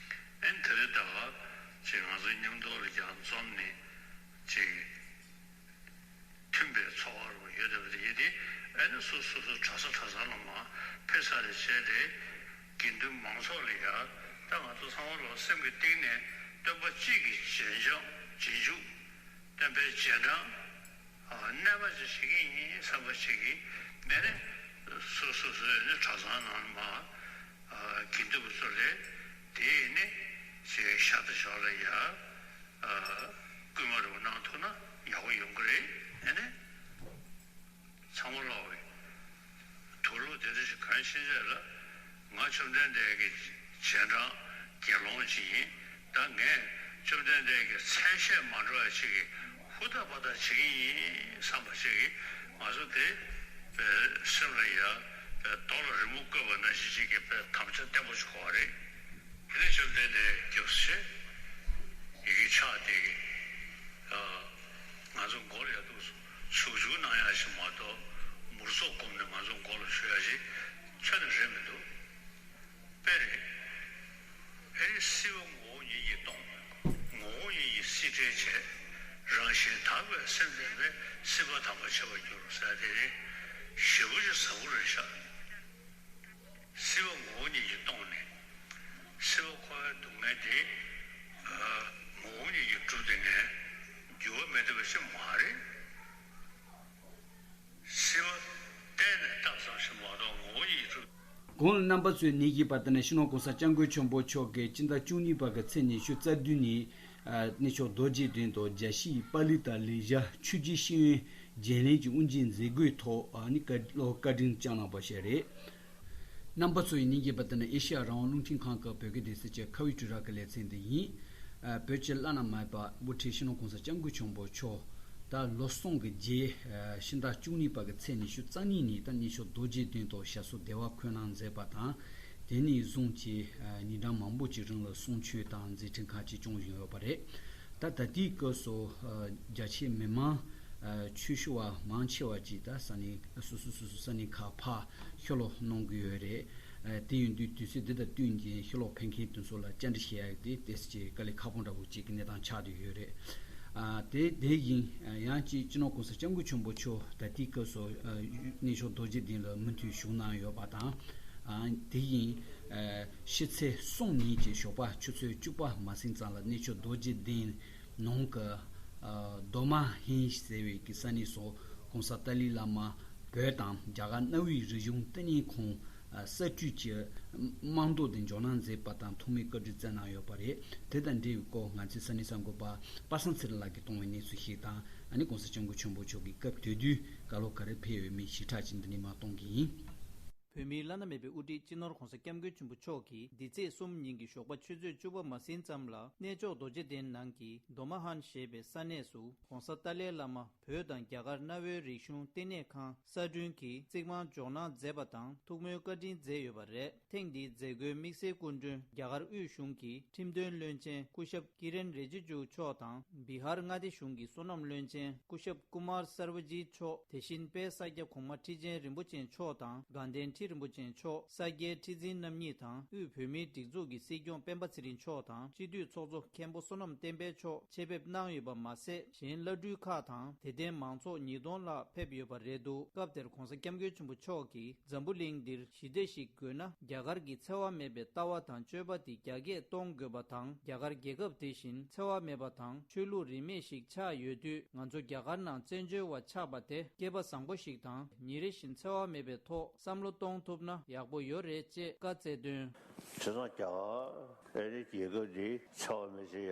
ཨེ་དེ་རིང་ད་ག་ཅིག་ང་ཚོ་མཉམ་དུ་ལ་ཀྱང་འཛོམས་ནས་ཅིག་མཐུན་པའི་འཚོ་བ་རུ་ཡོད་བསྡད་པ་དེ་ཡིན་ཏེ། ཨ་ནི་སོ་སོ་སོ་གྲྭ་ས་གྲྭ་ཚང་ལ་མར་ཕེབས་ཚར་རེ་བྱས་ཏེ། དགེ་འདུན་མང་ཚོགས་ལ་ཡ། ད་ང་ཚོ་ཚང་མ་ལོ་སེམས་ཀྱི་གཏིང་ནས་སྟོན་པ་གཅིག་གི་རྗེས་འཇོག་རྗེས་འཇུག་སྟོན་པའི་རྗེས་འབྲང་རྣལ་མ་ཅིག་བྱེད་ཀྱི་ཡིན་བསམ་པ་ཞིག་གིས་མེད་ནས། སོ་སོ་སོའི་ནི་གྲྭ་ཚང་ནང་མར་དགེ་འདུན་པ་ཚོ་ལས་དེ་ནི་ཞེས་ཤ་སྟག་ཞོག་ལ་ཡ། སྐུལ་མ་རུ་གནང་ཐུབ་ན་ཡག་པོ་ཡོང་གི་རེད། ཨ་ནི། ཚང་མ་ལོག་གི་དུག་ལོག་དེ་འདྲ་ཞིག་གང་ཤེས་བྱས་ལ། ང་བཅོམ་ལྡན་འདས་ཀྱི་རྗེས་འབྲང་དགེ་སློང་ཅིག་ཡིན། ད་ངས་བཅོམ་ལྡན་འདས་ཀྱི་མཚན་ཤས་མ་འགྲོ་བ་ཅིག་གི་ཧུར་ཐག་པ་ཐག་བྱེད་ཀྱི་ཡིན་བསམ་པ་ཞིག་གིས་ང་ཚོ་དེ་སེམས་ལ་ཡ་རྡོ་ལ་རི་མོ་བརྐོས་པ་ནང་བཞིན་ཅིག་གི་དམ་བཅའ་བརྟན་པོ་ཞིག་དགོས་པ་རེད། དེ་ནས་བཅོམ་ལྡན་འདས་སྐྱབས་སུ་མཆི། ཡི་གེ་ཕྱག་དེ་གི་ང་ཚོ་མགོ་ལ་ཡ་འདུག་ཟུག་ཆུག་ཆུག་གནང་ཡ་ཞིག་མ་གཏོགས། མུར་ཚོགས་བསྒོམས་ནས་ང་ཚོ་མགོ་ལ་ཞུ་ཡ་ཞིག་ཁྱོན་ནས་རེད་མི་འདུག་དཔེ་རེད། ཨེ་རེད། སྲིད་པ་ངོ་བོ་ཉིད་ཀྱིས་སྟོང་། ངོ་བོ་ཉིད་ཀྱིས་སྲིད་བྲལ་བྱས། རང་བཞིན་དག་པའི་སེམས་ལྡན་པས་སྲིད་པ་དམ་པར་བྱས་པར་འགྱུར་ཟེར་དེ་རེད། ཞེ་པོ་ཅིག་ཟབ་པོ་རེད་ཤག་སྲིད་པ་ངོ་བོ་ཉིད་ཀྱིས་སྟོང་ནས། སྲིད་པ་འཁོར་བའི་སྡུག་བསྔལ་དེ་ངོ་བོ་ཉིད་ཀྱིས་གྲུབ་བསྡད་ནས་འགྱུར་བ་མེད་བསྡད་པ་ཞིག་མ་རེད། སྲིད་པ་གཏན་ནས་བཏགས་ཙམ་ཞིག་མ་གཏོགས་ངོ་བོ་ཉིད་ཀྱིས་གྲུབ། གོང་ལ་རྣམ་པ་ཚོས་གནས་ཀྱི་བར་དུ་ནས་སྤྱི་ནོར་༸གོང་ས་༸སྐྱབས་མགོན་ཆེན་པོ་མཆོག་གིས་སྤྱི་ཟླ་བཅུ་གཉིས་པ་གི་ཚེས་ཉི་ཤུ་རྩ་བདུན་ཉིན། གནས་མཆོག་རྡོ་རྗེ་གདན་དུ་རྒྱལ་སྤྱིའི་པཱ་ལི་ཏཱ་ལེ་ཤ་ཆོས་བརྒྱུད་ཤེས་ཡོན་བརྗེ་ལེན་གྱི་དབུ་འབྱེད་མཛད་སྒོའི་ཐོག་ནི་བཀའ་སློབ་བཀའ་དྲིན་བསྐྱངས་གནང་བ་ཞིག་རེད། རྣམ་པ་ཚོ་ཡིས་ཉིན་གྱི་བར་དུ་ནས་ཨེ་ཤེ་ཡ་རང་དབང་རླུང་འཕྲིན་ཁང་གི་བོད་སྐད་སྡེ་ཚན་གྱི་ཁ་བའི་དྲིལ་བསྒྲགས་ཀྱི་ལེ་ཚན་འདི་ཡིན། བོད་ཀྱི་བླ་ན་མེད་པ་དབུ་ཁྲིད་སྤྱི་ནོར་༸གོང་ས་༸སྐྱབས་མགོན་ཆེན་པོ་མཆོག་ད་ལོ་གསུམ་གྱི་རྗེས་ཕྱི་ཟླ་བཅུ་གཉིས་པ་གི་ཚེས་ཉི་ཤུ་རྩ་གཉིས་ཉིན་ད་གནས་མཆོག་རྡོ་རྗེ་གདན་དུ་ཞབས་སོར་བདེ་བར་འཁོད་གནང་མཛད་པ་དང་། དེ་ནས་བཟུང་སྟེ་ཉིན་གྲངས་མང་པོ་ཅིག་རིང་ལ་གསུང་ཆོས་དང་མཛད་འཕྲིན་ཁག་ཅིག་སྐྱོང་བཞིན་ཡོད་པ་རེད། ད་ད་ལྟའི་སྐབས་སུ་རྒྱ་ཆེའི་མི་མང་ཆོས་ཞུ་བ་མང་ཆེ་བ་ཅིག་ད་ས་གནས་སོ་སོ་སོ་སོ་ས་གནས་ཁག་ཕར་ཕྱིར་ལོག་གནང་གི་ཡོད་རེད། དེ་ཡིན་དུས་དུས་ཚོད་འདི་དང་བསྟུན་ཏེ་ཕྱིར་ལོག་ཕེབས་མཁན་དེ་ཚོ་ལ་བཅར་འདྲི་བྱེད་ཡག་དེ་ཏོག་ཙམ་དཀའ་ལས་ཁག་པོ་འདྲ་པོ་ཅིག་གི་གནས་སྟངས་ཆགས་བསྡད་ཡོད་རེད། དེ་དེ་བཞིན་ཡང་ཅིག་སྤྱི་ནོར་༸གོང་ས་༸སྐྱབས་མགོན་ཆེན་པོ་མཆོག་ད་ལྟའི་སྐབས་སུ་གནས་མཆོག་རྡོ་རྗེ་གདན་ལ་མུ་མཐུད་བཞུགས་གནང་ཡོད་པ་དང་། དེ་བཞིན་ཕྱི་ཚེས་གསུམ་ཉིན་གྱི་ཞོགས་པ་ཆུ་ཚོད་བཅུ་པ་མ་ཟིན་ཙམ་ལ་གནས་མཆོག་རྡོ་རྗེ་གདན་ནང་གི་རྡོ་མ་ཧན་ཟེར་བའི་གི་ས་གནས་སུ་༸གོང་ས་ཏཱ་ལའི་བླ་མ་བོད་དང་རྒྱ་གར་གནའ་བོའི་རིག་གཞུང་བསྟི་གནས་ཁང་གསར་སྐྲུན་གྱི་རྨང་རྡོ་དེ་འཇོག་གནང་མཛད་པ་དང་ཐོག་མའི་བཀའ་དྲིན་བསྩལ་གནང་ཡོད་པ་རེད། དེ་དང་འབྲེལ་བའི་སྐོར་ང་ཚོའི་ས་གནས་གསར་འགོད་པ་པ་སངས་ཚེ་རིང་ལགས་ཀྱིས་གཏོང་བའི་གནས་ཚུལ་ཞིག་དང་། ཨ་ནི་༸གོང་ས་༸སྐྱབས་མགོན་ཆེན་པོ་མཆོག་གིས་སྐབས་དེ་དུས་བཀའ་སློབ་ག་རེ་ཕེབས་ཡོད་མེད་ཞིབ་ཕྲ་ཅིག་འདི་ནས་མར་གཏོང་གི་ཡིན། བོད་མིའི་བླ་ན་མེད་པའི་དབུ་ཁྲིད་སྤྱི་ནོར་༸གོང་ས་༸སྐྱབས་མགོན་ཆེན་པོ་མཆོག་གིས་འདི་ཚེས་གསུམ་ཉིན་གྱི་ཞོགས་པ་ཆུ་ཚོད་བཅུ་པ་མ་ཟིན་ཙམ་ལ་གནས་མཆོག་རྡོ་རྗེ་གདན་ནང་གི་རྡོ་མ་ཧན་ཞེས་པའི་ས་གནས་སུ་༸གོང་ས་ཏཱ་ལའི་བླ་མ་བོད་དང་རྒྱ་གར་གནའ་བོའི་རིག་གཞུང་བསྟི་གནས་ཁང་གསར་སྐྲུན་གྱི་རྩིག་རྨང་འཇོག་གནང་མཛད་པ་དང་ཐུགས་སྨོན་བཀའ་དྲིན་མཛད་ཡོད་པ་རེད། ཐེངས་འདིའི་མཛད་སྒོའི་དམིགས་བསལ་སྐུ་མགྲོན་རྒྱ་གར་དབུས་གཞུང་གི་ཁྲིམས་དོན་བློན་ཆེན་སྐུ་ཞབས་ཀི་རེན་རི་ཇི་ཇུ་མཆོག་དང་། བི་ཧར་མངའ་སྡེ་གཞུང་གི་སོ་ནམ་བློན་ཆེན་སྐུ་ཞབས་ཀུ་མར་སར་བ་ཇི་མཆོག་དེ་བཞིན་དཔལ་ས་སྐྱ་གོང་མ་ཁྲི་ཆེན་རིན་པོ་ཆེ་མཆོག་དང་། དགའ་ལྡན་ཁྲི་རིན་པོ་ཆེ་མཆོག་ས་སྐྱའི་ཁྲི་འཛིན་རྣམ་གཉིས་དང་། དབུས་བོད་མིའི་སྒྲིག་འཛུགས་ཀྱི་སྲིད་སྐྱོང་སྤེན་པ་ཚེ་རིང་མཆོག་དང་། སྤྱི་འཐུས་ཚོགས་གཙོ་མཁན་པོ་བསོད་ནམས་བསྟན་འཕེལ་མཆོག་ཆེད་ཕེབས་གནང་ཡོད་པ་མ་ཟད། གཞན་བླ་སྤྲུལ་ཁག་དང་དད་ལྡན་མང་ཚོགས་ཉིས་སྟོང་ལྷག་ཕེབས་ཡོད་པ་རེད་འདུག་སྐབས་དེར་༸གོང་ས་༸སྐྱབས་མགོན་ཆེན་པོ་མཆོག་གིས་འཛམ་བུ་གླིང་འདིར་ཞི་བདེ་ཞིག་དགོས་ན། རྒྱ་གར་གྱི་འཚེ་བ་མེད་པའི་ལྟ་བ་དང་སྤྱོད་པ་དེ་རྒྱ་སྐྱེད་གཏོང་དགོས་པ་དང་། རྒྱ་གར་རྒྱལ་ཁབ་དེ་བཞིན་འཚེ་བ་མེད་པ་དང་ཆོས་ལུགས་རིས་མེད་ཞིག་ཆགས་ཡོད་དུས། ང་ཚོ་རྒྱ་གར་ནང་བཙན་བྱོལ་བ་ཆགས་པ་དེ་སྐལ་པ་བཟང་པོ་ཞིག་དང་། ཉིན་རེ་བཞིན་འཚེ་བ་མེད་པའི་ཐོག་བསམ་བློ་གཏོང་ཐུབ་ན་ཡག་པོ་ཡོད་རེད་ཅེས་བཀའ་སྩལ་དོན། བྱས་ཙང་རྒྱ་གར་ཨ་རིའི་རྒྱལ་ཁབ་འདི་འཚེ་བ་མེད་ཅེས་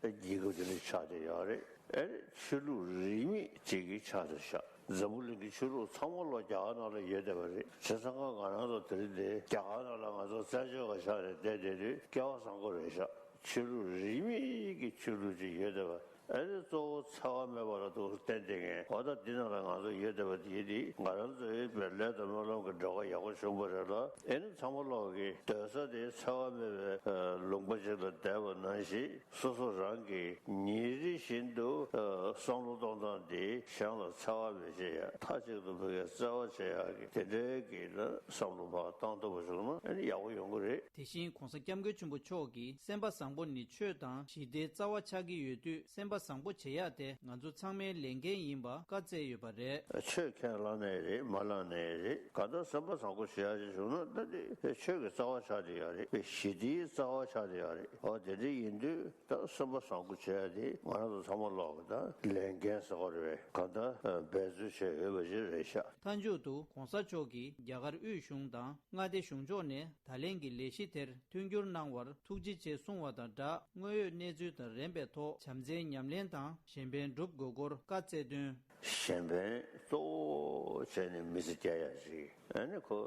ཡག་གི་རྒྱལ་ཁབ་དེ་ལ་ཆགས་བསྡད་ཡོད་རེད། ཨ་རི་ཆོས་ལུགས་རིས་མེད་ཅིག་གི་ཆགས་བསྡད་ཤག་འཛམ་བུ་གླིང་གི་ཆོས་ལུགས་ཚང་མ་ལོ་རྒྱ་གར་ནང་ལ་ཡོད་བསྡད་པ་རེད། བྱས་ཙང་ང་རང་ཚོ་དེ་རིང་འདི་རྒྱ་གར་ནང་ལ་ང་ཚོ་བཙན་བྱོལ་བ་ཆགས་ནས་བསྡད་བསྡད་དུས་སྐལ་བ་བཟང་པོ་རེད་ཤག་ཆོས་ལུགས་རིས་མེད་ཀྱི་ཆོས་ལུགས་ཅིག་ཡོད་བསྡད་པ། ཨ་ནི་གཙོ་བོ་འཚེ་བ་མེད་པ་ལ་འདུག་བསྟན་བསྡད་མཁན། འོ་ད་འདི་ནང་ལ་ང་ཚོ་ཡོད་བསྡད་པ་དེ་ཡིན་དུས་ང་རང་ཚོའི་བའི་ལས་དང་སྨོན་ལམ་གྱི་འབྲེལ་བ་ཡག་པོ་བྱུང་བ་རེད་ལ། ཨ་ནི་ཚང་མ་ལོག་གི་སྡོད་ས་དེ་འཚེ་བ་མེད་པའི་ལུང་པ་ཅིག་ལ་བསྡད་པ་ནང་བཞིན། སོ་སོ་རང་གིས་ཉིན་རེ་བཞིན་དུ་བསམ་བློ་གཏོང་སྟངས་འདི་གཞན་ལ་འཚེ་བ་མི་བྱེད་ཡ། མཐའ་གཅིག་ཏུ་ཕ་གིར་བརྩེ་བ་བྱེད་ཡ་གི་དེ་འདྲའི་གི་ན་བསམ་བློ་ཕར་བཏང་ཐུབ་པ་བྱུང་ན་ཨ་ནི་ཡག་པོ་ཡོང་གི་རེད། དེ་བཞིན་༸གོང་ས་༸སྐྱབས་མགོན་ཆེན་པོ་མཆོག་གིས་སེམས་པ་བཟང་པོ་ནི་ཆོས་དང་ཞི་བདེའི་རྩ་བ་ཆགས་ཀྱི་ཡོད་དུས། སེམས་པ་ བཟང་པོ་བྱེད་ཡག་དེ་ང་ཚོ་ཚང་མའི་ལས་འགན་ཡིན་པ་བཀའ་སྩལ་ཡོད་པ་རེད། ཆོས་ཁས་བླངས་ནའི་རེད། མ་བླངས་ནའི་རེད། གང་ལྟར་སེམས་པ་བཟང་པོ་བྱེད་ཡག་ཅིག་བྱུང་ན་ད་དེ་ཆོས་ཀྱི་རྩ་བ་ཆགས་བསྡད་ཡོད་རེད། ཞི་བདེའི་རྩ་བ་ཆགས་བསྡད་ཡོད་རེད། འོ་དེ་འདྲ་ཡིན་དུས་ད་སེམས་པ་བཟང་པོ་བྱེད་ཡག་དེ་ང་རང་ཚོ་ཚང་མ་ལོག་གི་ད་ལས་འགན་ཟེར་བ་རེད་པས། གང་ལྟར་འབད་རྩོལ་བྱས་ཡོད་པ་ཅིག་རེད་ཤག་མཐའ་མཇུག་ཏུ་༧གོང་ས་མཆོག་གིས་རྒྱ་གར་དབུས་གཞུང་དང་མངའ་སྡེ་གཞུང་ཕྱོགས་ནས་ད་ལན་གྱི་ལས་གཞི་དེར་མཐུན་འགྱུར་གནང་བར་ཐུགས་རྗེ་ཆེ་གསུང་བ་དང་སྦྲགས། དངོས་ཡོད་གནས་ཚུལ་དང་རན་པའི་ཐོག་བྱམས་བརྩེའི་ཉམས་ལེན་དང་གཞན་ཕན་སྒྲུབ་དགོས་སྐོར་བཀའ་སྩལ་དོན། གཞན་ཕན་གཙོ་བོ་བྱས་ནས་མི་ཚེ་སྐྱེལ་ཡག་ཅིག་ཨ་ནི་ཁོ་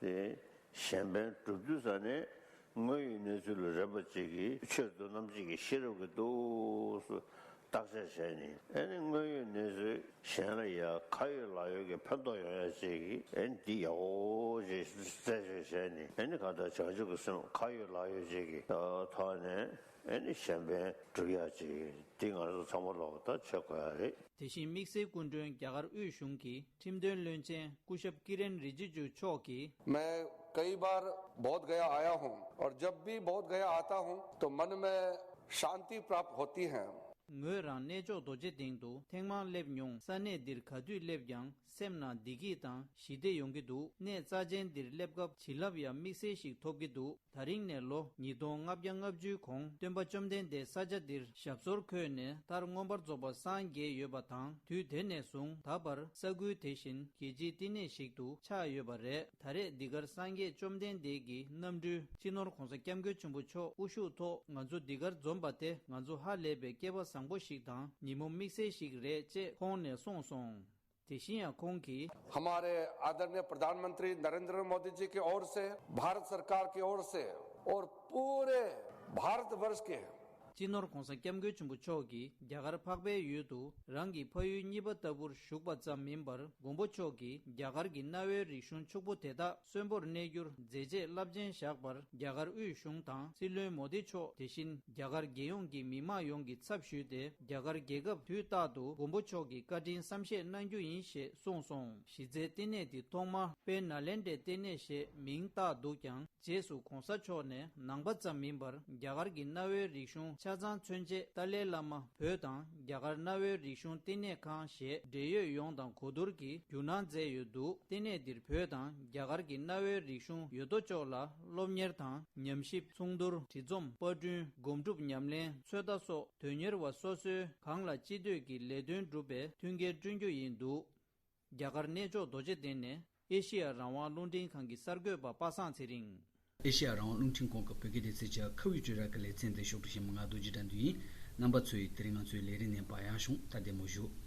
དེ་གཞན་ཕན་སྒྲུབ་དུས་ཙ་ནས་དངོས་ཡོད་གནས་ཚུལ་ལ་རན་པ་ཅིག་གིས་ཆོས་མདོ་རྣམ་འབྱེད་ཀྱི་ཤེས་རབ་ཀྱིས་འདུག་སེ་བརྟག་དཔྱད་བྱས་ནས། ཨ་ནི་དངོས་ཡོད་གནས་ཚུལ་གཞན་ལ་ཡ་ཁ་ཡོད་ལག་ཡོད་ཀྱི་ཕན་ཐོགས་ཡོང་ཡ་ཅིག་གིས་ཨ་ནི་འདི་ཡག་པོ་ཅིག་རྩད་གཅོད་བྱས་ནས། ཨ་ནི་གང་ལྟར་བྱང་ཆུབ་ཀྱི་སེམས་ཁ་ཡོད་ལག་ཡོད་ཅིག་གི་ཐོག་ནས་ཨ་ནི་གཞན་ཕན་སྒྲུབ་ཡ་ཅིག་འདི་ང་ཚོ་ཚང་མ་ལོག་ད་བྱེད་དགོས་ཡ་རེད། དེ་བཞིན་དམིགས་བསལ་སྐུ་མགྲོན་རྒྱ་གར་དབུས་གཞུང་གི་ཁྲིམས་དོན་བློན་ཆེན་སྐུ་ཞབས་ཀི་རེན་རི་ཇི་ཇུ་མཆོག་གིས། मैं कई बार बोध गया आया हूँ और जब भी बोध गया आता हूँ तो मन में शांति प्राप्त होती है। ངོས་རང་གནས་མཆོག་རྡོ་རྗེ་གདན་དུ་ཐེངས་མང་སླེབས་མྱོང་། ས་གནས་འདིར་ག་དུས་སླེབས་ཀྱང་སེམས་ནང་བདེ་སྐྱིད་དང་ཞི་བདེ་ཡོང་གི་འདུག་གནས་རྩ་ཆེན་འདིར་སླེབས་སྐབས་བྱིན་རླབས་ཡང་དམིགས་བསལ་ཞིག་ཐོབ་ཀྱི་འདུག་ད་རིང་ནས་ལོ་ཉིས་སྟོང་ལྔ་བརྒྱ་ལྔ་བཅུའི་གོང་སྟོན་པ་བཅོམ་ལྡན་འདས་ས་ཆ་འདིར་ཞབས་སོར་འཁོད་ནས་མཐར་མངོན་པར་རྫོགས་པར་སངས་རྒྱས་ཡོད་པ་དང་། དུས་དེ་ནས་བཟུང་ད་བར་ས་ཁུལ་དེ་བཞིན་རྒྱལ་སྤྱིའི་བསྟི་གནས་ཤིག་ཏུ་ཆགས་ཡོད་པ་རེད། ད་རེས་འདི་གར་སངས་རྒྱས་བཅོམ་ལྡན་འདས་ཀྱི་རྣམ་སྤྲུལ་སྤྱི་ནོར་༧གོང་ས་༧སྐྱབས་མགོན་ཆེན་པོ་མཆོག་དབུ་བཞུགས་ཐོག་ང་ཚོ་འདི་གར་འཛོམས་པ་དེ་ང་ཚོ་ཧ་ལས་པའི་སྐལ་བ་བཟང་པོ་ཞིག་དང་ཉིན་མོ་དམིགས་བསལ་ཞིག་རེད་ཅེས་ཁོང་ནས་གསུངས་སོང་། དེ་བཞིན་ཡང་ཁོང་གིས། हमारे आदरणीय प्रधानमंत्री नरेंद्र मोदी जी की ओर से, भारत सरकार की ओर से और पूरे भारतवर्ष के སྤྱི་ནོར་༧གོང་ས་༧སྐྱབས་མགོན་ཆེན་པོ་མཆོག་གིས་རྒྱ་གར་འཕགས་པའི་ཡུལ་དུ་རང་གི་ཕ་ཡུལ་གཉིས་པ་ལྟ་བུར་བཞུགས་པ་ཙམ་མིན་པར། མགོན་པོ་མཆོག་གིས་རྒྱ་གར་གྱི་གནའ་བོའི་རིག་གཞུང་ཕྱུག་པོ་དེ་དག་གསོན་པོར་གནས་རྒྱུར་མཛད་རྗེས་རླབས་ཆེན་བཞག་པར། རྒྱ་གར་དབུས་གཞུང་དང་སྲིད་བློན་མོ་དི་མཆོག་དེ་བཞིན་རྒྱ་གར་རྒྱལ་ཡོངས་ཀྱི་མི་མང་ཡོངས་ཀྱི་ཚབ་ཞུས་ཏེ། རྒྱ་གར་རྒྱལ་ཁབ་དུས་རྟག་ཏུ་མགོན་པོ་མཆོག་གི་བཀའ་དྲིན་བསམ་ཤེས་གནང་རྒྱུ་ཡིན་ཞེས་གསུངས་སོང་། གཞི་རྩའི་ལྟེ་གནས་འདི་ཐོག་མར་དཔལ་ནཱ་ལེནྡྲའི་ལྟེ་གནས་ཞེས་མིང་བཏགས་འདུག་ཀྱང་། རྗེས་སུ་གོང་ས་མཆོག་ནས་ནང་པ་ཙམ་མིན་པར་རྒྱ་གར་གྱི་གནའ་བོའི་རིག་གཞུང་ཆ་ཚང་མཚོན་ཆེད་ཏཱ་ལའི་བླ་མ་བོད་དང་རྒྱ་གར་གནའ་བོའི་རིག་གཞུང་བསྟི་གནས་ཁང་ཞེས་འབྲེལ་ཡོད་ཡོངས་དང་གོ་བསྡུར་གྱིས་བསྒྱུར་གནང་མཛད་ཡོད་འདུག་ལྟེ་གནས་འདིར་བོད་དང་རྒྱ་གར་གྱི་གནའ་བོའི་རིག་གཞུང་ཡོད་དོ་ཅོག་ལ་སློབ་གཉེར་དང་ཉམས་ཞིབ། ཚོགས་འདུར། བྲིས་རྩོམ། པར་སྐྲུན། སྒོམ་སྒྲུབ་ཉམས་ལེན། ཚོད་ལྟ་སོགས་དོན་གཉེར་བ་སོ་སོའི་གང་ལ་ཅི་འདོད་ཀྱི་ལས་དོན་སྒྲུབ་པའི་མཐུན་རྐྱེན་བསྐྲུན་རྒྱུ་ཡིན་འདུག་རྒྱ་གར་གནས་མཆོག་རྡོ་རྗེ་གདན་ནས་ཨེ་ཤེ་ཡ་རང་དབང་རླུང་འཕྲིན་ཁང་གི་གསར་འགོད་པ་པ་སངས་ཚེ་རིང་། ཨེ་ཤེ་ཡ་རང་དབང་རླུང་འཕྲིན་ཁང་གི་བོད་སྐད་སྡེ་ཚན་གྱི་ཁ་བའི་དྲིལ་བསྒྲགས་ཀྱི་ལེ་ཚན་འདི་ཕྱོགས་སྒྲིག་བྱེད་མི་ང་རྡོ་རྗེ་དགྲ་འདུལ་ཡིན། རྣམ་པ་ཚོས་དེ་རིང་ང་ཚོའི་ལས་རིམ་གནས་པ་ཡག་བྱུང་། ད་བདེ་མོ་བཞུགས།